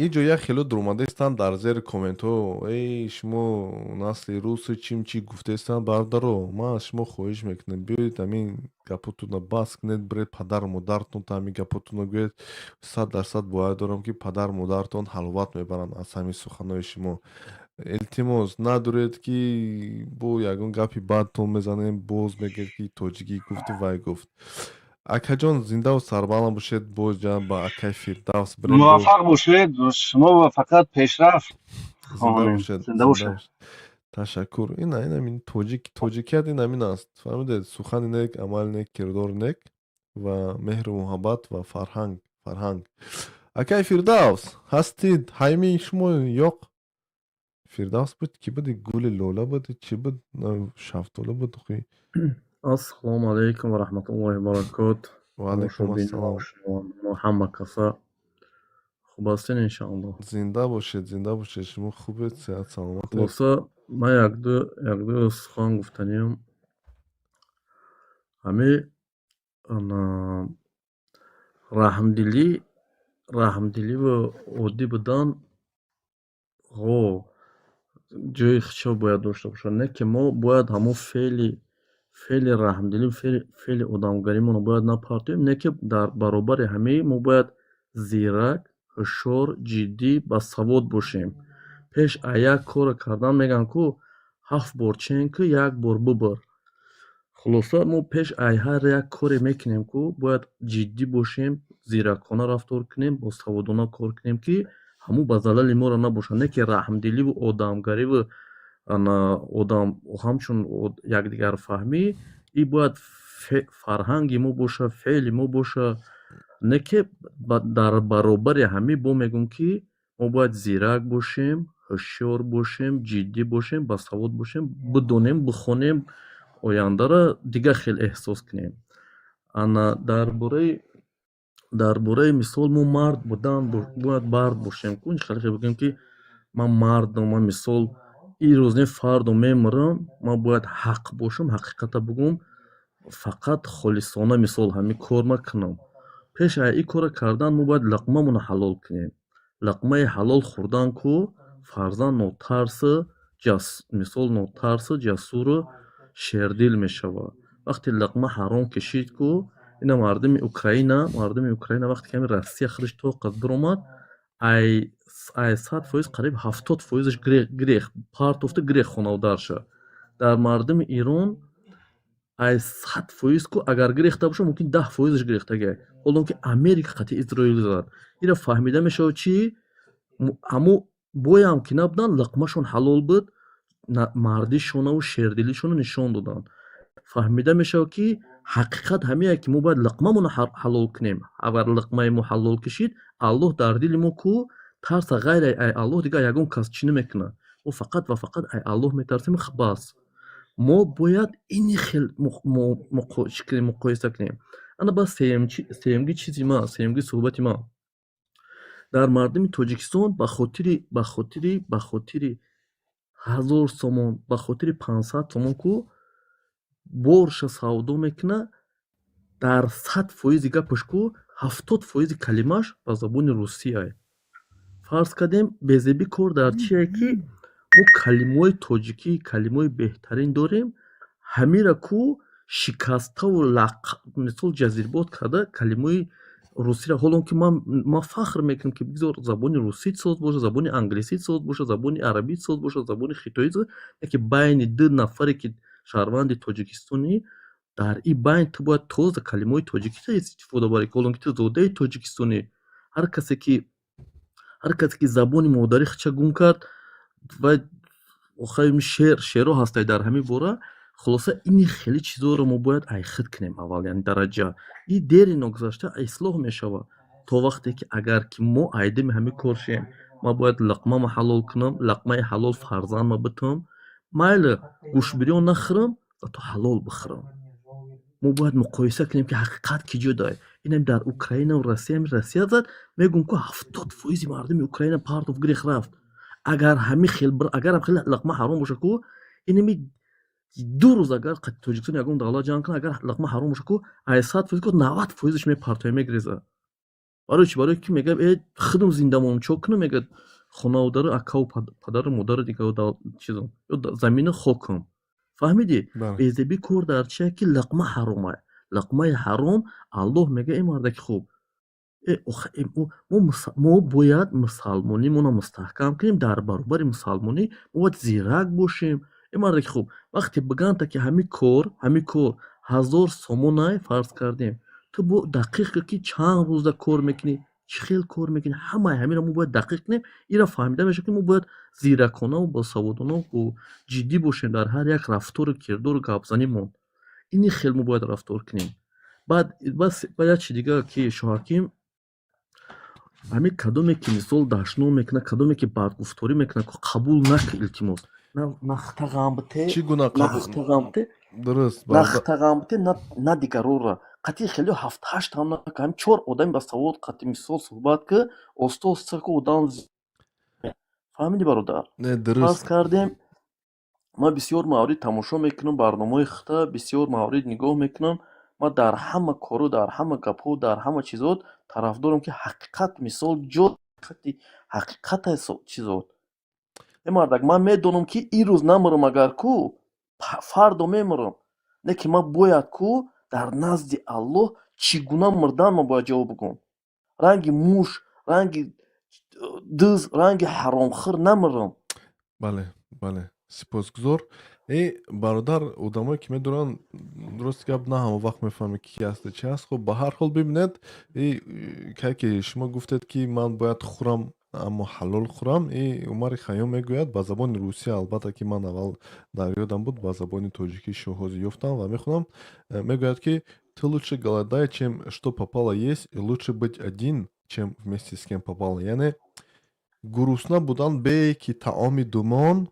Ин ҷо як хело дуромадаистанд дар зери комментҳо: «Эй, шумо насли руси», чим чӣ гуфтаистанд. Бародаро, ман аз шумо хоҳиш мекунам, биёед, ҳамин гапотонро бас кунед, биред падару модаратон та ҳамин гапотонро гӯед. 100% бовар дорам, ки падару модаратон ҳаловат мебаранд аз ҳамин суханҳои шумо. Илтимос, надуред, ки бо ягон гапи бадтон мезанем, боз мегӯед, ки тоҷикӣ гуфту вай гуфт. Акаҷон, зиндаву сарбаланд бошед. Боз ҷа ба акай Фирдавс бирем. Муваффақ бошед шумо ва фақат пешрафт Зинда хоҳонем. бошед. Зинда Зинда бошед. бошед, ташаккур. Ина ин тоҷик, тоҷикият ин ҳамин аст, фаҳмидед? Сухани нек, амали нек, кирдори нек ва меҳру муҳаббат ва фарҳанг, фарҳанг. Акай Фирдавс, ҳастид? Ҳайми шумо ёқ. Фирдавс буд, кӣ буди? Гули лола буд, чӣ буд, шафтола буд охи? Ассалому алайкум ва раҳматуллоҳи ва баракот. Ва алайкум ассалом. Шумо ҳама каса хуб ҳастед, иншааллоҳ? Зинда бошед, зинда бошед. Шумо хубед, сеҳат, саломатед? Хулоса, ман якду сухан гуфтаниям. Ҳами ана раҳмдилӣ, раҳмдиливу оддӣ будан, ҳо, ҷои худшо бояд дошта бошад. Не ки мо бояд ҳамон феъли раҳмдилӣ, феъли одамгаримонро бояд напартоем, не ки дар баробари ҳамаи мо бояд зирак, ҳушёр, ҷиддӣ, басавод бошем. Пеш аз як корро кардан, мегӯянд ку, ҳафт бор чен ку, як бор бубур. Хулоса, мо пеш аз ҳар як коре мекунем ку, бояд ҷиддӣ бошем, зиракона рафтор кунем, босаводона кор кунем, ки ҳамун ба залали моро набошад. Не ки раҳмдиливу одамгариву ана одам ҳамчун якдигарфаҳмӣ, ин бояд фарҳанги мо боша, феъли мо боша. Не ки дар баробари ҳамин бо мегӯм, ки мо бояд зирак бошем, ҳушёр бошем, ҷиддӣ бошем, басавод бошем, бидонем, бихонем, ояндаро дигар хел эҳсос кунем. Ана дар бораи мисол, мо мард будан, бояд мард бошем ку, хеле бигӯем, ки ман мардам, ман мисол ирӯз не, фардо мемирам, ман бояд ҳақ бошам, ҳақиқата бигӯм, фақат холисона мисол ҳамин кор макунам. Пеш аз ин корро кардан мо бояд луқмамонро ҳалол кунем. Луқмаи ҳалол хӯрдан ку, фарзанд нотарсу, мисол, нотарсу, ҷасуру шердил мешавад. Вақте луқма ҳаром кашид ку, ина мардуми Украина вақте ки ҳамин Россия худаш тоқат биромад, ай 100% қариб 70%-аш гирех партофта, гирех хонаводарша. Дар мардуми Ирон ай 100% ку, агар гирехта бошад, мумкин 10%-аш гирехтагиай. Ҳолон ки Америка қатъи Изроил зад, ира фаҳмида мешавад, чи ҳамо боям ки набуданд, луқмашон ҳалол буд, мардишонаву шердилишонро нишон доданд. Фаҳмида мешавад, ки ҳақиқат ҳамие, ки мо бояд луқмамонро ҳалол кунем. Агар луқмаи мо ҳалол кашид, Аллоҳ дар дили мо ку тарса, ғайри ай Аллоҳ дигар ягон кас чӣ намекунад. Мо фақат ва фақат ай Аллоҳ метарсем, бас. Мо бояд ини хел муқоиса кунем. Ана бас, сеюмги чизи ман, сеюмги суҳбати ман: дар мардуми Тоҷикистон ба хотири 1000 сомон, ба хотири 500 сомон ку борша савдо мекунад. Дар 100%-и гапаш ку, 70%-и калимааш ба забони русия. Фарз кардем, безебӣ кор дар чие, ки мо калимаҳои тоҷикӣ, калимаҳои беҳтарин дорем, ҳамира ку шикаставу лақ, мисол, ҷазирбод карда калимаҳои русиро. Ҳолон ки ман фахр мекунам, ки бигзор забони русӣ соз бошад, забони англисӣ соз бошад, забони арабӣ соз бошад, забони хитоӣ, яке байни ду нафаре, ки шаҳрванди Тоҷикистонӣ, дар ин байн ту бояд тоза калимаҳои тоҷикиро истифода барӣ, ҳолон ки ту зодаи Тоҷикистонӣ. Ҳар касе ки забони модари худша гум кард, вай охир шеърҳо ҳастанд дар ҳамин бора. Хулоса, ини хеле чизҳоро мо бояд айхид кунем аввал, яъне дараҷа и дери ногузашта ислоҳ мешавад. То вақте ки агар ки мо айдими ҳамин кор шем, ман бояд луқмамо ҳалол кунам, луқмаи ҳалол фарзандма битам, майли, гӯштбирён нахӯрам, зато ҳалол бихӯрам. Мо бояд муқоиса кунем, ки ҳақиқат ки ҷо дай. Инам дар Украинау Россия, Россия зад, мегӯм ку, 70%-и мардуми Украина партов, гирех, рафт. Агар ҳамин хел, агарам хеле луқма ҳаром боша ку, инами 2 рӯз агар Тоҷикистон ягон давлат ҷанг кунад, агар луқма ҳаром боша ку, ай 100% ку, 90%-аш мепартоя, мегиреза. Барои чӣ? Барои ки мегӯям, э, худам зинда монам, чо кунам, мегӯяд, хонаву дару, акаву падару модару, дигар чизо, ё замину хокам. Фаҳмидӣ? Безебӣ кор дар чие, ки луқма ҳаромай. Луқмаи ҳаром, Аллоҳ мегӯяд: «Э, мардаки хуб, мо бояд мусалмонимонро мустаҳкам кунем. Дар баробари мусалмонӣ мо бояд зирак бошем. Э, мардаки хуб, вақте бигӯянд, ки ҳамин кор 1000 сомонай, фарз кардем, ту бо дақиқ кун, ки чанд рӯза кор мекунӣ, чӣ хел кор мекунӣ. Ҳамаи ҳаминро мо бояд дақиқ кунем. Инро фаҳмида мешавад, ки мо бояд зираконаву босаводонаву ҷиддӣ бошем дар ҳар як рафтору кирдору гапзанимон. Ини хел мо бояд рафтор кунем.» Баъд як чи дигар, ки Шоҳаким, ҳамин кадоме ки мисол дашном мекунад, кадоме ки бадгуфторӣ мекунад, қабул накун, илтимос. На хта ғам бите, Чӣ гуна? на хта ғам бите, Дуруст. на хта ғам бите, на дигарора. Қатъи хеле ҳафт-ҳашт ҳам накун, ҳамин чор одами басавод қатъи мисол суҳбат ки, оста оста ку одам. Фаҳмидӣ, бародар? Не, Фарз дуруст. кардем. Ман бисёр маврид тамошо мекунам барномаҳои худта, бисёр маврид нигоҳ мекунам. Ман дар ҳама кору, дар ҳама гапҳо, дар ҳама чизот тарафдорам, ки ҳақиқат, мисол, ҷо ҳақиқата чизот. Э, мардак, ман медонам, ки ирӯз намурам, агар ку фардо мемурам, не ки ман бояд ку дар назди Аллоҳ чӣ гуна мурдан, ман бояд ҷавоб бигӯям. Ранги муш, ранги дыз, ранги ҳаромхӯр намурам. Бале, сипосгузор. Э, бародар, одамое ки медонанд, рости гап, на ҳама вақт мефаҳмед, ки ҳаст, чи ҳаст. Хуб, ба ҳар ҳол, бибинед, и кай ки шумо гуфтед, ки ман бояд хӯрам, аммо ҳалол хӯрам, и Умари Хайём мегӯяд ба забони русия, албатта, ки ман аввал дар ёдам буд, ба забони тоҷикӣ ҳозир ёфтам ва мехонам. Мегӯяд, ки ты лучше голодай, чем что попало есть, и лучше быть один, чем вместе с кем попало. Яъне гурусна будан бе ки таоми думон,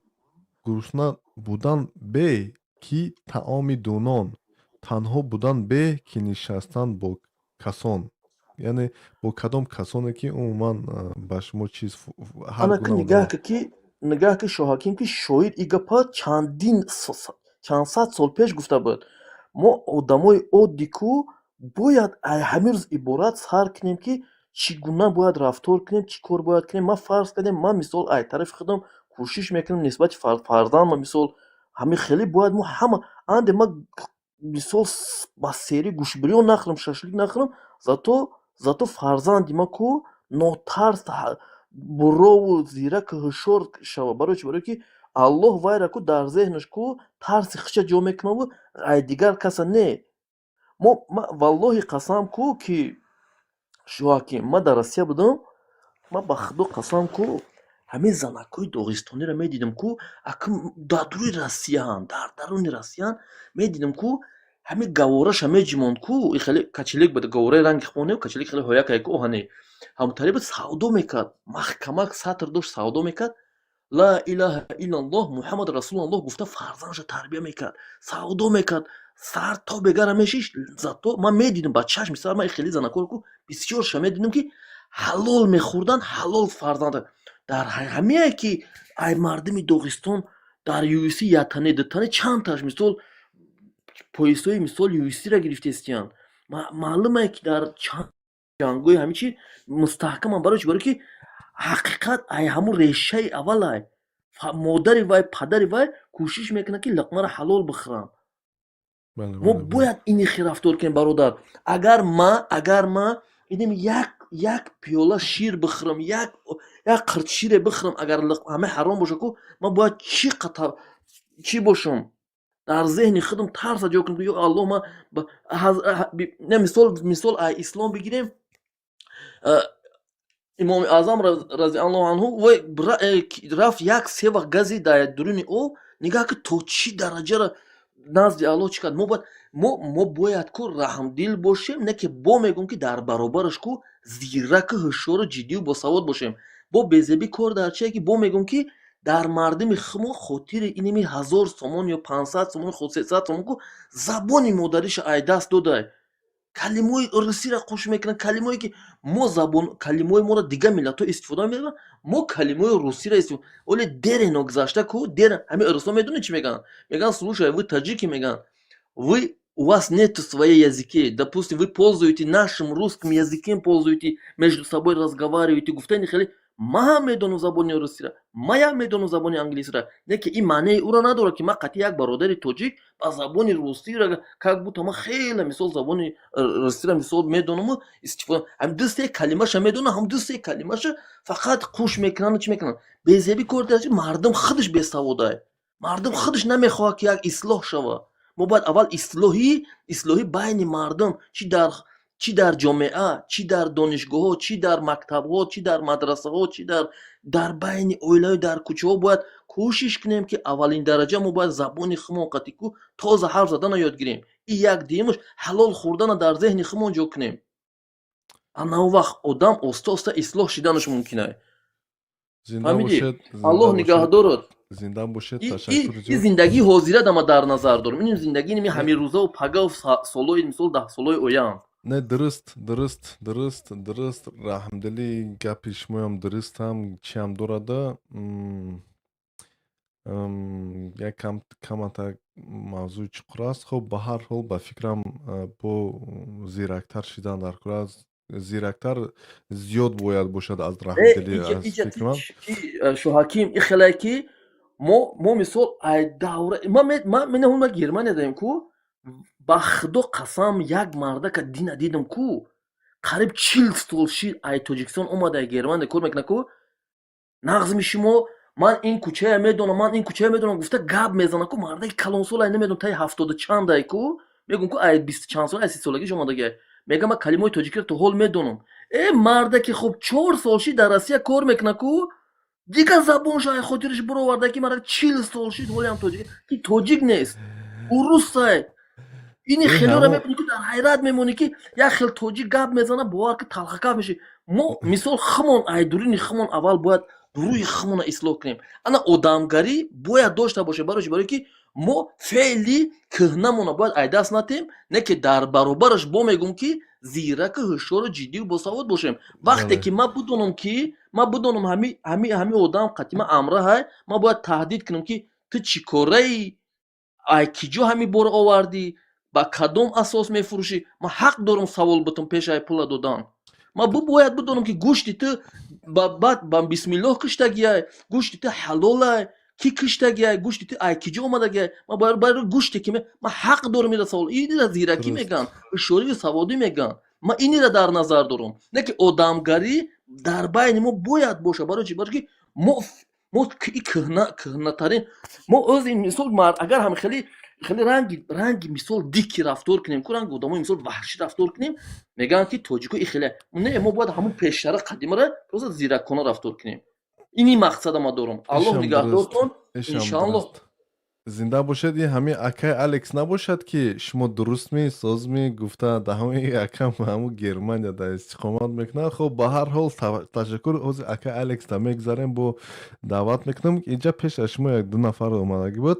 гурусна будан бе ки таоми дунон, танҳо будан бе ки нишастан бо касон, яъне бо кадом касоне, ки умуман ба шумо чиз ҳар Ана ки гуна нигаҳ одамон. ки нигаҳ ки, Шоҳаким, ки шоир и гапа чандин чанд сад сол пеш гуфта буд. Мо одамои оддӣ ку бояд ҳамин рӯз иборат сар кунем, ки чӣ гуна бояд рафтор кунем, чӣ кор бояд кунем. Ман, фарз кардем, ман, мисол, ай тарафи худам кӯшиш мекунам нисбати фарзандам, мисол, ҳамин хеле бояд мо ҳама анде. Ман, мисол, ба сери гӯштбирён нахӯрам, шашлик нахӯрам, зато фарзанди ман ку нотарс, бурову зираку ҳушёр шава. Барои чӣ? Барое ки Аллоҳ вайра ку дар зеҳнаш ку тарси худша ҷо мекунаву ай дигар каса не. Мо, валлоҳи қасам ку, ки Шоҳаким, ман дар Россия будам, ман ба Худо қасам ку, ҳамин занакҳои доғистониро медидам ку, акм дар дуруи Россияанд, дар даруни Россияанд, медидам ку, ҳамин гавораша меҷимонд ку, и хеле качелик буд, гавораи ранги хуне, качелик хеле ҳоякае ку, оҳане ҳамтари буд, савдо мекард, маҳкамак сатр дошт, савдо мекард, ла илаҳа иллаллоҳ Муҳаммад расулуллоҳ гуфта, фарзандша тарбия мекард, савдо мекард, сар то бегара мешишт. Зато ман медидам ба чашми сар, ман хеле занакҳоро ку бисёрша медидам, ки ҳалол мехӯрданд, ҳалол фарзанд. Дар ҳамие ки ай мардуми Доғистон дар UFC яктане, дутане, чандташ, мисол, поясҳои, мисол, UFC-ра гирифтестиянд. Маълумае, ки дар чанд ҷангҳои ҳамин чи мустаҳкаманд. Барои чӣ? Барое ки ҳақиқат ай ҳамун решаи аввалай. Модари вай, падари вай кӯшиш мекунад, ки луқмаро ҳалол бихӯранд. Мо бояд ини хел рафтор кунем, бародар. Агар ма идем, як пиёла шир бихӯрам, як қирт шире бихӯрам, агар ҳама ҳаром боша ку, ман бояд чӣ қата чӣ бошам, дар зеҳни худам тарса ҷо кунам, ки ё Аллоҳ, ман не, мисол, ай ислом бигирем, Имоми Аъзам разиаллоҳу анҳу, вой рафт, як се вақт гази дар дуруни об, нигаҳ ки то чӣ дараҷара назди Аллоҳ чӣ кард. Мо бояд, мо бояд ку раҳмдил бошем, не ки бо мегӯм, ки дар баробараш ку зираку ҳушёру ҷиддию босавод бошем. Бо безебӣ кор дар чие, ки бо мегӯм, ки дар мардуми хумо хотири иними 1000 сомон ё 500 сомон, 300 сомон ку забони модариша ай даст додай, калимаҳои русиро қуш мекунанд, калимаҳое ки мо забон, калимаҳои моро дигар миллатҳо истифода мебаранд, мо калимаҳои русиро истифода. Оле дере ногузашта ку дер ҳамин русҳо медонед, чӣ мегӯянд? Мегӯянд: «Слушай, вы таджики, — мегӯянд, — вы, у вас нету своей языки, допустим, вы пользуете нашим русским языком, пользуете, между собой разговариваете». Гуфтани хеле ман ҳам медонам забони русиро, маям медонам забони англисиро, не ки ин маънеи ӯро надорад, ки ман қатъи як бародари тоҷик ба забони русиро, как будто ман хеле, мисол, забони русиро, мисол, медонаму истифода, ҳам ду се калимаша медонам, ҳам ду се калимаша фақат қуш мекунанду чӣ мекунанд. Безебӣ кор дар мардум худаш бесаводай, мардум худаш намехоҳад, ки як ислоҳ шавад. Мо бояд аввал ислоҳӣ байни мардум, чӣ дар ҷомеа, чӣ дар донишгоҳҳо, чӣ дар мактабҳо, чӣ дар мадрасаҳо, чӣ дар байни оилаҳо, дар кӯчаҳо бояд кӯшиш кунем, ки аввалин дараҷа мо бояд забони худмон қатӣ ку тоза ҳарф задана ёд гирем. И як дуюмаш, ҳалол хӯрдана дар зеҳни худмон ҷо кунем. Ана он вақт одам оста оста ислоҳ шиданаш мумкин ай. Зинда Фаҳмидӣ? бошед, зинда Аллоҳ бошед. нигаҳдорад. Зинда бошед, И ташаккур зиёд. зиндагии ҳозира дама дар назар дорам, ин зиндагии ними ҳамин рӯзаву пагаву солҳои, мисол, 10 солҳои оянд. Не, дуруст, раҳмдилӣ, гапи шумоям дурустам, чиам дорада. Як кам камата мавзӯи чуқур аст. Хуб, ба ҳар ҳол, ба фикрам, бо зирактар шидан дар кор аст. Зирактар зиёд бояд бошад аз раҳмдилӣ, аз фикри ман. Шоҳаким, и хеле ки мо мисол ай давра ман менаҳум Германия даем ку, ба Худо қасам, як мардака дина дидам ку, қариб 40 сол шид, ай Тоҷикистон омада, Германия кор мекунад ку. Нағзми шумо, ман ин кӯчая медонам, ман ин кӯчая медонам, гуфта гап мезанад ку. Мардаки калонсол, ай намедонам, таи ҳафтоду чандай ку, мегӯм ку, ай бисту чанд сол, ай 30 солагиш омадагиай. Мегам, ман калимаҳои тоҷикиро то ҳол медонам. Э, мардаки хуб, 4 сол шид, дар Россия кор мекунад ку, дигар забоншо ай хотираш буроварда, ки мардак 40 сол шид, ҳолиам тоҷик, ки тоҷик нест, урусай. Ини хелора мебинӣ ки дар ҳайрат мемонӣ, ки як хел тоҷик гап мезана, бовар ки талхакаф мешӣ. Мо мисол хумон ай дурини хумон аввал бояд рӯи хумона ислоҳ кунем. Ана одамгарӣ бояд дошта бошем. Барои чи? Барое ки мо феъли кӯҳнамона бояд ай даст натем, не ки дар баробараш бо мегӯм, ки зираку, ҳушёру, ҷиддию босавод бошем. Вақте ки ман бидонам, ки ман бидонам, ҳами одам қатима амраҳай, ман бояд таҳдид кунам, ки ту чӣ кораи, ай ки ҷо ҳами бор овардӣ, ба кадом асос мефурӯшӣ. Ман ҳақ дорам савол бутам пеш ай пула додан. Ман бояд бидонам, ки гӯшти ту баъд ба бисмиллоҳ киштагиай, гӯшти ту ҳалолай, ки киштагиай, гӯшти ту ай ки ҷо омадагиай. Ман бояд барои гӯште ки ман ҳақ дорам ира савол. Инира зиракӣ мегӯянд, ҳушёрию саводӣ мегӯянд. Ман инира дар назар дорам, не ки одамгарӣ дар байни мо бояд бошад. Барои чи? Барои ки мо кӯҳна, кӯҳнатарин мо оз. Мисол, агар ҳам хеле хеле ранги мисол дикий рафтор кунем ку, ранги одамои мисол ваҳшӣ рафтор кунем, мегӯянд, ки тоҷико и хеле не. Мо бояд ҳамун пештара, қадимара просто зиракона рафтор кунем. Ини мақсада ма дорам. Аллоҳ нигаҳдортон, иншоаллоҳ. Зинда бошед. И ҳамин акай Алекс набошад, ки шумо дурустми, созми гуфта, да ҳамин акам ҳамун Германия да истиқомат мекунад. Хуб, ба ҳар ҳол, ташаккур. Ҳозир акай Алекс да мегзарем, бо даъват мекунам. Инҷа пеш аз шумо як ду нафар омадагӣ буд.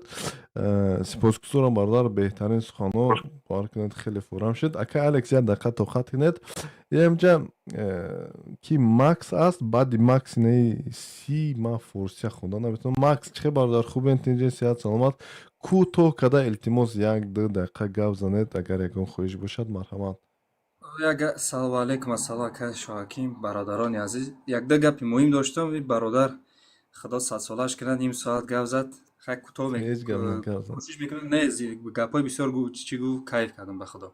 Сипосгузорам, бародар, беҳтарин суханҳо, бовар кунед, хеле фурам шуд. Акай Алекс, як дақиқа тоқат кунед. Инҷа ки Макс аст, баъди Макс инаи си ман форсия хонда наметавонам. Макс, чӣ хел, бародар, хубен, тинҷен, сиҳат, саломат? Кӯтоҳ када, илтимос, як ду дақиқа гап занед, агар ягон хоҳиш бошад, марҳамат. Салому алейкум, ассалому акай Шоҳаким, бародарони азиз. Якда гапи муҳим доштам. Бародар, Худо садсолаш кунад, ним соат гап зад. Хай, кӯтоҳ Ҳеҷ гап не, гап зад. кӯшиш мекунам. Не, гапҳои бисёр чӣ гуфт, кайф кардам, ба Худо.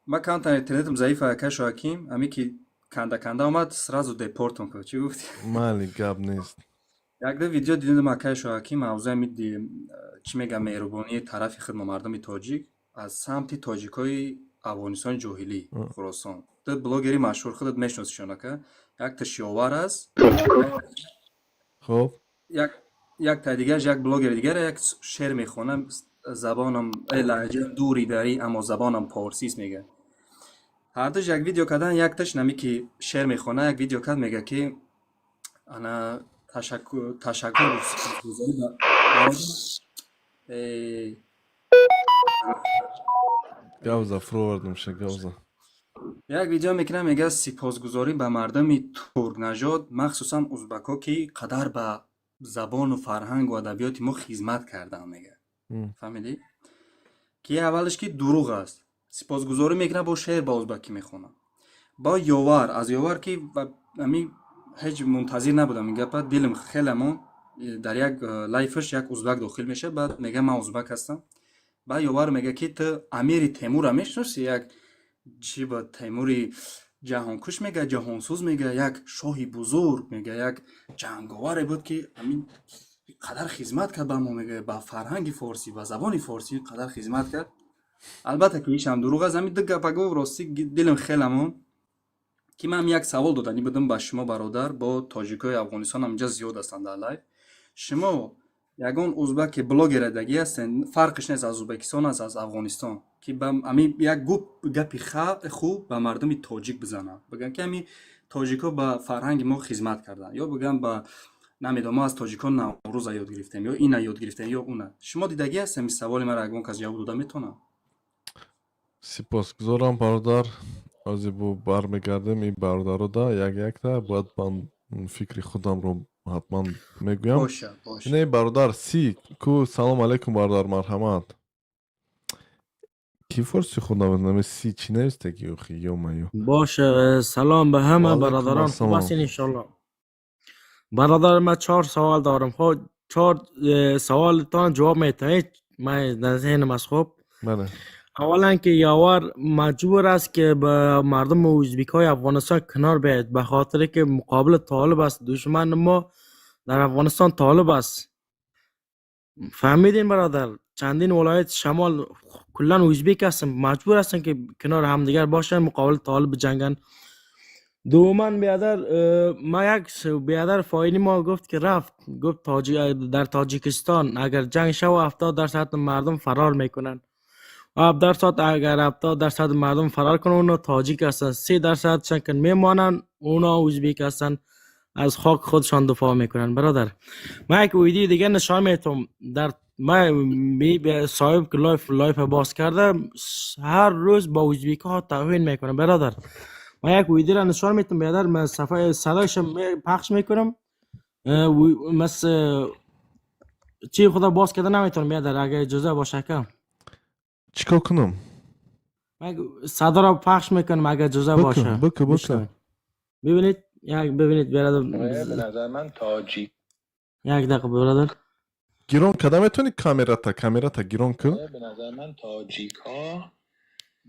Ман камтар интернетам заиф, акай Шоҳаким, ҳамин ки канда канда омад, сразу депортум куд. Чӣ гуфти? Майли, гап нест. Якда видео дидам, акай Шоҳаким, мавзӯи ҳами чӣ мегӯям, меҳрубонии тарафи худ мо, мардуми тоҷик, аз самти тоҷикҳои Афғонистони ҷоҳилӣ, Хуросон. Ду блогери машҳур, худат мешиносишон, ака. Якта Шиёвар аст. Хуб. Як тай дигараш, як блогери дигар, як шеър мехонам: забонам лаҳҷаам дури дарӣ, аммо забонам порсист, мега. Ҳардуш як видео кардан. Якташ нами ки шеър мехона, як видео кард, мега, ки ана ташаккур, ташаккур, сипосгузорӣ ба Гавза, фуровардамша, гавза. Як видео мекунам, мега: сипосгузорӣ ба мардуми туркнажод, махсусан узбакҳо, ки қадар ба забону фарҳангу адабиёти мо хизмат карданд, мега. Фаҳмидӣ, ки аввалаш ки дурӯғ аст. Сипосгузорӣ мекунад, бо шеър ба узбакӣ мехонад. Бо Ёвар, аз Ёвар, ки ами ҳеҷ мунтазир набудам ин гапа, дилам хеле монд. Дар як лайфаш як узбак дохил мешавад, баъд мега: ман узбак ҳастам. Баъд Ёвар мега, ки ту Амири Темурра мешиносӣ? Як чӣ ба Темури ҷаҳонкуш, мега, ҷаҳонсӯз, мега, як шоҳи бузург, мега, як ҷанговаре буд, ки ҳамин қадар хизмат кард ба мо, мега, ба фарҳанги форсӣ, ба забони форсӣ қадар хизмат кард. Албатта ки ишам дурӯғ аст. Ҳамин ду гапа гуфт, ростӣ дилам хеле монд, ки ман як савол доданӣ будам ба шумо, бародар. Бо тоҷикои Афғонистон ҳам инҷа зиёд ҳастанд дар лайв. Шумо ягон узбаки блогера дагӣ ҳастен, фарқиш нест, аз Узбекистон аст, аз Афғонистон, ки ба ами як гуп гапи хуб ба мардуми тоҷик бизананд, бигӯянд, ки ами тоҷикҳо ба фарҳанги мо хизмат карданд, ё бигӯянд, ба намедонам, мо аз тоҷикон Наврӯза ёд гирифтем, ё ина ёд гирифтем, ё уна. Шумо дидагӣ ҳастем? Саволи маро ягон кас ҷавоб дода метавонад? Сипосгузорам, бародар. Ҳозир бо бармегардем ин бародарода як якта. Бояд ман фикри худамро Ҳатман мегӯям. Бошад, бошад. Не, бародар си ку, салом алейкум, бародар, марҳамат. Ки форси хонда нами си чӣ навистаги охи, ё-моё. باشه، سلام به همه وعلیکم برادران، خوب السلام. هستین انشالله. برادر، من چهار سوال دارم. خب، چهار سوالتان جواب میتونید؟ من در ذهنم است، خب. بله. اولا که یاور مجبور است که به مردم ازبیک های افغانستان کنار بیاید، به خاطر که مقابل طالب است. دشمن ما در افغانستان طالب است، فهمیدین برادر؟ چندین ولایت شمال کلا ازبیک هستن، مجبور هستن که کنار همدیگر باشن، مقابل طالب بجنگن. دوما بیادر، ما یک بیادر فایلی ما گفت که رفت گفت در تاجیکستان اگر جنگ شو 70% مردم فرار میکنن. 70، اگر 70% مردم فرار کنن، اونا تاجیک هستن. 3% که میمانن، اونا ازبیک هستن، از خاک خودشان دفاع میکنن. برادر، من یک ویدیو دیگه نشان میتم. در ما می صاحب که live باز کرده، هر روز با ازبیک ها توهین میکنه. برادر، من یک ویدیو را نشان میتم. برادر، من صفحه صدایش پخش میکنم. مثل چی خدا باز کرده نمیتونم برادر، اگه اجازه باشه که چیکار کنم؟ من صدا را پخش میکنم اگه اجازه بکن. باشه. بکن، بکن. بشنوید. ببینید، یک ببینید برادر. به نظر من تاجیک یک دقیقه برادر. گیرон када метавонӣ камерата, камерата гирон кун. به نظر من تاجیک ها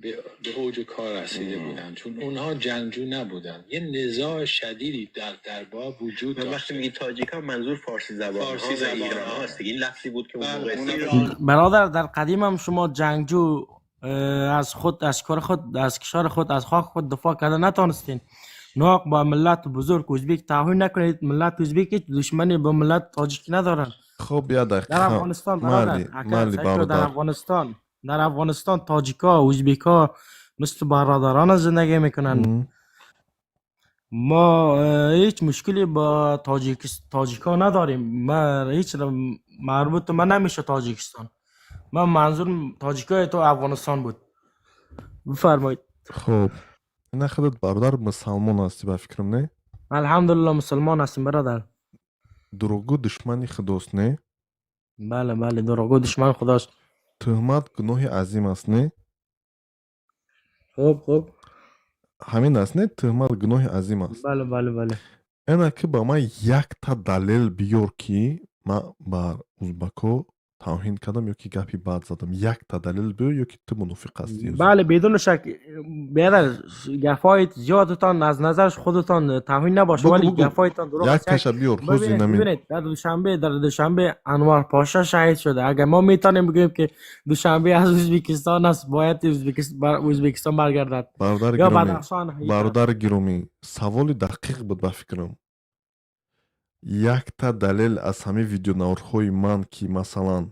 به اوج کار رسیده بودن، چون اونها جنگجو نبودن. یه نزاع شدیدی در دربار وجود و وقتی داشته. میگی تاجیک ها، منظور فارسی زبان ها فارسی و زبان ایران ها. هاست دیگه. این لفظی بود که اون بله، موقع اونا استفاده ایران برادر، در قدیم هم شما جنگجو از خود، از کار خود، از کشور خود، از خاک خود دفاع کرده نتانستین. ناق با ملت بزرگ ازبیک توهین نکنید. ملت ازبیک هیچ دشمنی با ملت تاجیک ندارن. خب، یه در دقیقه. افغانستان برادر، مالی اکا مالی سعی در برادر. افغانستان، در افغانستان تاجیکا، ازبیکا مثل برادران زندگی میکنن. ما هیچ مشکلی با تاجیکا نداریم. ما هیچ مربوط من نمیشه تاجیکستان. من منظور تاجیکای تو افغانستان بود. بفرمایید. خب، نه، خودت бародар мусалмон ҳастӣ ба фикрам, не? الحمدلله، مسلمان هستیم برادر. Дурӯғгӯ душмани худост, не? بله بله، دروغگو دشمن خداست. Тӯҳмат гуноҳи азим аст, не? خب خب. Ҳамин аст, не? Тӯҳмат гуноҳи азим аст. بله بله بله. Ена ки ба ман якта далел биёр, ки ман бар узбако тавҳин кардам ё ки гапи бад задам. Якта далел биёр, ё ки ту мунофиқ ҳастӣ. بله، بدون شک بیادر، گفایت زیادتان از نظر خودتان توهین نباشه، بگو. ولی بگو. گفایتان دروغ است. یکتاша биёр. ببینید. ҳозир намин. ببینید، در دوشنبه انور پاشا شهید شده. اگر ما میتونیم بگوییم که دوشنبه از ازبکستان است، باید ازبکستان برگردد бародари یا гиромӣ. بدخشان. Бародари гиромӣ, саволи дақиқ буд ба фикрам. Якта далел аз ҳамин видеонаворҳои ман, ки масалан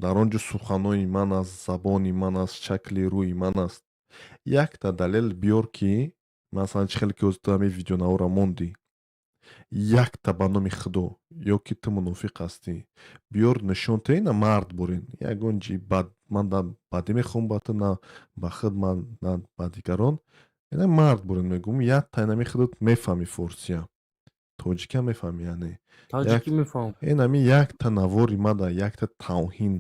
дар он ҷо суханои ман аст, забони ман аст, шакли рӯи ман аст, якта далел биёр, ки масалан чӣ хеле ки ҳозир ту ҳамин видеонаворро мондӣ. Якта, ба номи худо, ё ки ту мунофиқ ҳастӣ. Биёр, нишон те, ина мард бурин. Ягон ҷи бад ман да бадӣ мехоҳам ба ту, на ба худ ман, на ба дигарон. Ина мард бурин, мегӯм, якта инами худат мефаҳмӣ форсия, тоҷикия мефаҳмӣ, яъне. تاجیکی میفهم. Инами якта навори мада якта тавҳин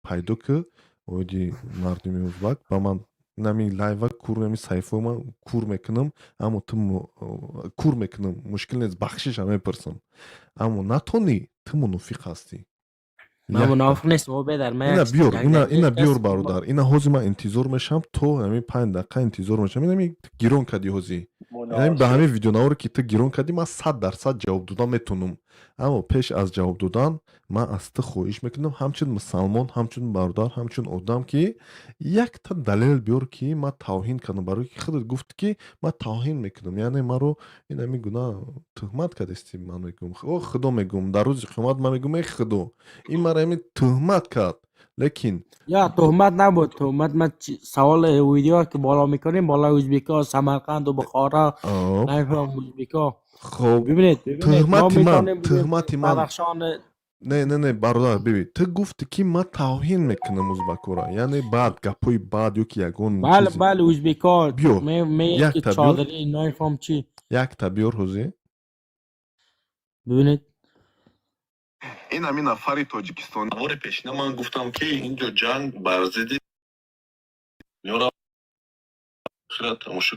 пайдо ки оиди мардуми узбак ба ман, инами лайва кур, ами саҳифаи ман кур мекунам, аммо ту кур мекунам, мушкил нест, бахшиша мепурсам, аммо натонӣ, ту мунофиқ ҳастӣ. من منافق نیستم او بیادر. من Ина یک биёр. یک Ина دقیقه ина биёр. است. Бародар, ина ҳозир ман интизор мешавам, то ҳамин 5 дақиқа интизор мешавам. Инами гирон кардӣ ҳозир, инами ба مناسب ҳамин видеонаворе ки ту гирон кардӣ, ман 100% ҷавоб додан метавонам, аммо пеш аз ҷавоб додан ман аз ту хоҳиш мекунам, ҳамчун мусалмон, ҳамчун бародар, ҳамчун одам, ки якта далел биёр, ки ман тавҳин кардам, барое ки худат гуфтӣ, ки ман тавҳин мекунам, яъне маро ин ҳамин гуна тӯҳмат кардастӣ. Ман мегӯм, о худо, мегӯм, дар рӯзи қиёмат ман мегӯм: эй худо, ин маро ҳамин тӯҳмат кард, лекин یا تهمت نبود، تهمت من سوال ویدیو که بالا میکنیم، بالا ازبیکا سمرقند و بخارا آب. نمیفهم ازبیکا. خب. ببینید ببینید، ما тӯҳмати ман میتونیم بگوییم тӯҳмати ман بدخشان Не, не, не, бародар, бибин, ту гуфтӣ, ки ман тавҳин мекунам узбакора, яъне баъд гапҳои баъд ё ки ягон بله. чизе. بله، ازبیکا биёр. می می که якта биёр. چادری نمیفهم چی. Якта биёр ҳозир. ببینید. Ин ҳамин нафари тоҷикистонӣ. Бори пешина ман гуфтам, ки инҷо ҷанг бар зидди дунёро тамошо.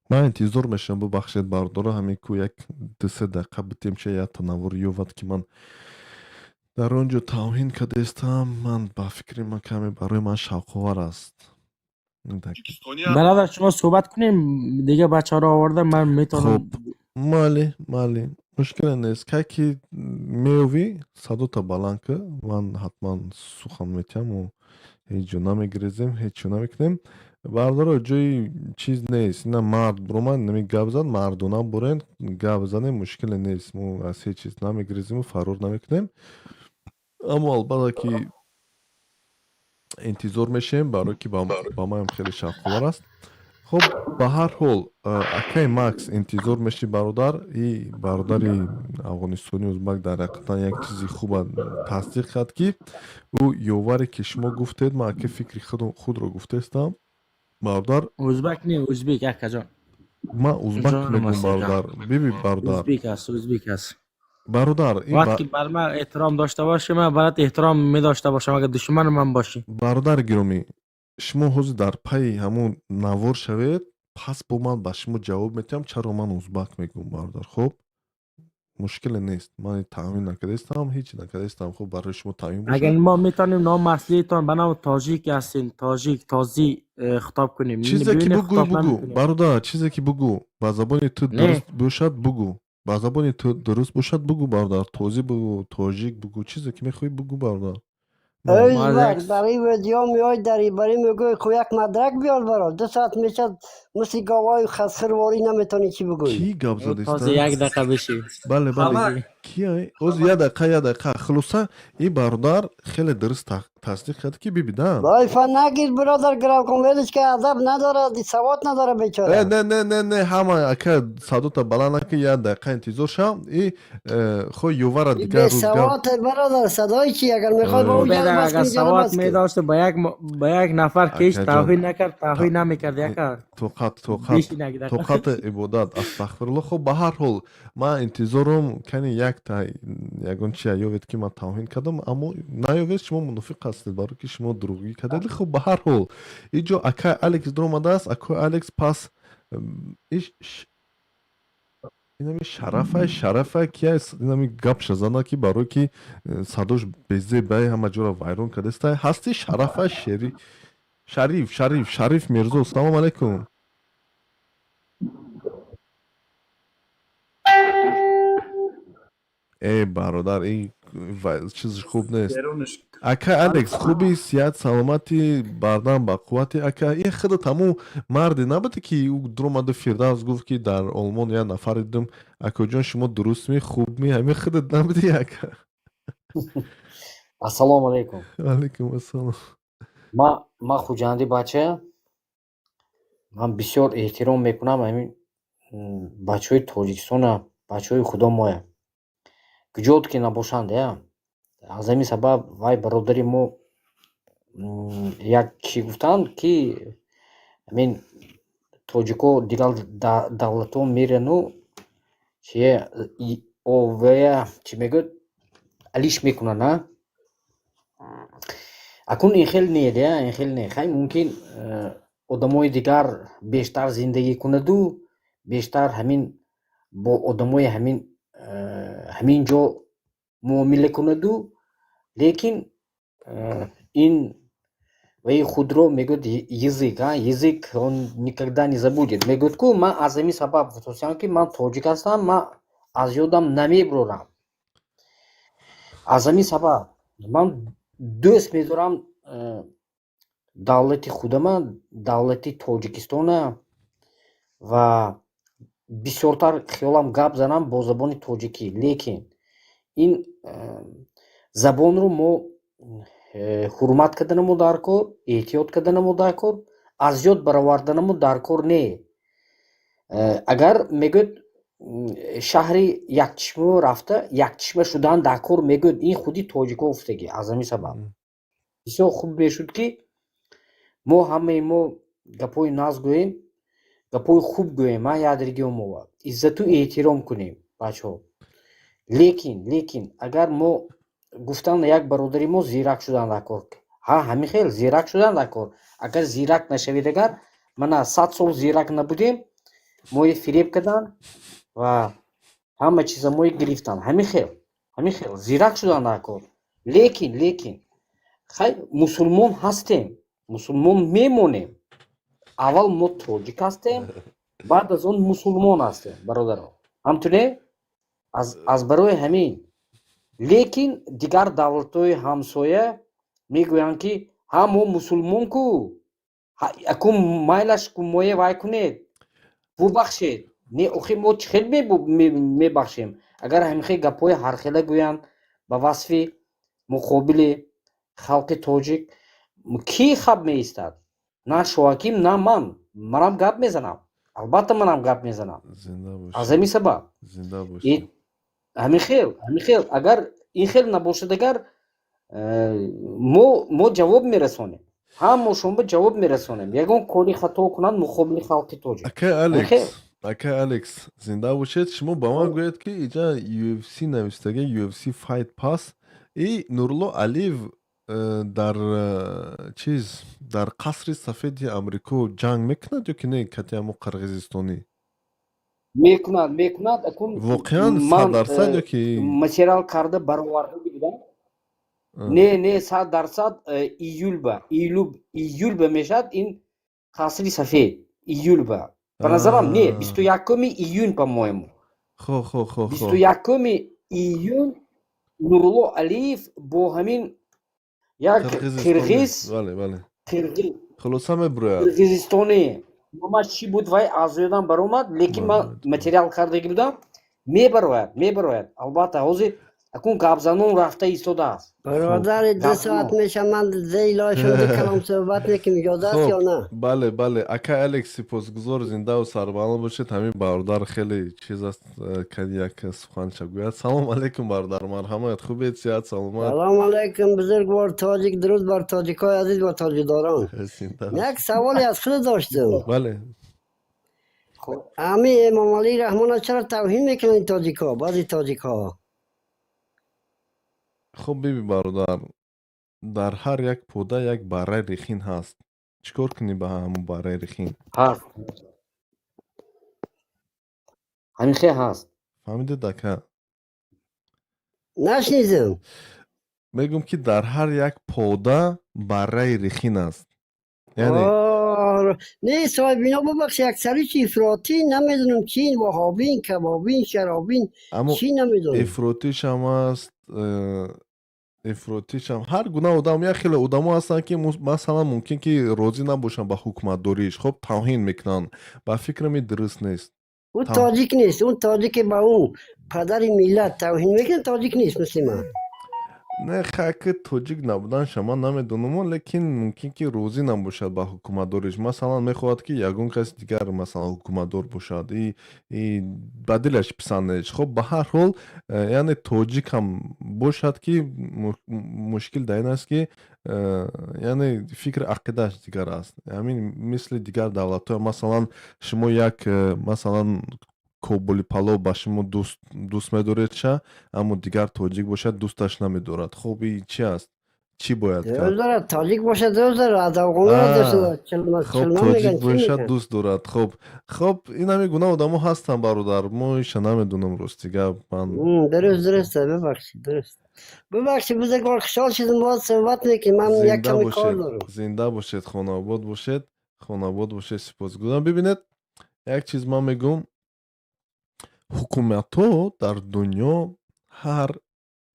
Ман интизор мешавам, бубахшед, бародаро, ҳамин ку як 2-се дақиқа битем, ча як танаввур ёвад, ки ман дар он ҷо тавҳин кардастам. Ман ба фикри ман каме барои ман шавқовар аст. Бародар, шумо суҳбат кунем, дига бачаҳоро оварда ман метавонам. Хуб, майли, майли, мушкиле нест. Кай ки меёвӣ, садота баланд ки, ман ҳатман сухан метиҳам. Ҳеҷ ҷо намегирезем, ҳеҷ чо намекунем, бародаро. Ҷои чиз нест. Ина мард буромад, нами гап зад, мардона бурен, гап занем, мушкиле нест. Мо аз ҳеҷ чиз намегирезему фарор намекунем, аммо албатта ки интизор мешавем, барое ки ба маам хеле шавқовар аст. Хуб, ба ҳар ҳол, акай Макс, интизор мешӣ, бародар. И бародари афғонистони узбак дар ҳақиқатан як чизи хуба тасдиқ кард, ки ӯ ёваре ки шумо гуфтед, ман ака фикри худро гуфтаистам, бародар. Узбак не, узбек, акаҷон. Ман узбак мегӯм, бародар, биби, бародар. Узбек аст, узбек аст. Бародар. Вақте ки бар ман эҳтиром дошта бошӣ, ман барат эҳтиром медошта бошам, агар душмани ман бошӣ. Бародари гиромӣ, шумо ҳозир дар пайи ҳамун навор шавед, пас бо ман ба шумо ҷавоб метиҳам, чаро ман узбак мегӯм, бародар. Хуб, мушкиле нест, ман таъмин накардаистам, ҳеҷ накардаистам. Хуб, барои шумо таъмин бошад. Агар мо метавонем ном аслиетон ба номи тоҷик ҳастин, тоҷик, тозӣ, хитоб кунем. Чизе ки бугӯй, бугӯ, бародар, чизе ки бугӯ, ба забони ту дуруст бошад, бугӯ. Ба забони ту дуруст бошад, бугӯ, бародар. Тозӣ бугӯ, тоҷик бугӯ, чизе ки мехоҳӣ, бугӯ, бародар. Узбак дар ин видео меояд, дар бари мегӯй, ху як мадрак биёр, баро 2 соат мешад, мисли говҳои хасхирворӣ наметавонӣ чӣ бигӯӣ. Кӣ гап задиста? Този, як дақиқа биши. Бале, бале, ки оз як дақиқа, як дақиқа. Хулоса, ин бародар хеле дуруст тасдиқ кард, ки бибида. Лайфа нагир, бародар, гирав кун, велиш ки адаб надорад, савод надорад бечора. Не, не, не, не, ҳама ака, садота баланд наки, як дақиқа интизор шав. И хо ёвара дигар рӯз. Бесавод, бародар, садои чи? Агар мехоҳӣ ба ӯ агар савод медошт, ба як нафар ки ҳеҷ тавҳин накард, тавҳин намекард, яка. Тоқат, тоқат, тоқат, ибодат, астағфирулло. Хуб, ба ҳар ҳол, ман интизорум, кани якта ягон чи ёвед, ки ман тавҳин кардам, аммо наёвед, шумо мунофиқ ҳастед, барое ки шумо дурӯғгӣ кардед. Хуб, ба ҳар ҳол, иҷо акай Алекс дуромадааст. Акай Алекс, пас иш инами шарафай, шарафай ки инами гапша зана, ки барое ки садош безебай ҳама ҷоро вайрон кардастай. Ҳасти, шарафай, шери шариф, шариф, шариф Мирзо, салому алайкум. Э, бародар, ин чиз хуб нест. Ака Алекс, хуби, сиҳат, саломатӣ, бардам, ба қуввати, ака. Ин худат ҳамун марде набуде, ки ӯ дуромаду Фирдавс гуфт, ки дар Олмон як нафар дидум, акоҷон, шумо дурустми, хубми? Ҳамин худат набудӣ, ака? Ассалому алайкум. Алайкум ассалом. Ма хуҷандӣ бача. Ман бисёр эҳтиром мекунам ҳамин бачаҳои Тоҷикистона, бачаҳои худомоя, куҷод ки набошанд. Я аз ҳамин сабаб вай бародари мо як чӣ гуфтанд, ки ҳамин тоҷико дигар давлатҳо мерану чие овая чӣ мегӯяд, алиш мекунанд. А акун ин хел не, ин хел не. Хай, мумкин одамои дигар бештар зиндагӣ кунаду бештар ҳамин бо одамои ҳамин ҷо муомила кунаду, лекин ин ваи худро мегӯяд, язык, а язык он никогда не забудет, мегӯяд ку. Ман аз ҳамин сабаб гуфтосиям, ки ман тоҷик ҳастам, ман аз ёдам намебурорам. Аз ҳамин сабаб ман дӯст медорам давлати худама, давлати Тоҷикистона, ва бисёртар хиёлам гап занам бо забони тоҷикӣ. Лекин ин забонро мо ҳурмат карданамо дар кор, эҳтиёт карданамо дар кор, аз ёд бароварданамо дар кор не. Агар мегӯяд, шаҳри якчишма рафта якчишма шудан дар кор, мегӯяд, ин худи тоҷико гуфтагӣ. Аз ҳамин сабаб бисёр хуб мешуд, ки мо ҳамаи мо гапҳои наз гӯем. Гапҳои хуб гӯем, а ядригиёмова. Иззату эҳтиром кунем, бачаҳо. Лекин агар мо гуфтан як бародари мо зирак шудан дар кор. Ҳа, ҳамин хел зирак шудан дар кор. Агар зирак нашавед, агар мана 100 сол зирак набудем, мои фиреб кардан ва ҳама чиза мои гирифтан. Ҳамин хел зирак шудан дар кор. Лекин хай, мусулмон ҳастем, мусулмон мемонем. Аввал мо тоҷик ҳастем, баъд аз он мусулмон ҳастем, бародаро. Ҳамтуне? Аз барои ҳамин. Лекин дигар давлатҳои ҳамсоя мегӯянд, ки ҳа, мо мусулмон ку, акун майлаш ку, мое вай кунед, бубахшед. Не, охи мо чӣ хел мебахшем, агар ҳамин гапҳои ҳархела гӯянд ба васфи муқобили халқи тоҷик? Кӣ хаб меистад? На Шоҳаким, на ман. Манам гап мезанам, албатта, манам гап мезанам. Аз ҳамин сабаб ҳамин хел агар ин хел набошад, агар мо ҷавоб мерасонем, ҳамо шумо ҷавоб мерасонем, ягон кори хато кунанд муқобили халқи тоҷик. Акай Алекс, акай Алекс, зинда бошед. Шумо ба ман гӯед, ки иҷа UFC навистага, UFC Fight Pass, и Нурулло Алиев дар чиз, дар Қасри Сафеди Амрико ҷанг мекунад ё ки не, кати ҳамо қирғизистонӣ? Мекунад, мекунад. Акун Воқеан, 100% ё ки? Материал карда бароварда будам. Не, 100% июлба, июлба мешавад ин Қасри Сафед, июлба, ба назарам, не, 21-уми июн, по-моему. Хо хо хо. 21-уми июн Нурулло Алиев бо ҳамин як қирғиз. Бале, бале, хулоса мебурояд. Қирғизистонӣ, номаш чӣ буд, вай аз ёдам баромад, лекин ман материал кардагӣ будам. Мебарояд, мебарояд, албатта. Ҳозир акун гапзанон рафта истодааст. Бародари, 2 соат меша, ман зери лоишон ду калом суҳбат мекунем, иҷоза аст ё на? Бале, акай Алекс, сипосгузор, зиндаву сарбаланд бошед. Ҳамин бародар хеле чиз аст, кади як суханша гӯяд. Салом алейкум, бародар, марҳамат, хубед, сиҳат, саломат? Салом алейкум, бузургвор тоҷик, дуруд бар тоҷикҳои азиз ва тоҷикдорон. Як саволе аз худ доштам. Бале. Ҳамин Эмомалӣ Раҳмонро чаро тавҳин мекунанд тоҷикҳо, баъзи тоҷикҳо? Хуб, биби, бародар, дар ҳар як пода як барраи рехин ҳаст. Чӣ кор кунӣ ба ҳамон барраи рехин? Ҳаст, ҳамин хел ҳаст. Фаҳмидед, ака? Нашнидем. Мегӯм, ки дар ҳар як пода барраи рехин аст, яъне Не, соҳибино, бубахш, аксари чи ифротӣ, намедонам чи, ваҳобин, кабобин, шаробин, чӣ намедонам. Ифротишам аст, ифротишам, ҳар гуна одам. Як хеле одамо ҳастанд, ки масалан, мумкин ки розӣ набошанд ба ҳукуматдорииш, хоб, тавҳин мекунанд. Ба фикрам, ин дуруст нест. Ӯ тоҷик нест. Он тоҷике ба ӯ падари миллат тавҳин мекунад, тоҷик нест, мисли ман. Не, хаки тоҷик набуданша ман намедонам, лекин мумкин ки розӣ набошад ба ҳукуматдориш. Масалан, мехоҳад, ки ягон каси дигар, масалан, ҳукуматдор бошад, и ба дилаш писанд нест. Хоб, ба ҳар ҳол, яъне тоҷик ҳам бошад, ки мушкил дар ин аст, ки яъне фикри ақидааш дигар аст. Ҳамин мисли дигар давлатҳо, масалан, шумо як масалан, кобули палов ба шумо дӯст медоред ша, аммо дигар тоҷик бошад, дӯсташ намедорад. Хоб, и чи аст? Чӣ бояд кард? Дӯст дорад, тоҷик бошад, дӯст дорад, аз афғонро дӯст дорад. Хоб, тоҷик бошад, дӯст дорад. Хоб, ин ҳамин гуна одамо ҳастанд, бародар. Мо иша намедонам, рости гап, ман. Дуруст, бибахшид, дуруст, бибахшид, бузургвор, хушҳол шудем, боз суҳбат мекунем, ман як ками кор дорам. Зинда бошед, хонаобод бошед, хонаобод бошед, сипосгузорам. Бибинед, як чиз ман мегӯм: ҳукуматҳо дар дунё, ҳар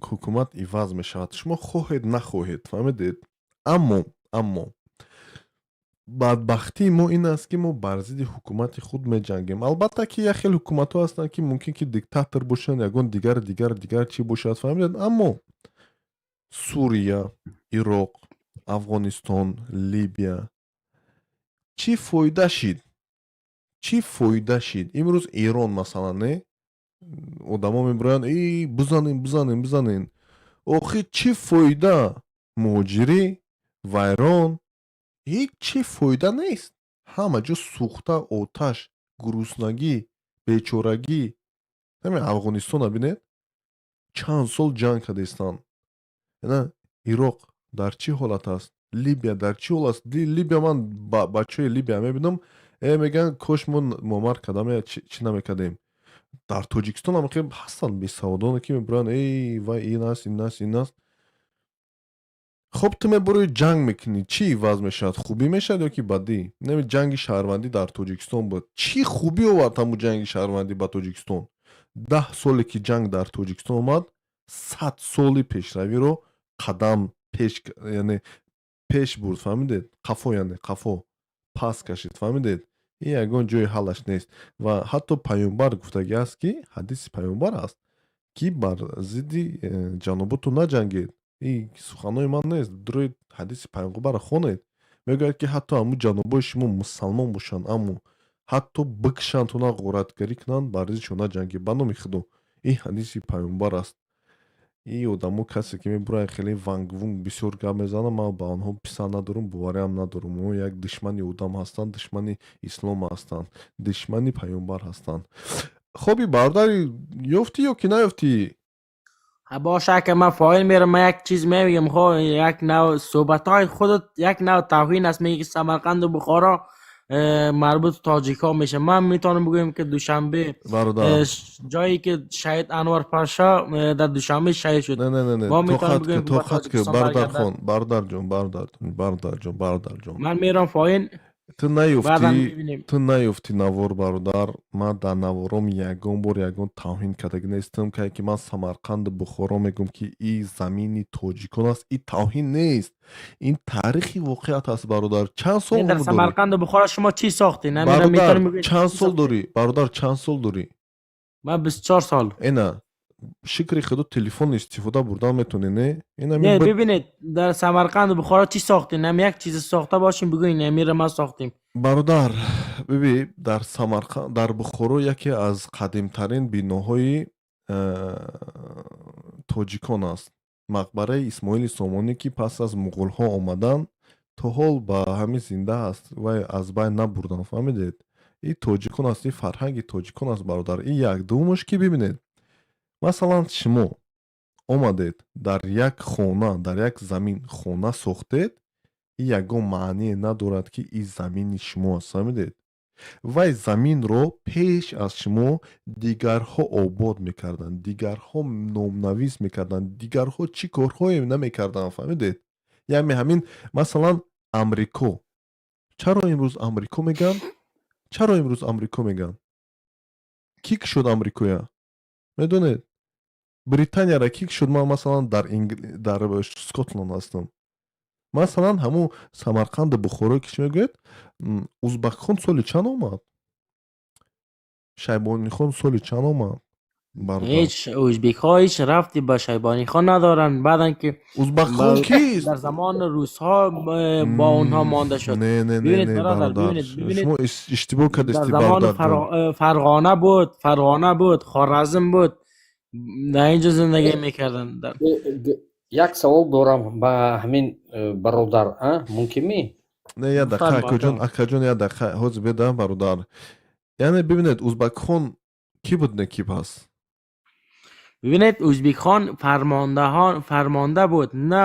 ҳукумат иваз мешавад, шумо хоҳед, нахоҳед, фаҳмидед? Аммо бадбахтии мо ин аст, ки мо бар зидди ҳукумати худ меҷангем. Албатта, ки як хел ҳукуматҳо ҳастанд, ки мумкин ки диктатор бошанд, ягон дигар, дигар, дигар чӣ бошад, фаҳмидед? Аммо Сурия, Ироқ, Афғонистон, Либия чӣ фоида шид? Чӣ фоида шид? Имрӯз Эрон, масалан, не, одамо мебироянд: «И бизанем, бизанем, бизанем». Охир чӣ фоида? Муҳоҷирӣ, вайрон, ҳеҷ чӣ фоида нест. Ҳама ҷо сӯхта, оташ, гуруснагӣ, бечорагӣ. Ҳамин Афғонистона бинед, чанд сол ҷанг кардистанд. На Ироқ дар чӣ ҳолат аст, Либия дар чӣ ҳол аст? Либия, ман бачаҳои Либия мебинам, мегӯянд, кош мо Муаммар Каддаме чӣ намекардем. Дар Тоҷикистон ҳам хел ҳастанд бесаводоне, ки мебуранд: «Эй вай, ин аст, ин аст, ин аст». Хоб, ту мебурои, ҷанг мекунӣ, чӣ иваз мешавад? Хубӣ мешавад ё ки бадӣ? Нами ҷанги шаҳрвандӣ дар Тоҷикистон буд, чӣ хубӣ овард ҳамун ҷанги шаҳрвандӣ ба Тоҷикистон? 10 соле ки ҷанг дар Тоҷикистон омад, 100 соли пешравиро қадам пеш, яъне пеш бурд, фаҳмидед? Қафо, яъне қафо пас кашид, фаҳмидед? Ин ягон ҷои ҳаллаш нест. Ва ҳатто паёмбар гуфтагӣ аст, ки ҳадиси паёмбар аст, ки бар зидди ҷаноботу наҷангед. Ин суханҳои ман нест, дурои ҳадиси паёмбарро хонед. Мегӯяд, ки ҳатто ҳамун ҷанобои шумо мусалмон бошанд, аммо ҳатто бикшанд-туна, ғоратгарӣ кунанд, бар зиддишон наҷангед, ба номи Худо. Ин ҳадиси паёмбар аст. Ин одамо, касе ки мебуранд, хеле ванг-вунг бисёр гап мезананд, ман ба онҳо писанд надорам, бовариам надорам. Онҳо як душмани одам ҳастанд, душмани ислом ҳастанд, душмани паёмбар ҳастанд. Хоби, бародари, ёфтӣ ё ки наёфтӣ? Боша ки ман фоил мерам, ман як чиз мегӯям. Хо, як нав суҳбатҳои худат як нав тавҳин аст. Мегӣ, ки Самарқанду Бухоро марбут тоҷикҳо мешавад. Ман метавонам бигӯям, ки Душанбе, бародар, ҷое ки шаҳид Анвар Паша дар Душанбе шаҳид шуд, не, не, не, не, мо метавонем тоқат ки бигӯем, ки ба тоқат ки Тоҷикистон баргардад. Бародархон, бародарҷон, бародарҷон, бародарҷон, бародарҷон. Ман мерам фоин, Ту баъдан наёфтӣ. мебинем. Ту наёфтӣ навор, бародар. Ман дар навором ягон бор ягон тавҳин кардагӣ нестам. Кае ки ман Самарқанду Бухоро мегӯм, ки и замини тоҷикон аст, и тавҳин нест, ин таърихи воқеият аст. Бародар, чанд сол Не, дар умр дорӣ? Самарқанду Бухоро шумо чӣ сохтед? Намера Бародар, метавонем бигӯед, чанд чӣ сол сохтед? дорӣ, бародар, чанд сол дорӣ? Ман 24 сол. Эна, шукри Худо, телефон истифода бурдан метавонӣ, не? Не, Инами бибинед, дар Самарқанду Бухоро чӣ сохтед? Нам як чизе сохта бошем, бигӯед, амира ман сохтем. Бародар, биби, дар Самарқанд, дар Бухоро яке аз қадимтарин биноҳои тоҷикон аст, мақбараи Исмоили Сомонӣ, ки пас аз муғулҳо омадан, то ҳол ба ҳамин зинда аст, вай аз байн набурдан, фаҳмидед? И тоҷикон аст, и фарҳанги тоҷикон аст, бародар. И як. Дуввумаш, ки бибинед, масалан, шумо омадед, дар як хона, дар як замин хона сохтед, и ягон маъние надорад, ки и замини шумо аст, фаҳмидед? Вай заминро пеш аз шумо дигарҳо обод мекарданд, дигарҳо номнавис мекарданд, дигарҳо чӣ корҳое намекарданд, фаҳмидед? Яъне ҳамин, масалан, Амрико, чаро имрӯз Амрико мегӯянд? Чаро имрӯз Амрико мегӯянд? Кӣ шуд Амрикоя, медонед? Британияра кӣ шуд? Ман, масалан, дар Скотланд ҳастам. Масалан, ҳамун Самарқанду Бухоро, ки чӣ мегӯяд, Узбакхон соли чанд омад? Шайбонихон соли чанд омад, бародар? Ҳеҷ ӯзбекҳо ҳеҷ рафти ба Шайбонихон надоранд. Баъдан ки Узбакхон кист? Дар замони русҳо бо онҳо монда шуд. Не, не, не. Бибинед, Не, бародар, бародар, бибинед, бибинед. шумо иштибоҳ Дар кардисти, замони бародарҷон. Фарғона буд, Фарғона буд, Хоразм буд, дар инҷо зиндагӣ мекарданд. Як савол дорам ба ҳамин бародар, а мумкин ми? Не, як дақиқа. Бифармо, Акаҷон. акам. Акаҷон, як дақиқа, ҳозир беда, бародар. Яъне бибинед, Узбакхон кӣ буд, не ки пас? Бибинед, Ӯзбекхон фармондаҳон, фармонда буд, на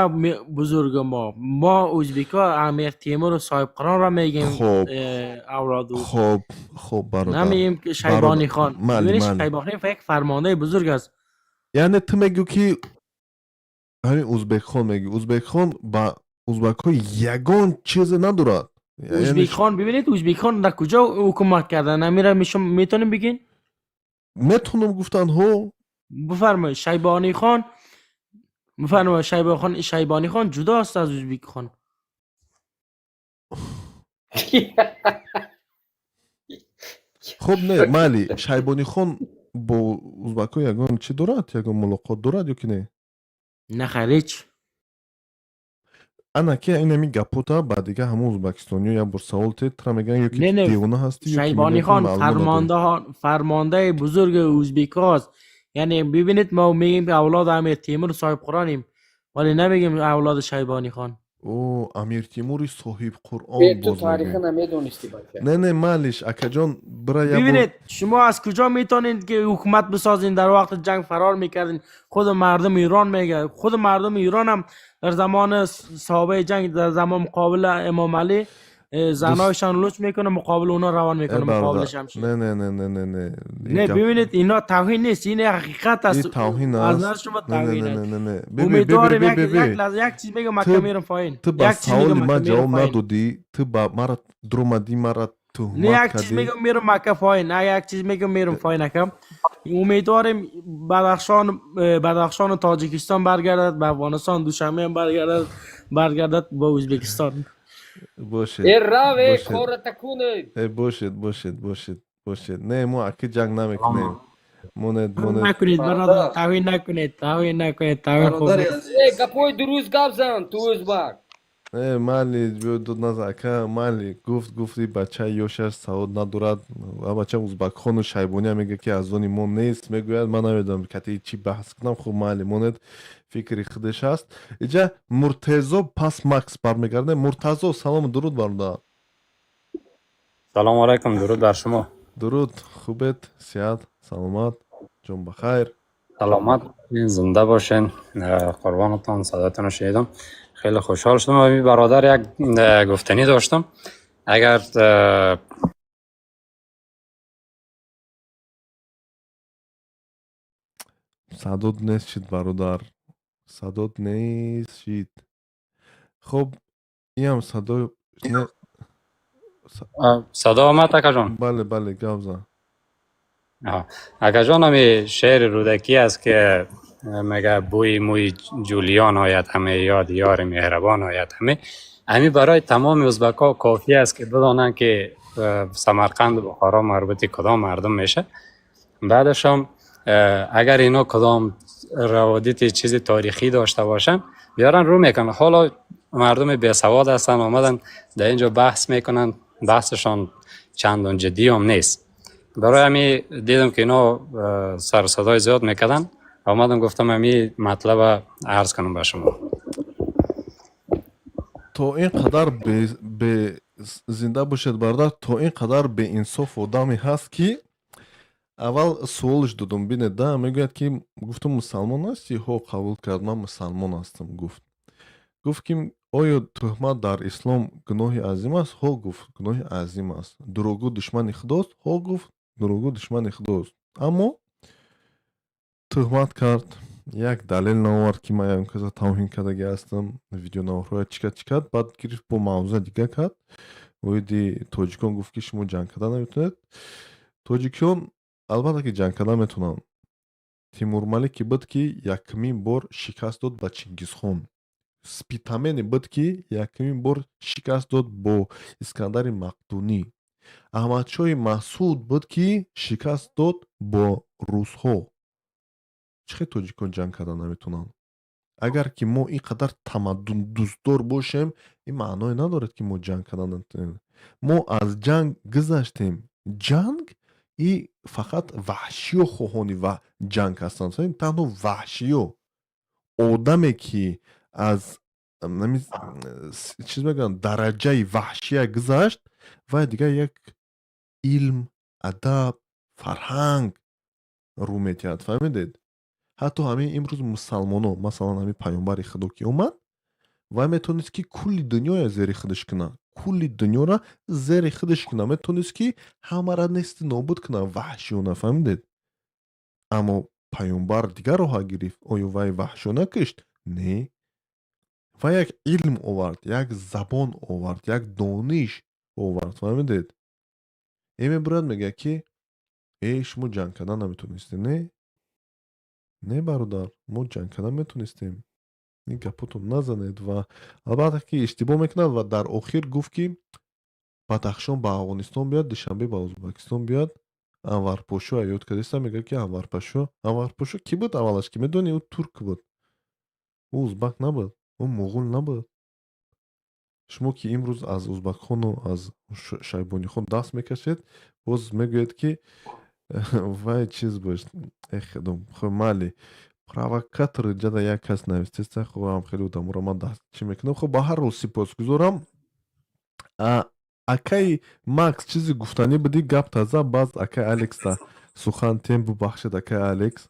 бузурги мо. Мо ӯзбекҳо Амир Темуру Соҳибқиронро мегӯем. Хоб. Авлоду Хоб, бародар. намегӯем, ки Шайбонихон. Майли. Бибинед, Майли. Шайбонихон як фармондаи бузург аст. Яъне ту мегӯ, ки ҳамин Узбекхон, мегӯ, Узбекхон ба узбакҳо ягон чизе надорад. Яъне Ӯзбекхон, бибинед, Ӯзбекхон дар куҷо ҳукумат кардан, амира метавонем бигин? Метавонам гуфтан, ҳо. Бифармоед, Шайбонихон, бифармоед, Шайбонихон, Шайбонихон ҷудо аст аз Ӯзбекхон. Хоб, не, майли, Шайбонихон бо узбакҳо ягон чӣ дорад, ягон мулоқот дорад ё ки не? На, хайр, ҳеҷ. Ана ки инами гапота ба дига ҳамон узбакистониё як бор савол тед, тра мегӯянд, ё ки Не, не. девона ҳастӣ, ё ки мегӯянд, ки Шайбонихон маълумот надорӣ. фармондаҳон, фармондаи бузурги ӯзбекҳо аст. Яъне бибинед, мо мегӯем, ки авлоди Амир Темур Соҳибқиронем, вале намегӯем авлоди Шайбонихон. О, Амир Тимури соҳибқуръон. Э, ту боз тариха мегӯем. Намедонисти, бача. Не, не, малиш, акаҷон, бира я бор. ببینید، شما از کجا میتونید که حکومت بسازین؟ در وقت جنگ فرار میکردین. خود مردم ایران میگه، خود مردم ایران هم در زمان صحابه جنگ، در زمان مقابل امام علی، دوست زنایشان لوچ میکنه، مقابل اونا روان э میکنه، مقابل бародар شمشیر. Не, не, не, не, не, не, ин نه гап ببینید، اینا توهین نیست، این حقیقت ин است. тавҳин از аст. نظر شما Не, не, توهین не, است. не, не, не, биби, биби, امیدواریم биби, یک یک биби لحظه، یک چیز میگم، ту مکه میرم پایین. Ту ба یک چیز میگم، саволи مکه ман میرم ҷавоб پایین. надодӣ. Ту ба мара дуромадӣ, мара نه، туҳмат یک چیز кардӣ. میگم میرم مکه پایین. نه، یک چیز میگم میرم پایین. اکم امیدواریم بدخشان و تاجیکستان برگردد به افغانستان، دوشنبه هم برگردد به ازبکستان. Бошед. Э, рав, э, Бошед. кората куне. Э, бошед, бошед, бошед, бошед. Не, мо аки ҷанг намекунем. Монед, монед. نکنید برادر. برادر. توهین نکنید، توهین نکنید، توهین خوب برادر نیست. عزیز. Э, гапои дуруст гап зан, ту узбак. Э, майли, биё, дод назан, ака, майли. Гуфт, гуфти бачаи ёшаш савод надорад. А бача узбакхону шайбониам мега, ки аз они мо нест, мегӯяд. Ман намедонам, кати чӣ баҳс кунам. Хуб, майли, монед, фикри худаш аст. Иҷа Муртезо, пас Макс бармегардем. Муртазо, салому дуруд, бародар. Салом алайкум, дуруд бар шумо. Дуруд, хубед, сиҳат, саломат, ҷон ба хайр? Саломат бошин, зинда бошин. Қурбонатон, садоятонро шунидам. Хеле хушҳол шудам ва ин бародар як гуфтанӣ доштам. Агар Садот нест шид, бародар, садот нест шид. Хуб, иам садо не. Садо омад, акаҷон? Бале, бале, гап зан. Акаҷон, ҳами шеъри Рӯдакӣ аст, ки мега бӯи мӯи Ҷулиён ояд ҳаме, ёд ёри меҳрабон ояд ҳаме. Ҳами барои тамоми узбакҳо кофӣ аст, ки бидонанд, ки Самарқанду Бухоро марбути кудом мардум мешавад. Баъдашам агар ино кудом раводити чизи таърихӣ дошта бошанд, биёранд, рӯ мекунанд. Ҳоло мардуми бесавод ҳастанд, омаданд дар ин ҷо баҳс мекунанд, баҳсашон чандон ҷиддиам нест. Барои ҳамин дидам, ки ино сару садои зиёд мекарданд, омадам, гуфтам, ҳамин матлаба арз кунам ба шумо. То ин қадар бе, зинда бошед, бародар, то ин қадар беинсоф одаме ҳаст, ки аввал суолш додум. Бинед да, мегӯяд, ки гуфтум, мусалмон ҳастӣ? Ҳо, қабул кард, ман мусалмон ҳастам, гуфт. Гуфт, ки оё туҳмат дар ислом гуноҳи азим аст? Ҳо, гуфт, гуноҳи азим аст. Дурӯғгӯ душмани худост? Ҳо, гуфт, дурӯғгӯ душмани худост. Аммо туҳмат кард, як далел наовард, ки ман ягон каса тавҳин кардагӣ ҳастам. Видеонаворҳоя чӣ кард, чӣ кард, баъд гирифт, бо мавзӯа дига кард. Оиди тоҷикон гуфт, ки шумо ҷанг карда наметавонед. Тоҷикон албатта ки ҷанг карда метавонанд. Тимурмалике буд, ки якумин бор шикаст дод ба Чингизхон. Спитамене буд, ки якумин бор шикаст дод бо Искандари Мақдунӣ. Аҳмадшоҳи Масуд буд, ки шикаст дод бо русҳо. Чӣ хел тоҷикон ҷанг карда наметавонанд? Агар ки мо ин қадар тамаддундӯстдор бошем, ин маъное надорад, ки мо ҷанг карда наметавонем. Мо аз ҷанг гузаштем. Ҷанг и фақат ваҳшиё хоҳони ва ҷанг ҳастанд, танҳо ваҳшиё. Одаме, ки аз чиз мегӯянд, дараҷаи ваҳшия гузашт, вай дигар як илм, адаб, фарҳанг рӯ метиҳад, фаҳмидед? Ҳатто ҳамин имрӯз мусалмоно, масалан, ҳамин паёмбари худо ки омад, вай метавонист, ки кулли дунёя зери худаш кунад, кулли дунёра зери худаш кунад, метавонист, ки ҳамаро нести нобуд кунад ваҳшиёна, фаҳмидед? Аммо паёмбар дигар роҳа гирифт. Оё вай ваҳшиёна кушт? Не, вай як илм овард, як забон овард, як дониш овард, фаҳмидед? Э, мебурад, мегӯяд, ки э, шумо ҷанг кардан наметавонистед. Не, не, бародар, мо ҷанг кардан метавонистем, ин гапотон назанед. Ва албатта ки иштибоҳ мекунад. Ва дар охир гуфт, ки Бадахшон ба Афғонистон биёд, Душанбе ба Ӯзбекистон биёд. Анварпошо ёд кардиста, мегӯяд, ки Анварпашо. Анварпошо кӣ буд аввалаш, ки медонӣ? Ӯ турк буд, ӯ узбак набуд, ӯ муғул набуд. Шумо ки имрӯз аз узбакхону аз Шайбонихон даст мекашед, боз мегӯяд, ки вай чиз буд. Эхедум, хуб, майли. Провокатор ҷада як кас навистеста. Хуб, ам хеле одаморо ман даст чӣ мекунам. Хуб, ба ҳар ҳол, сипосгузорам. Акаи Макс, чизи гуфтанӣ будӣ, гап таза, баъз акаи Алекста сухан тем. Бубахшед, акаи Алекс.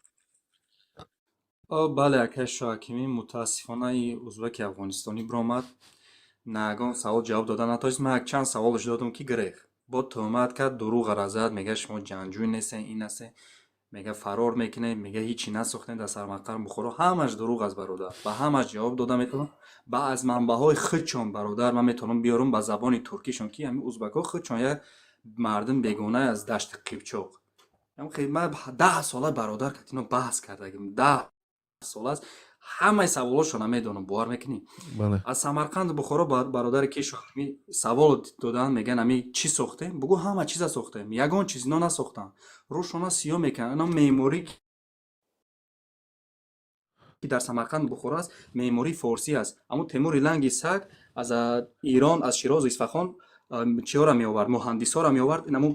Бале, акаи Шоҳакимӣ, мутаассифона и узбаки афғонистонӣ биромад, наагон савол ҷавоб дода натавонист. Ман якчанд саволаш додам, ки гирех бо туҳмат кард, дурӯғ зад. Мега, шумо ҷанҷӯй нестен, ин ҳастен, мега, фарор мекунед, мега, ҳичи насохтем дар Сармақанд, Бухоро. Ҳамаш дурӯғ аст, бародар. Ба ҳамаш ҷавоб дода метавонам, ба аз манбаъҳои худшон, бародар, ман метавонам биёрам ба забони туркишон, ки ҳамин узбакҳо худшон як мардум бегона аз Дашти Қибчоқ. Ман 10 сола, бародар, катино баҳс кардагим, 10 сол аст, ҳамаи саволошона медонам, бовар мекунӣ? Аз Самарқанду Бухоро, бародари ки савол доданд, мегӯянд, ами чӣ сохтем? Бугӯ, ҳама чиза сохтем. Ягон чиз ино насохтанд, рӯшона сиёҳ мекунанд. Ино меъморӣ ки дар Самарқанду Бухоро аст, меъмории форсӣ аст. Аммо Темури Ланги саг аз Ирон, аз Широзу Исфахон чиҳоро меовард, муҳандисҳоро меовард. Инаму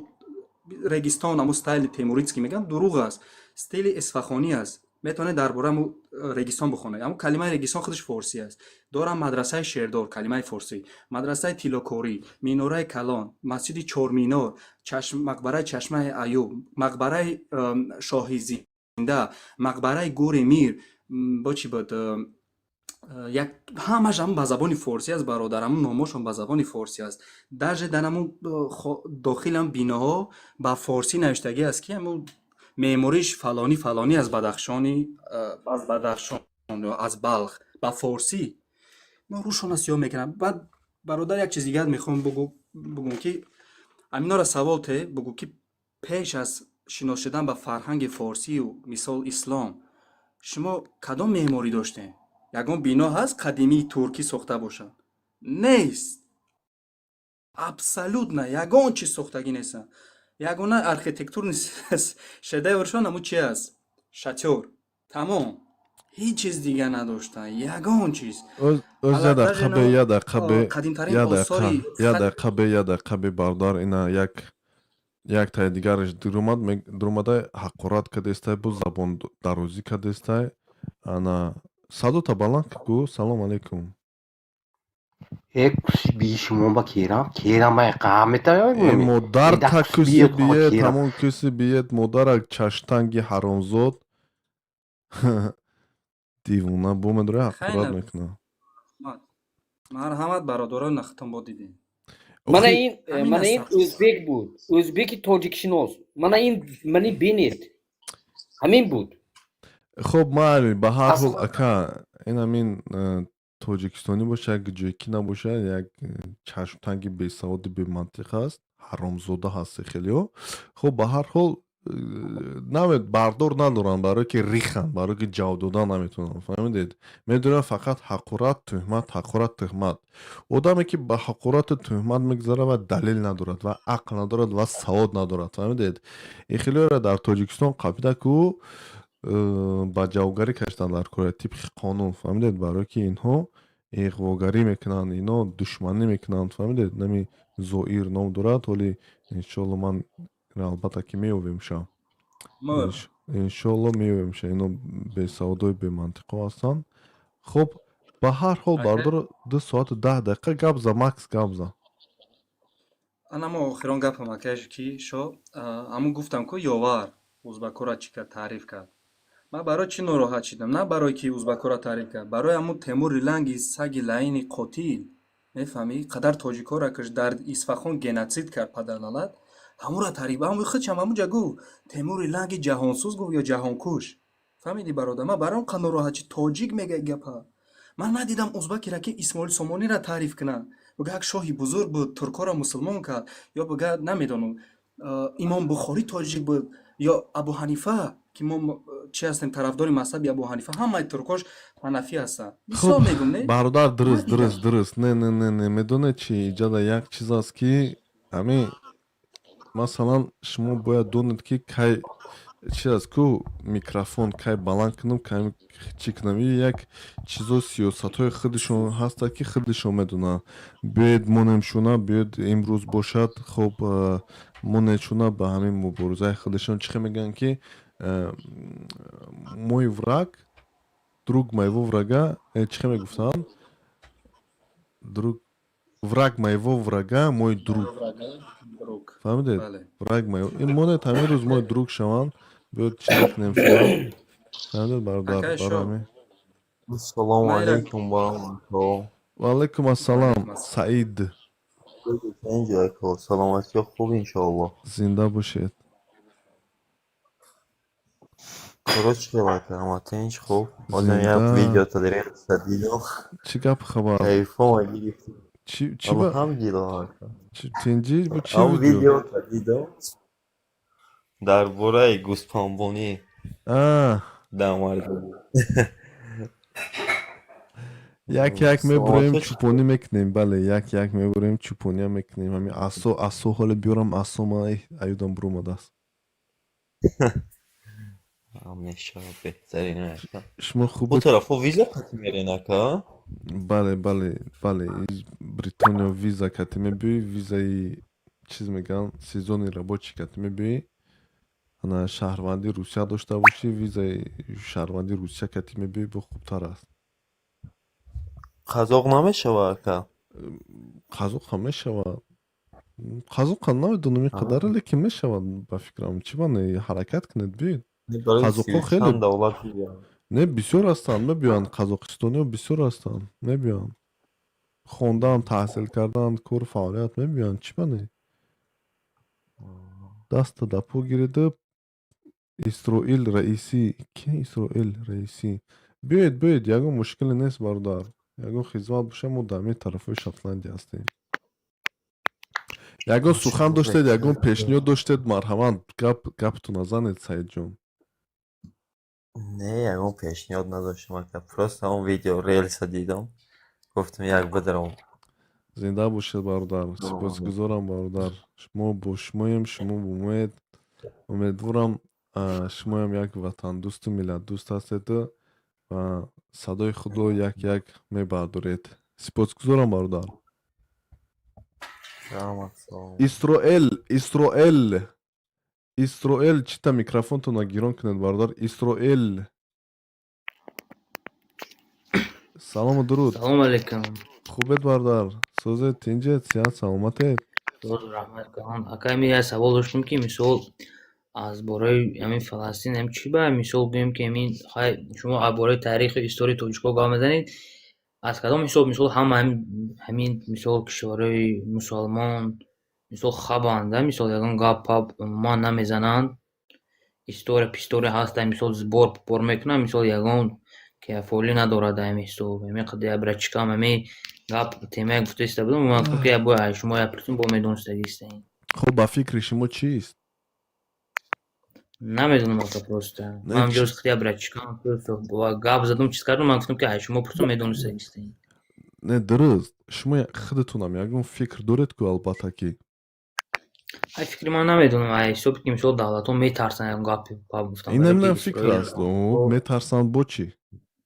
Регистон, аму стайли темуридский мегӯянд, дурӯғ аст, стили исфахонӣ аст. Метавонед дар бораи аму Регистон бихонед. Аммо калимаи Регистон худаш форсӣ аст. Дорам мадрасаи Шердор, калимаи форсӣ, мадрасаи Тиллокорӣ, Минораи Калон, масҷиди Чорминор, мақбараи Чашмаи Аюб, мақбараи Шоҳи Зинда, мақбараи Гури Мир, бо чӣ буд, як ҳамаш ҳам ба забони форсӣ аст, бародар. Ҳамун номошон ба забони форсӣ аст. Даже дар ҳамун дохилам биноҳо ба форсӣ навиштагӣ аст, ки ҳамун меъмориш фалонӣ фалонӣ аз Бадахшони, аз Бадахшон ё аз Балх, ба форсӣ. Мо рӯшона сиёҳ мекунам. Баъд, бародар, як чиз дигар мехоҳам бугум, ки ҳаминора савол те бугӯ, ки пеш аз шинос шудан ба фарҳанги форсию, мисол, ислом, шумо кадом меъморӣ доштем? Ягон бино ҳаст қадимии туркӣ сохта бошад? Нест, абсолютно ягон чиз сохтагӣ нестанд. Ягона архитектурный шедевршон ҳамун чи аст? Шатёр, тамом. Ҳеҷ чиз дига надоштанд, ягон чиз. Оз я дақиқа бе, я дақиқа бе. Қадимтарин я дақиқа. Осори Я дақиқа бе, я дақиқа бе, бародар. Ина як таи дигараш дурумад, дурумада ҳақорат кардестай, бо забон дарозӣ кардестай. Ана садота баланд гӯ. Салом алейкум. Э, куси бии шумо ба керам керам ай қаметавай. Э, модар та куси биет, ҳамон куси биет, модарак чаштанги ҳаромзод, дивона бо медора, ҳақорат мекунад. Марҳамат, бародарон, нахтон бо дидем. Мана ин ӯзбек буд, ӯзбеки тоҷикшинос. Мана ин, мани бинед, ҳамин буд. Хуб, майли, ба ҳар ҳол, ака, ин ҳамин тоҷикистонӣ боша, як ҷойкӣ набошад, як чашмтанги бесаводи бемантиқ аст, ҳаромзода ҳасти хелео. Хуб, ба ҳар ҳол, наме бардор надоранд, барое ки риханд, барое ки ҷавоб додан наметавонанд, фаҳмидед? Медонанд фақат ҳақорат, тӯҳмат, ҳақорат, тӯҳмат. Одаме ки ба ҳақорату тӯҳмат мегузарад ва далел надорад ва ақл надорад ва савод надорад, фаҳмидед? Ин хелеро дар Тоҷикистон қапида ку ба ҷавобгарӣ кашидан дар кора тибқи қонун, фаҳмидед? Барое ки инҳо иғвогарӣ мекунанд, ино душманӣ мекунанд, фаҳмидед? Нами Зоир ном дорад. Ҳоли, иншоалло, ман албатта ки меёвемша, иншоалло меёвемша. Ино бесаводои бемантиқо ҳастанд. Хуб, ба ҳар ҳол, бародар, 2 соату 10 дақиқа гап за, Макс, гап за. Анамо охирон гапам, акаш, ки шо ҳамун гуфтам ку, Ёвар узбакора чӣ кард, таъриф кард. Ман барои чӣ нороҳат шидам? На барое ки узбакора таъриф кард, барои ҳамун Темури Ланги саги лаини қотил, мефаҳмӣ? Қадар тоҷикҳоро кушт, дар Исфахон геноцид кард, падарналат, ҳамура таъриф. Ҳамун худшам ҳамунҷа гуфт, Темури Ланги ҷаҳонсӯз гуфт ё ҷаҳонкуш, фаҳмидӣ, бародар? Ман барои он қад нороҳат шид. Тоҷик мега гапа. Ман надидам узбакеро, ки Исмоили Сомониро таъриф кунад, бигӯ як шоҳи бузург буд, туркҳоро мусулмон кард, ё бигӯ, намедонам, Имом Бухорӣ тоҷик буд ё Абу Ҳанифа, ки мо чи ҳастем, тарафдори мазҳаби Абу Ҳанифа, ҳамаи туркош ҳанафӣ ҳастанд, мисол мегӯм, не? Бародар, дуруст, дуруст, дуруст. Не, не, не, не, медонед чи, иҷода як чиз аст, ки ҳамин, масалан, шумо бояд донед, ки кай чи аст ку микрофон кай баланд кунам, кай чӣ кунам. И як чизо, сиёсатҳои худашон ҳастад, ки худашон медонанд. Биёед монем шуна, биёед имрӯз бошад. Хуб, монед шуна ба ҳамин муборизаи худашон. Чӣ хел мегӯянд, ки мой враг Друг моего врага, чӣ хел мегуфтанд? Друг, враг моего врага мой друг. Фаҳмидед? Враг моего. Ин монед, ҳамин рӯз мой друг шаванд, биёд, чӣ мекунем шумо. Фаҳмидед, бародар? Барои Ассалому алайкум ва раҳматуллоҳ. Ва алайкум ассалом, Саид. Инҷо саломатиё, хуб, иншоаллоҳ. Зинда бошед. Короче, хел ака, ҳама тинч, хуб. Ҳозир як видео релса дидам. Чӣ гап, хабар? Кайфома гирифтем. Чӣ чӣ ба? Алҳамдулиллоҳ, ака. Тинҷӣ бу, чӣ Ам видео? Видео дидам дар бораи гӯспанбонӣ дар мардум. Як як мебурем, Саломатӣ. Чӯпонӣ мекунем, бале, як як мебурем, чӯпониам мекунем. Ҳамин асо, асо ҳоле биёрам, асо ма аюдам буромадааст. Мешавад, беҳтарин, ака. Шумо Бу хубед? тарафо виза қатӣ мерен, ака? Бале, Бритониё виза кати мебиёӣ, визаи чиз мегӯянд, сезонный рабочий кати мебиёӣ. Ана шаҳрвандии Русия дошта бошӣ, визаи шаҳрвандии Русия кати мебиёӣ, бо хубтар аст. Қазоқ намешава, ака? Қазоқам мешавад. Қазоқам намедонам ин қадаре, лекин мешавад, ба фикрам. Чӣ ба не, ҳаракат кунед, биёед. Барои Қазоқҳо хеле чанд давлат мебиёянд. Не, бисёр ҳастанд, мебиёянд, қазоқистониҳо бисёр ҳастанд, мебиёянд. Хондан, таҳсил кардан, кор, фаъолият мебиёянд, чӣ ба не? Даста дар по гиреду. Исроил Раисӣ, ки Исроил Раисӣ? Биёед, биёед, ягон мушкиле нест, бародар. Ягон хизмат боша, мо дар ҳамин тарафҳои Шотландия ҳастем. Ягон сухан доштед, ягон пешниҳод доштед, марҳамат, гап гаптона занед, Саидҷон. Не, ягон пешниҳод надоштам, ака. Просто он видео релса дидам. Гуфтам, як бидаром. Зинда бошед, бародар, сипосгузорам, бародар. Шумо бо шумоем, шумо бо моед. Умедворам, шумоям як ватандӯсту миллатдӯст ҳастеду ва садои худро як як мебардоред. Сипосгузорам, бародар. Раҳмат, салом. Исроэл, Исроэл, Исроэл, чита микрофонтонро гирон кунед, бародар. Исроэл, салому дуруд. Салом алейкум. Хубед, бародар? Созед, тинҷед, сиҳат, саломатед? Боз раҳмат калон. Ака, ами як савол доштем, ки мисол аз бораи ҳамин Фаластин ҳам чӣ ба мисол гӯем, ки ҳамин хай шумо аз бораи таъриху историяи тоҷикҳо гап мезанед, аз кадом ҳисоб мисол ҳама ҳамин мисол кишварҳои мусалмон мисол хабанд, мисол ягон гап пап умуман намезананд, история пистория ҳаста, мисол сбор пбор мекунанд, мисол ягон кафолӣ надорад ҳамин ҳисоб. Ҳамин қадар як брачикам ҳамин гап темая гуфта истода будам, ман гуфтам, ки як бор аз шумо як пурсем, бо медонистагистаин. Хуб, ба фикри шумо чист? Намедонам, ака, просто. Ман ҷоз хати як брачикам гап задам, чиз кардам, ман гуфтам, ки аз шумо пурсам, медонистагистаин. Не, дуруст, шумо худатонам ягон фикр доред ку, албатта ки. Ай фикри ман намедонам, ай ҳисоби ки мисол давлатҳо метарсанд ягон гап пап гуфтан. Ин намедонам, фикр аст, метарсанд бо чӣ?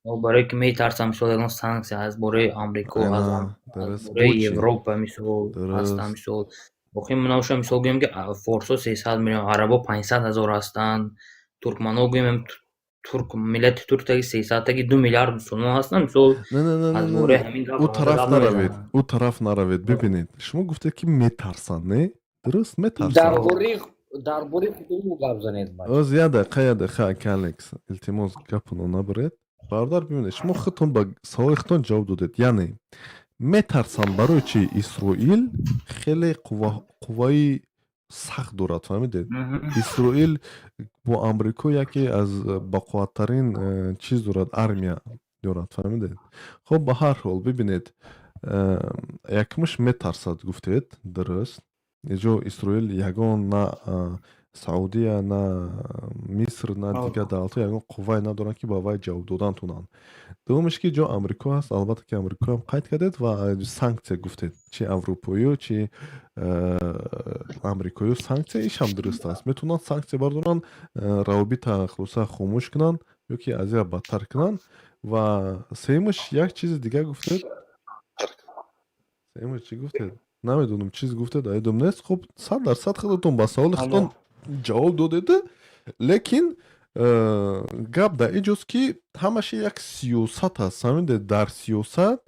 Барое ки метарсанд, мисол ягон санксия аз бораи Амрико, аз бораи Европа мисол ҳастанд, мисол охир муноша, мисол гӯем, ки форсҳо 300 миллион, арабо 500 ҳазор ҳастанд, туркманҳо гӯем, турк, миллати турк таги 300 таги 2 миллиард мусулмон ҳастанд, мисол аз бораи ҳамин гап Ӯ тараф наравед, ӯ тараф наравед. Бибинед, шумо гуфтед, ки метарсанд, не? Дуруст, метарсанд. Дар бораи худомо гап занед. Оз як дақиқа, як дақиқа, ака Алекс, илтимос, гапонро набаред, бародар. Бибинед, шумо худтон ба саволи худтон ҷавоб додед, яъне метарсанд барои чи? Исроил хеле қувваи сахт дорад, фаҳмидед? Исроил бо Амрико яке аз бақувваттарин чиз дорад, армия дорад, фаҳмидед? Хуб, ба ҳар ҳол, бибинед, якумаш метарсад гуфтед, дуруст. Иҷо Исроил ягон на Саудия, на Миср, на дигар давлатҳо ягон қуввае надоранд, ки ба вай ҷавоб додан тунанд. Дуввумаш, ки ҷо Амрико ҳаст, албатта ки Амрикоам қайд кардед ва санксия гуфтед, чи аврупоиё, чи амрикоиё санксия, ишам дуруст аст. Метавонанд санксия бардоранд, равобита хулоса хомӯш кунанд ё ки аз ия бадтар кунанд. Ва сеюмаш, як чизи дигар гуфтед. Сеюмаш чӣ гуфтед, намедонам, чиз гуфтед, аёдам нест. Хуб, 100% худатон ба саволи худтон ҷавоб додеду, лекин Гап дар инҷост, ки ҳамаша як сиёсат аст, фаҳмидед? Дар сиёсат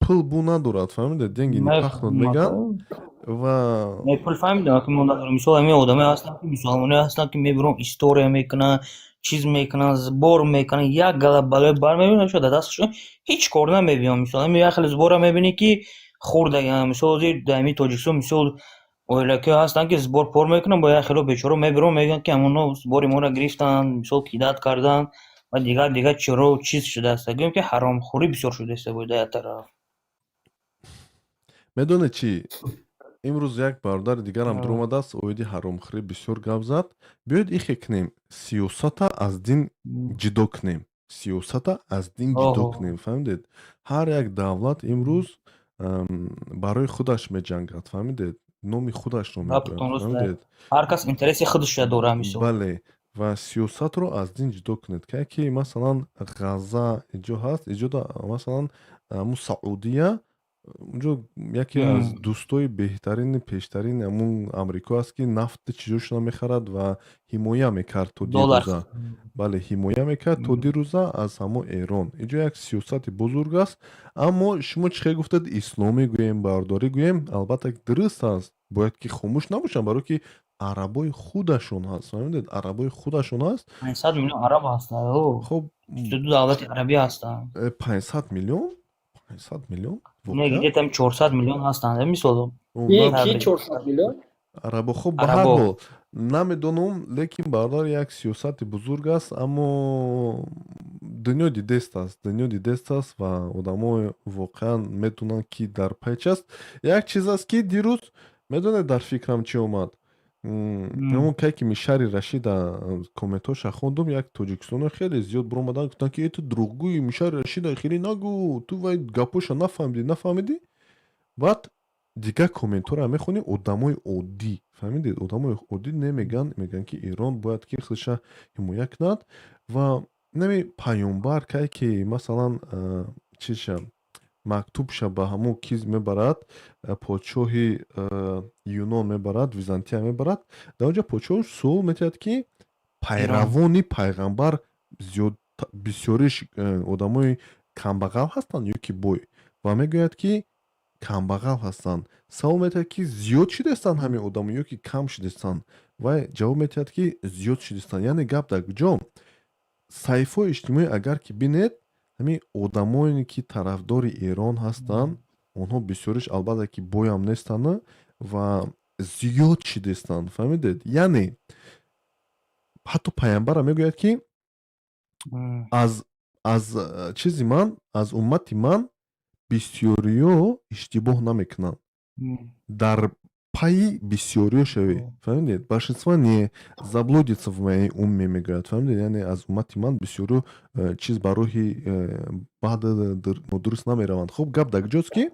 пул бу надорад, фаҳмидед? Деньги не пахнут, мегӯянд, ва Не, пул фаҳмидам, ки мо надорем. Мисол, ҳамин одамое ҳастанд, ки мусалмоное ҳастанд, ки мебирон, история мекунанд, чиз мекунанд, сбор мекунанд, як гала балои бар мебинад, дар дасташон ҳеҷ кор намебиён. Мисол, ҳамин як хеле сбора мебинӣ, ки хурдагиан. Мисол, ҳозир дар ҳамин Тоҷикистон, мисол, оилакиҳо ҳастанд, ки сбор пор мекунанд, бо як хело бечора мебирон, мегӯянд, ки ҳамоно сбори моро гирифтанд, мисол, кидать карданд ва дигар дигар чиро чиз шудааст. Гӯем, ки ҳаромхӯрӣ бисёр шудааст дар як тараф. Медонед чӣ, имрӯз як бародари дигарам дуромадааст, оиди ҳаромхӯрӣ бисёр гап зад. Биёед, ихе кунем, сиёсата аз дин ҷудо кунем, сиёсата аз дин ҷудо кунем, фаҳмидед? Ҳар як давлат имрӯз барои худаш меҷангад, фаҳмидед? Номи худашро мегӯяд, фаҳмидед? Ҳар кас интереси худашро дора, мисол. Бале, ва сиёсатро аз дин ҷудо кунед. Ки масалан, Ғазза иҷо ҳаст, иҷода, масалан, ҳамун Саудия унҷо яке аз дӯстои беҳтарини пештарини ҳамун Амрико аст, ки нафти чизошона мехарад ва ҳимоя мекард то дирӯза. Бале, ҳимоя мекард то дирӯза аз ҳамон Эрон. Инҷо як сиёсати бузург аст. Аммо шумо чӣ хел гуфтед, исломӣ гӯем, бардорӣ гӯем, албатта, дуруст аст, бояд ки хомӯш набошанд, барое ки арабои худашон ҳаст, фаҳмидед? Арабои худашон ҳаст. 500 миллион араб ҳастанд. Хоб. 22 давлати арабӣ ҳастанд. 500 миллион, 500 миллион? Не, где-то 400 миллион ҳастанд, мисол. Ки 400 миллион? Арабо. Хуб, ба ҳар ҳол, намедонам, лекин, бародар, як сиёсати бузург аст, аммо дунё дидест аст, дунё дидест аст ва одамо воқеан медонанд, ки дар пай чи аст. Як чиз аст, ки дирӯз, медонед, дар фикрам чӣ омад? Ҳамон кай ки Мишари Рашида комментҳоша хондум, як тоҷикистоно хеле зиёд биромаданд, гуфтанд, ки э, ту дурӯғгӯи, Мишари Рашида хеле нагӯ, ту вай гапоша нафаҳмидӣ, нафаҳмидӣ. Баъд дигар комментҳоро мехонӣ, одамои оддӣ, фаҳмидед, одамои оддӣ не, мегӯянд, ки Эрон бояд ки худша ҳимоя кунад. Ва нами паёмбар кай ки, масалан, чиша мактубша ба ҳамон киз мебарад, подшоҳи Юнон мебарад, Византия мебарад, дар он ҷо подшоҳ суол метиҳад, ки пайравони пайғамбар зиёд, бисёриш одамои камбағал ҳастанд ё ки бой? Ва мегӯяд, ки камбағал ҳастанд. Савол метиҳад, ки зиёд шудастанд ҳамин одамо ё ки кам шудастанд? Вай ҷавоб метиҳад, ки зиёд шудастанд. Яъне гап дар куҷо? Саҳифаҳои иҷтимоӣ агар ки бинед, ҳамин одамоне ки тарафдори Эрон ҳастанд, онҳо бисёриш, албатта, ки боям нестанд ва зиёд шудастанд, фаҳмидед? Яъне ҳатто пайғамбарам мегӯяд, ки аз чизи ман, аз уммати ман бисёриё иштибоҳ намекунанд, дар пайи бисёриё шавед, фаҳмидед? Большинство не заблудится в моей умме, мегӯяд, фаҳмидед? Яъне аз уммати ман бисёриё чиз ба роҳи баъд нодуруст намераванд. Хуб, гап дар куҷост, ки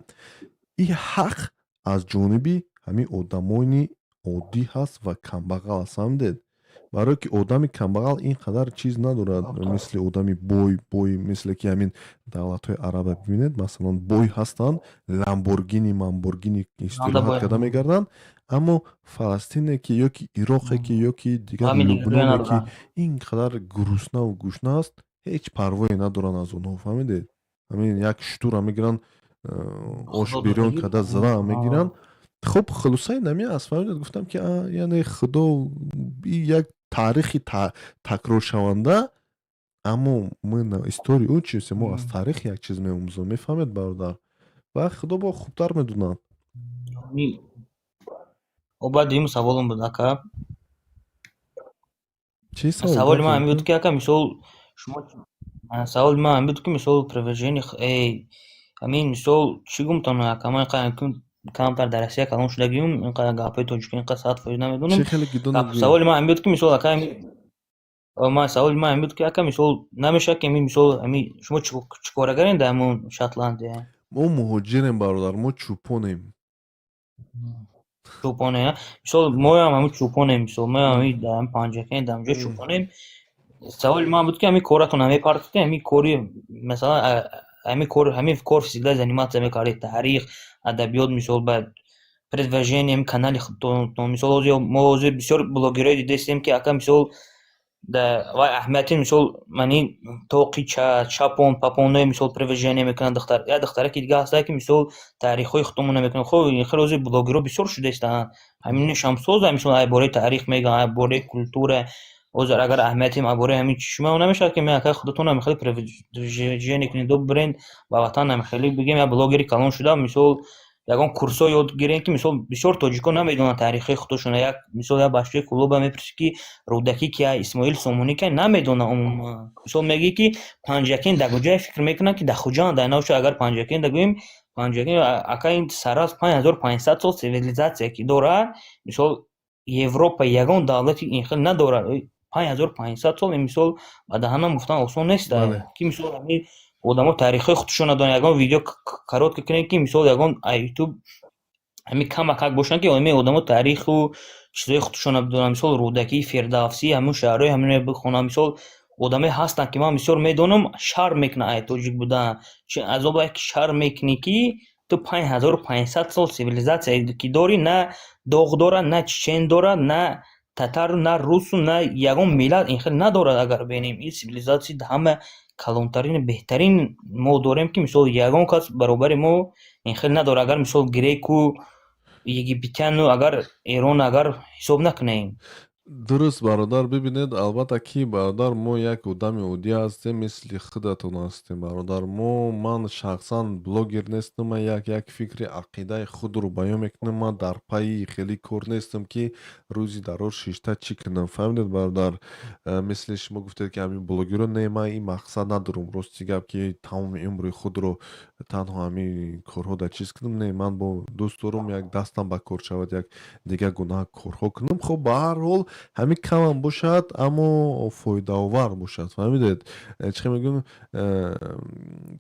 ин ҳақ аз ҷониби ҳамин одамони оддӣ ҳаст ва камбағал аст, фаҳмидед? Барое ки одами камбағал ин қадар чиз надорад, мисли одами бой, мисле ки ҳамин давлатҳои араба бибинед, масалан, бой ҳастанд, Ламборгини, Мамборгини истироҳат карда мегарданд, аммо Фаластине ки ё ки Ироқе ки ё ки дигар Лубноне ки ин қадар гуруснаву гушна аст, ҳеҷ парвое надоранд аз онҳо, фаҳмидед? Ҳамин як шутура мегиранд, ош бирён карда зада мегиранд. Хуб, хулосаи нами аст, фаҳмидед? Гуфтам, ки яъне худо як таърихи такроршаванда, аммо мы на истории учимся, мо аз таърих як чиз меомӯзем, мефаҳмед, бародар? Ва худо бо хубтар медонад. Баъд дуюм саволам буд, ака. Чӣ савол? Саволи ман ҳамин буд, ки, ака, мисол, шумо, саволи ман ҳамин буд, ки, мисол, продвижение ҳамин, мисол, чӣ гумтон, ака, ман камтар дар Россия калон шудагиюм, инқадар гапҳои тоҷикӣ инқадар 100% намедонам. Чӣ хеле гидонад? Саволи ман ҳамин буд, ки, мисол, ака, ман саволи ман ҳамин буд, ки, ака, мисол, намешавад, ки ҳамин, мисол, ҳамин шумо чӣ корагарен дар ҳамон Шотландия? Мо муҳоҷирем, бародар, мо чӯпонем. Чӯпоне? Мисол, моям ҳамин чӯпонем, мисол, моям ҳамин дар ҳамин Панҷакент, дар ҳамҷо чӯпонем. Саволи ман буд, ки ҳамин коратон намепартед, ҳамин кори, масалан, ҳамин кор всегда заниматься мекардед, таърих, адабиёт, мисол, ба продвижение ҳамин канали худтон. Мисол, ҳозир мо ҳозир бисёр блогерое дидаистем, ки, ака, мисол, Вай аҳамияти, мисол, мани тоқи чапон папоное, мисол, продвижение мекунад духтар. Як духтараки дига ҳастае, ки, мисол, таърихҳои худтонро мекунад. Хоб, хеле ҳозир блогерҳо бисёр шуда истодаанд. Ҳаминашам соза, мисол, ай бораи таърих мегӯянд, ай бораи культура. Ҳозир агар аҳамияти бораи ҳамин шумо намешавад, ки акай худатон ҳам хеле продвижение кунед, бирен ба ватан, ҳам хеле бигем, як блогери калон шуда, мисол, ягон курсҳо ёд гирем, ки, мисол, бисёр тоҷикон намедонанд таърихҳои худашонро. Як мисол, як бачаи клуба мепурсӣ, ки Рӯдакӣ кия, Исмоил Сомонӣ кия, намедонанд умуман. Мисол, мегӯӣ, ки Панҷакент дар куҷое, фикр мекунанд, ки дар Хуҷанд. Айнавша агар Панҷакент гӯем, Панҷакент, ака, ин сараз 5500 сол цивилизация ки дорад. Мисол, Европа ягон давлати ин хел надорад. 5500 сол, ин, мисол, ба даҳанам гуфтан осон нест, ки, мисол, ҳамин одамо таърихҳои худшон надонанд. Ягон видео коротко кунед, ки, мисол, ягон ютуб ҳамин камакак бошанд, ки ҳамин одамо таъриху чизҳои худшонро бидонанд. Мисол, Рӯдакӣ, Фирдавсӣ, ҳамун шаҳрҳои ҳамино бихонанд. Мисол, одамое ҳастанд, ки ман бисёр медонам, шарм мекунанд ай тоҷик будан. Чи азобе ки шарм мекунӣ, ки ту 5500 сол цивилизация ки дорӣ, на доғ дорад, на чечен дорад, на татару, на русу, на ягон миллат ин хел надорад. Агар бинем, ин цивилизация ҳама калонтарину беҳтарин мо дорем, ки, мисол, ягон кас баробари мо ин хел надорад. Агар, мисол, греку, египтяну, агар Эрон агар ҳисоб накунем. Дуруст, бародар. Бибинед, албатта ки, бародар, мо як одами оддӣ ҳастем, мисли худатон ҳастем, бародар. Мо, ман шахсан блогер нестам, ман як фикри ақидаи худро баён мекунам. Ман дар пайи хеле кор нестам, ки рӯзи дароз шишта чӣ кунам, фаҳмидед, бародар? Мисли шумо гуфтед, ки ҳамин блогерро, не, ман ин мақсад надорам, рости гап, ки тамоми умри худро танҳо ҳамин корҳо дар чиз кунам. Не, ман бо дӯст дорам, як дастам ба кор шавад, як дигар гуна корҳо кунам. Хоб, ба ҳар ҳол, ҳамин камам бошад, аммо фоидаовар бошад, фаҳмидед? Чӣ мегӯям,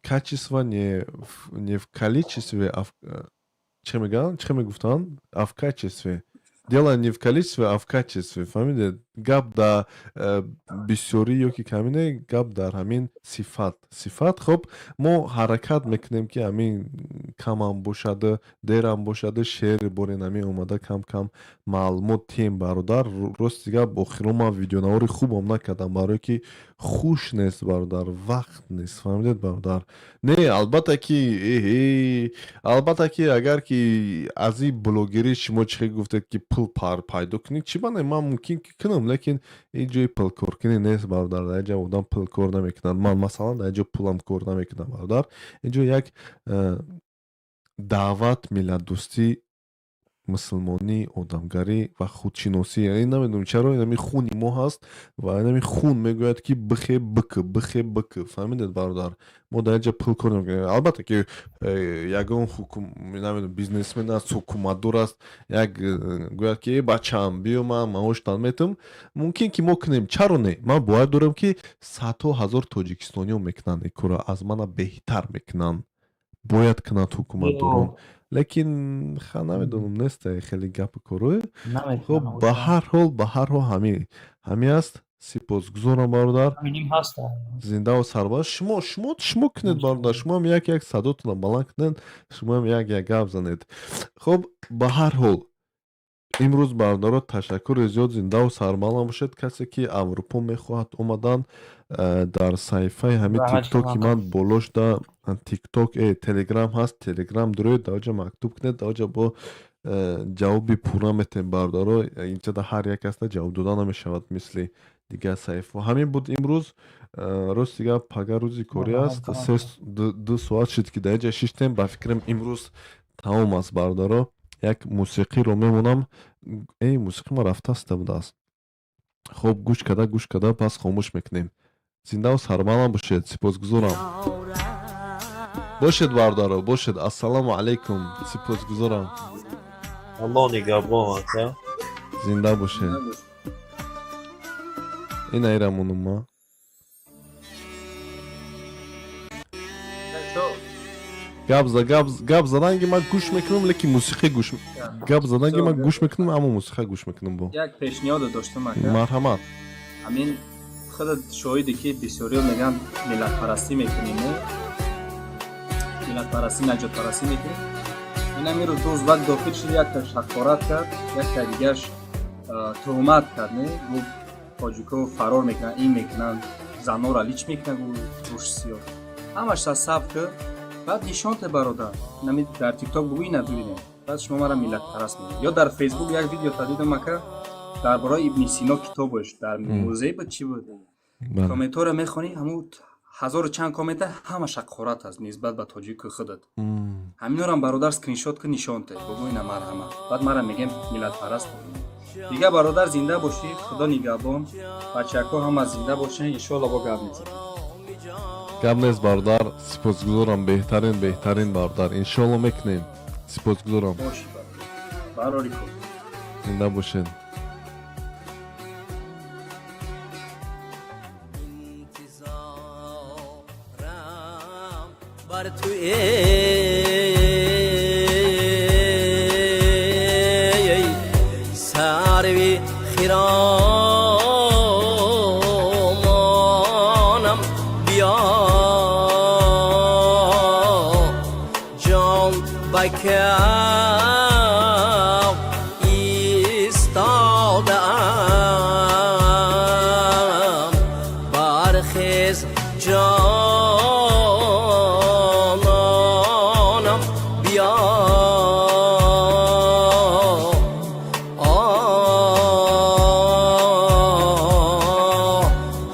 качество не в количестве, а чӣ мегӯянд, чӣ мегуфтанд, а в качестве. Дело не в количестве, а в качестве, фаҳмидед? Гап дар бисёрӣ ё ки камӣ не, гап дар ҳамин сифат, сифат. Хоб, мо ҳаракат мекунем, ки ҳамин камам бошаду дерам бошаду шер борен, ҳамин омада кам кам маълумот тием, бародар. Рости гап, охирон ман видеонавори хубам накардам, барое ки хуш нест, бародар, вақт нест, фаҳмидед, бародар? Не, албатта ки, эҳе, албатта ки, агар ки аз ин блогерӣ шумо чӣ гуфтед, ки пул пайдо кунед, чӣ бане, ман мумкин ки кунам, лекин ин ҷои пулкоркунӣ нест, бародар. Дар ин ҷо одам пул кор намекунад. Ман, масалан, дар ин ҷо пулам кор намекунам, бародар. Ин ҷо як даъват, миллатдӯстӣ, мусулмонӣ, одамгарӣ ва худшиносӣ. Яъне намедонам чаро, инами хуни мо ҳаст ва инами хун мегӯяд, ки бихе бик, бихе бик, фаҳмидед, бародар? Мо дар ин ҷо пул кор намекунем. Албатта ки ягон ҳукум, намедонам, бизнесмен аст, ҳукуматдор аст, як гӯяд, ки бачаам, биё, ман маоштан метам, мумкин ки мо кунем, чаро не? Ман бовар дорам, ки садҳо ҳазор тоҷикистониё мекунанд ин корро, аз мана беҳтар мекунанд. Бояд кунанд ҳукуматдорон, лекин ха, намедонам, нест хеле гапу корое. Хоб, ба ҳар ҳол ҳамин аст. Сипосгузорам, бародар, зиндаву сарбаланд. Шумо кунед, бародар, шумоам як садотонро баланд кунед, шумоам як гап занед. Хоб, ба ҳар ҳол, имрӯз, бародаро, ташаккури зиёд, зиндаву сарбаланд бошед. Касе ки Аврупо мехоҳад омадан, дар саҳифаи ҳамин Тиктоки ман болошда Тикток, Телеграм ҳаст, Телеграм дуроед, дар оҷа мактуб кунед, дар оҷа бо ҷавоби пурра метем, бародаро. Инҷода ҳар як аста ҷавоб дода намешавад, мисли дигар саҳифаҳо. Ҳамин буд имрӯз. Рости гап, пага рӯзи корӣ аст, 2 соат шуд, ки дар инҷа шиштем. Ба фикрам, имрӯз тамом аст, бародаро. Як мусиқиро мемонам. Эй, мусиқӣ ма рафтаста будааст. Хоб, гӯш карда, пас хомӯш мекунем. Зиндаву сарбаланд бошед, сипосгузорам. Бошед, бародаро, бошед. Ассалому алайкум, сипосгузорам. Аллоҳ нигаҳбон, ака. Зинда бошед. Ин айрамонума. Гап заданги ман гӯш мекунам, лекин мусиқӣ гӯш, гап заданги ман гӯш мекунам, аммо мусиқа гӯш мекунам бо. Як пешниҳоде доштам, ака. Марҳамат. Ҳамин худат шоҳиде, ки бисёриё мегӯянд, миллатпарастӣ мекунем, миллатпарастӣ, наҷотпарастӣ мекунем. Ин ҳамин рӯз ду узбак дохил шуд, якташ ҳақорат кард, якта дигарш туҳмат кард, не гуфт. Тоҷико фарор мекунанд, ин мекунанд, занора лич мекунанд, рӯшсиё ҳамаш саб ки. Баъд нишонте, бародар, нами дар Тикток бугӯ, ина бибинем. Баъд шумо мара миллатпараст мегӯед. Ё дар Фейсбук як видео та дидам, ака, дар бораи Ибни Сино, китобаш дар музей буд, чӣ буд. Комментҳоро мехонӣ, ҳамун ҳазору чанд коммента ҳамаш ҳақорат аст нисбат ба тоҷику худат. Ҳаминорам, бародар, скриншот ки, нишонте, бугӯ ина, марҳамат. Баъд мара мегем миллатпараст. Дигар, бародар, зинда бошӣ, Худо нигаҳбон, бачаҳако ҳама зинда бошен, иншоалло бо гап мезанем. Гап нест, бародар, сипосгузорам. Беҳтарин, беҳтарин, бародар, иншоалло мекунем. Сипосгузорам. Бошӣ, бародар, барори кор. Зинда бошед. Бар ту эй сарви хиромонам, биё, ҷон ба каф истодаам, бархез, ҷононам, биё.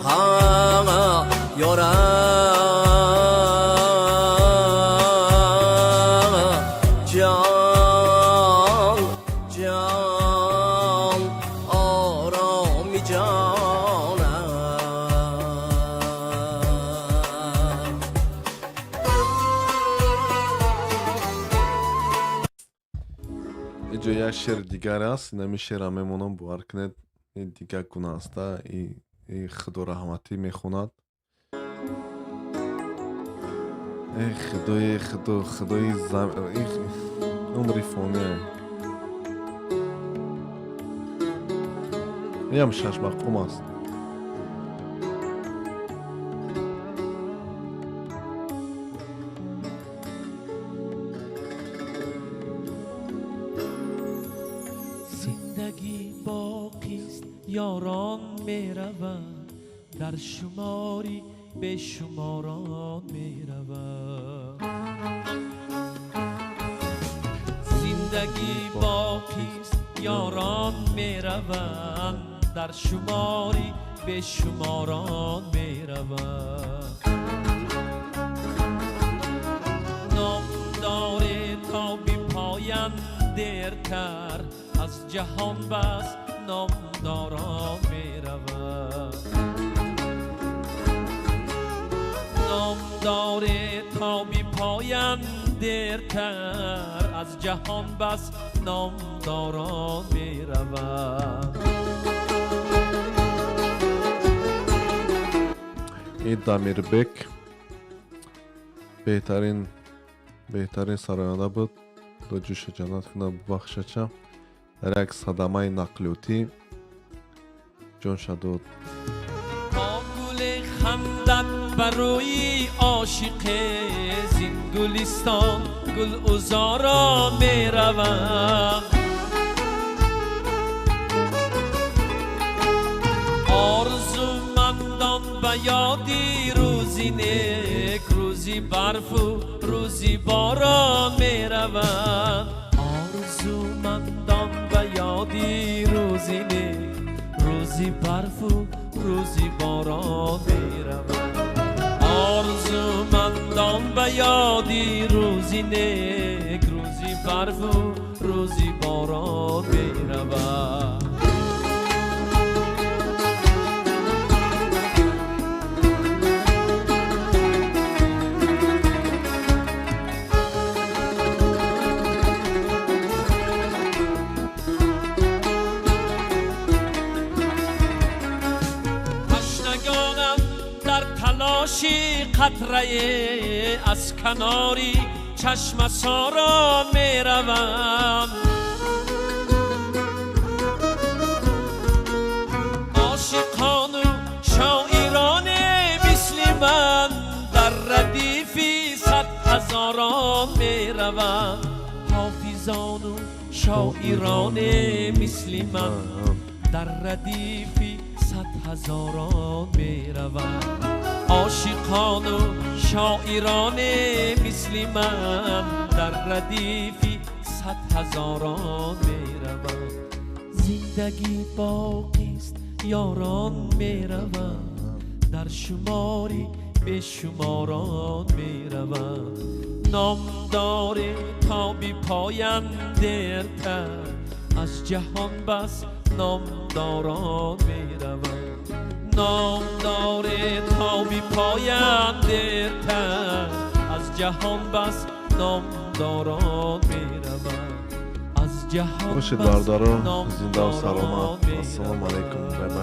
Ҳа, ёра, ҷон, ҷон, ороми ҷонам. Иҷо як шеъри дигар аст, инами шеъра мемонам, бовар кунед, ин дигар гуна аста. И Худораҳматӣ мехонад. Э худои, худо, худои, умри фония. Иам шашмақом аст. Зиндагӣ боқист, ёрон мераванд, дар шумори бешуморон мераванд. Зиндагӣ боқист, ёрон мераванд, дар шумори бешуморон мераванд. Ном доре то бипоянд дертар аз ҷаҳон бас номдорон мераванд. Ном доре то бипоянд дертар аз ҷаҳон бас номдорон мераванд. Ин Дамирбек беҳтарин, беҳтарин сароянда буд. Худо ҷӯша ҷаннат кунад, бубахшача. Дар як садамаи нақлиётӣ ҷонша дод. Бо гуле хандад бар рӯи ошиқе, зин гулистон гулузорон мераванд. Орзумандон ба ёди рӯзи нек, рӯзи барфу рӯзи борон мераванд. Орзумандон ба ёди рӯзи нек, рӯзи барфу рӯзи борон мераванд. Орзумандон ба ёди рӯзи нек, рӯзи барфу рӯзи борон мераванд. Ташнагонам дар талоши қатрае аз канори чашмасорон мераванд. Ошиқону шоироне мисли ман дар радифи сад ҳазорон мераванд. Ҳофизону шоироне мисли ман дар радифи 100 ҳазорон мераванд. Ошиқону шоироне мисли ман дар радифи 100 ҳазорон мераванд. Зиндагӣ боқист, ёрон мераванд, дар шумори бешуморон мераванд. Номдоре то бипоянд дертар аз ҷаҳон бас номдорон мераванд. Номдоре то бипоянд дертар аз ҷаҳон бас номдорон мераванд, аз ҷаҳон Бошед, бас бародаро, зиндаву номдорон саломат. Ассалому алайкум, bye bye.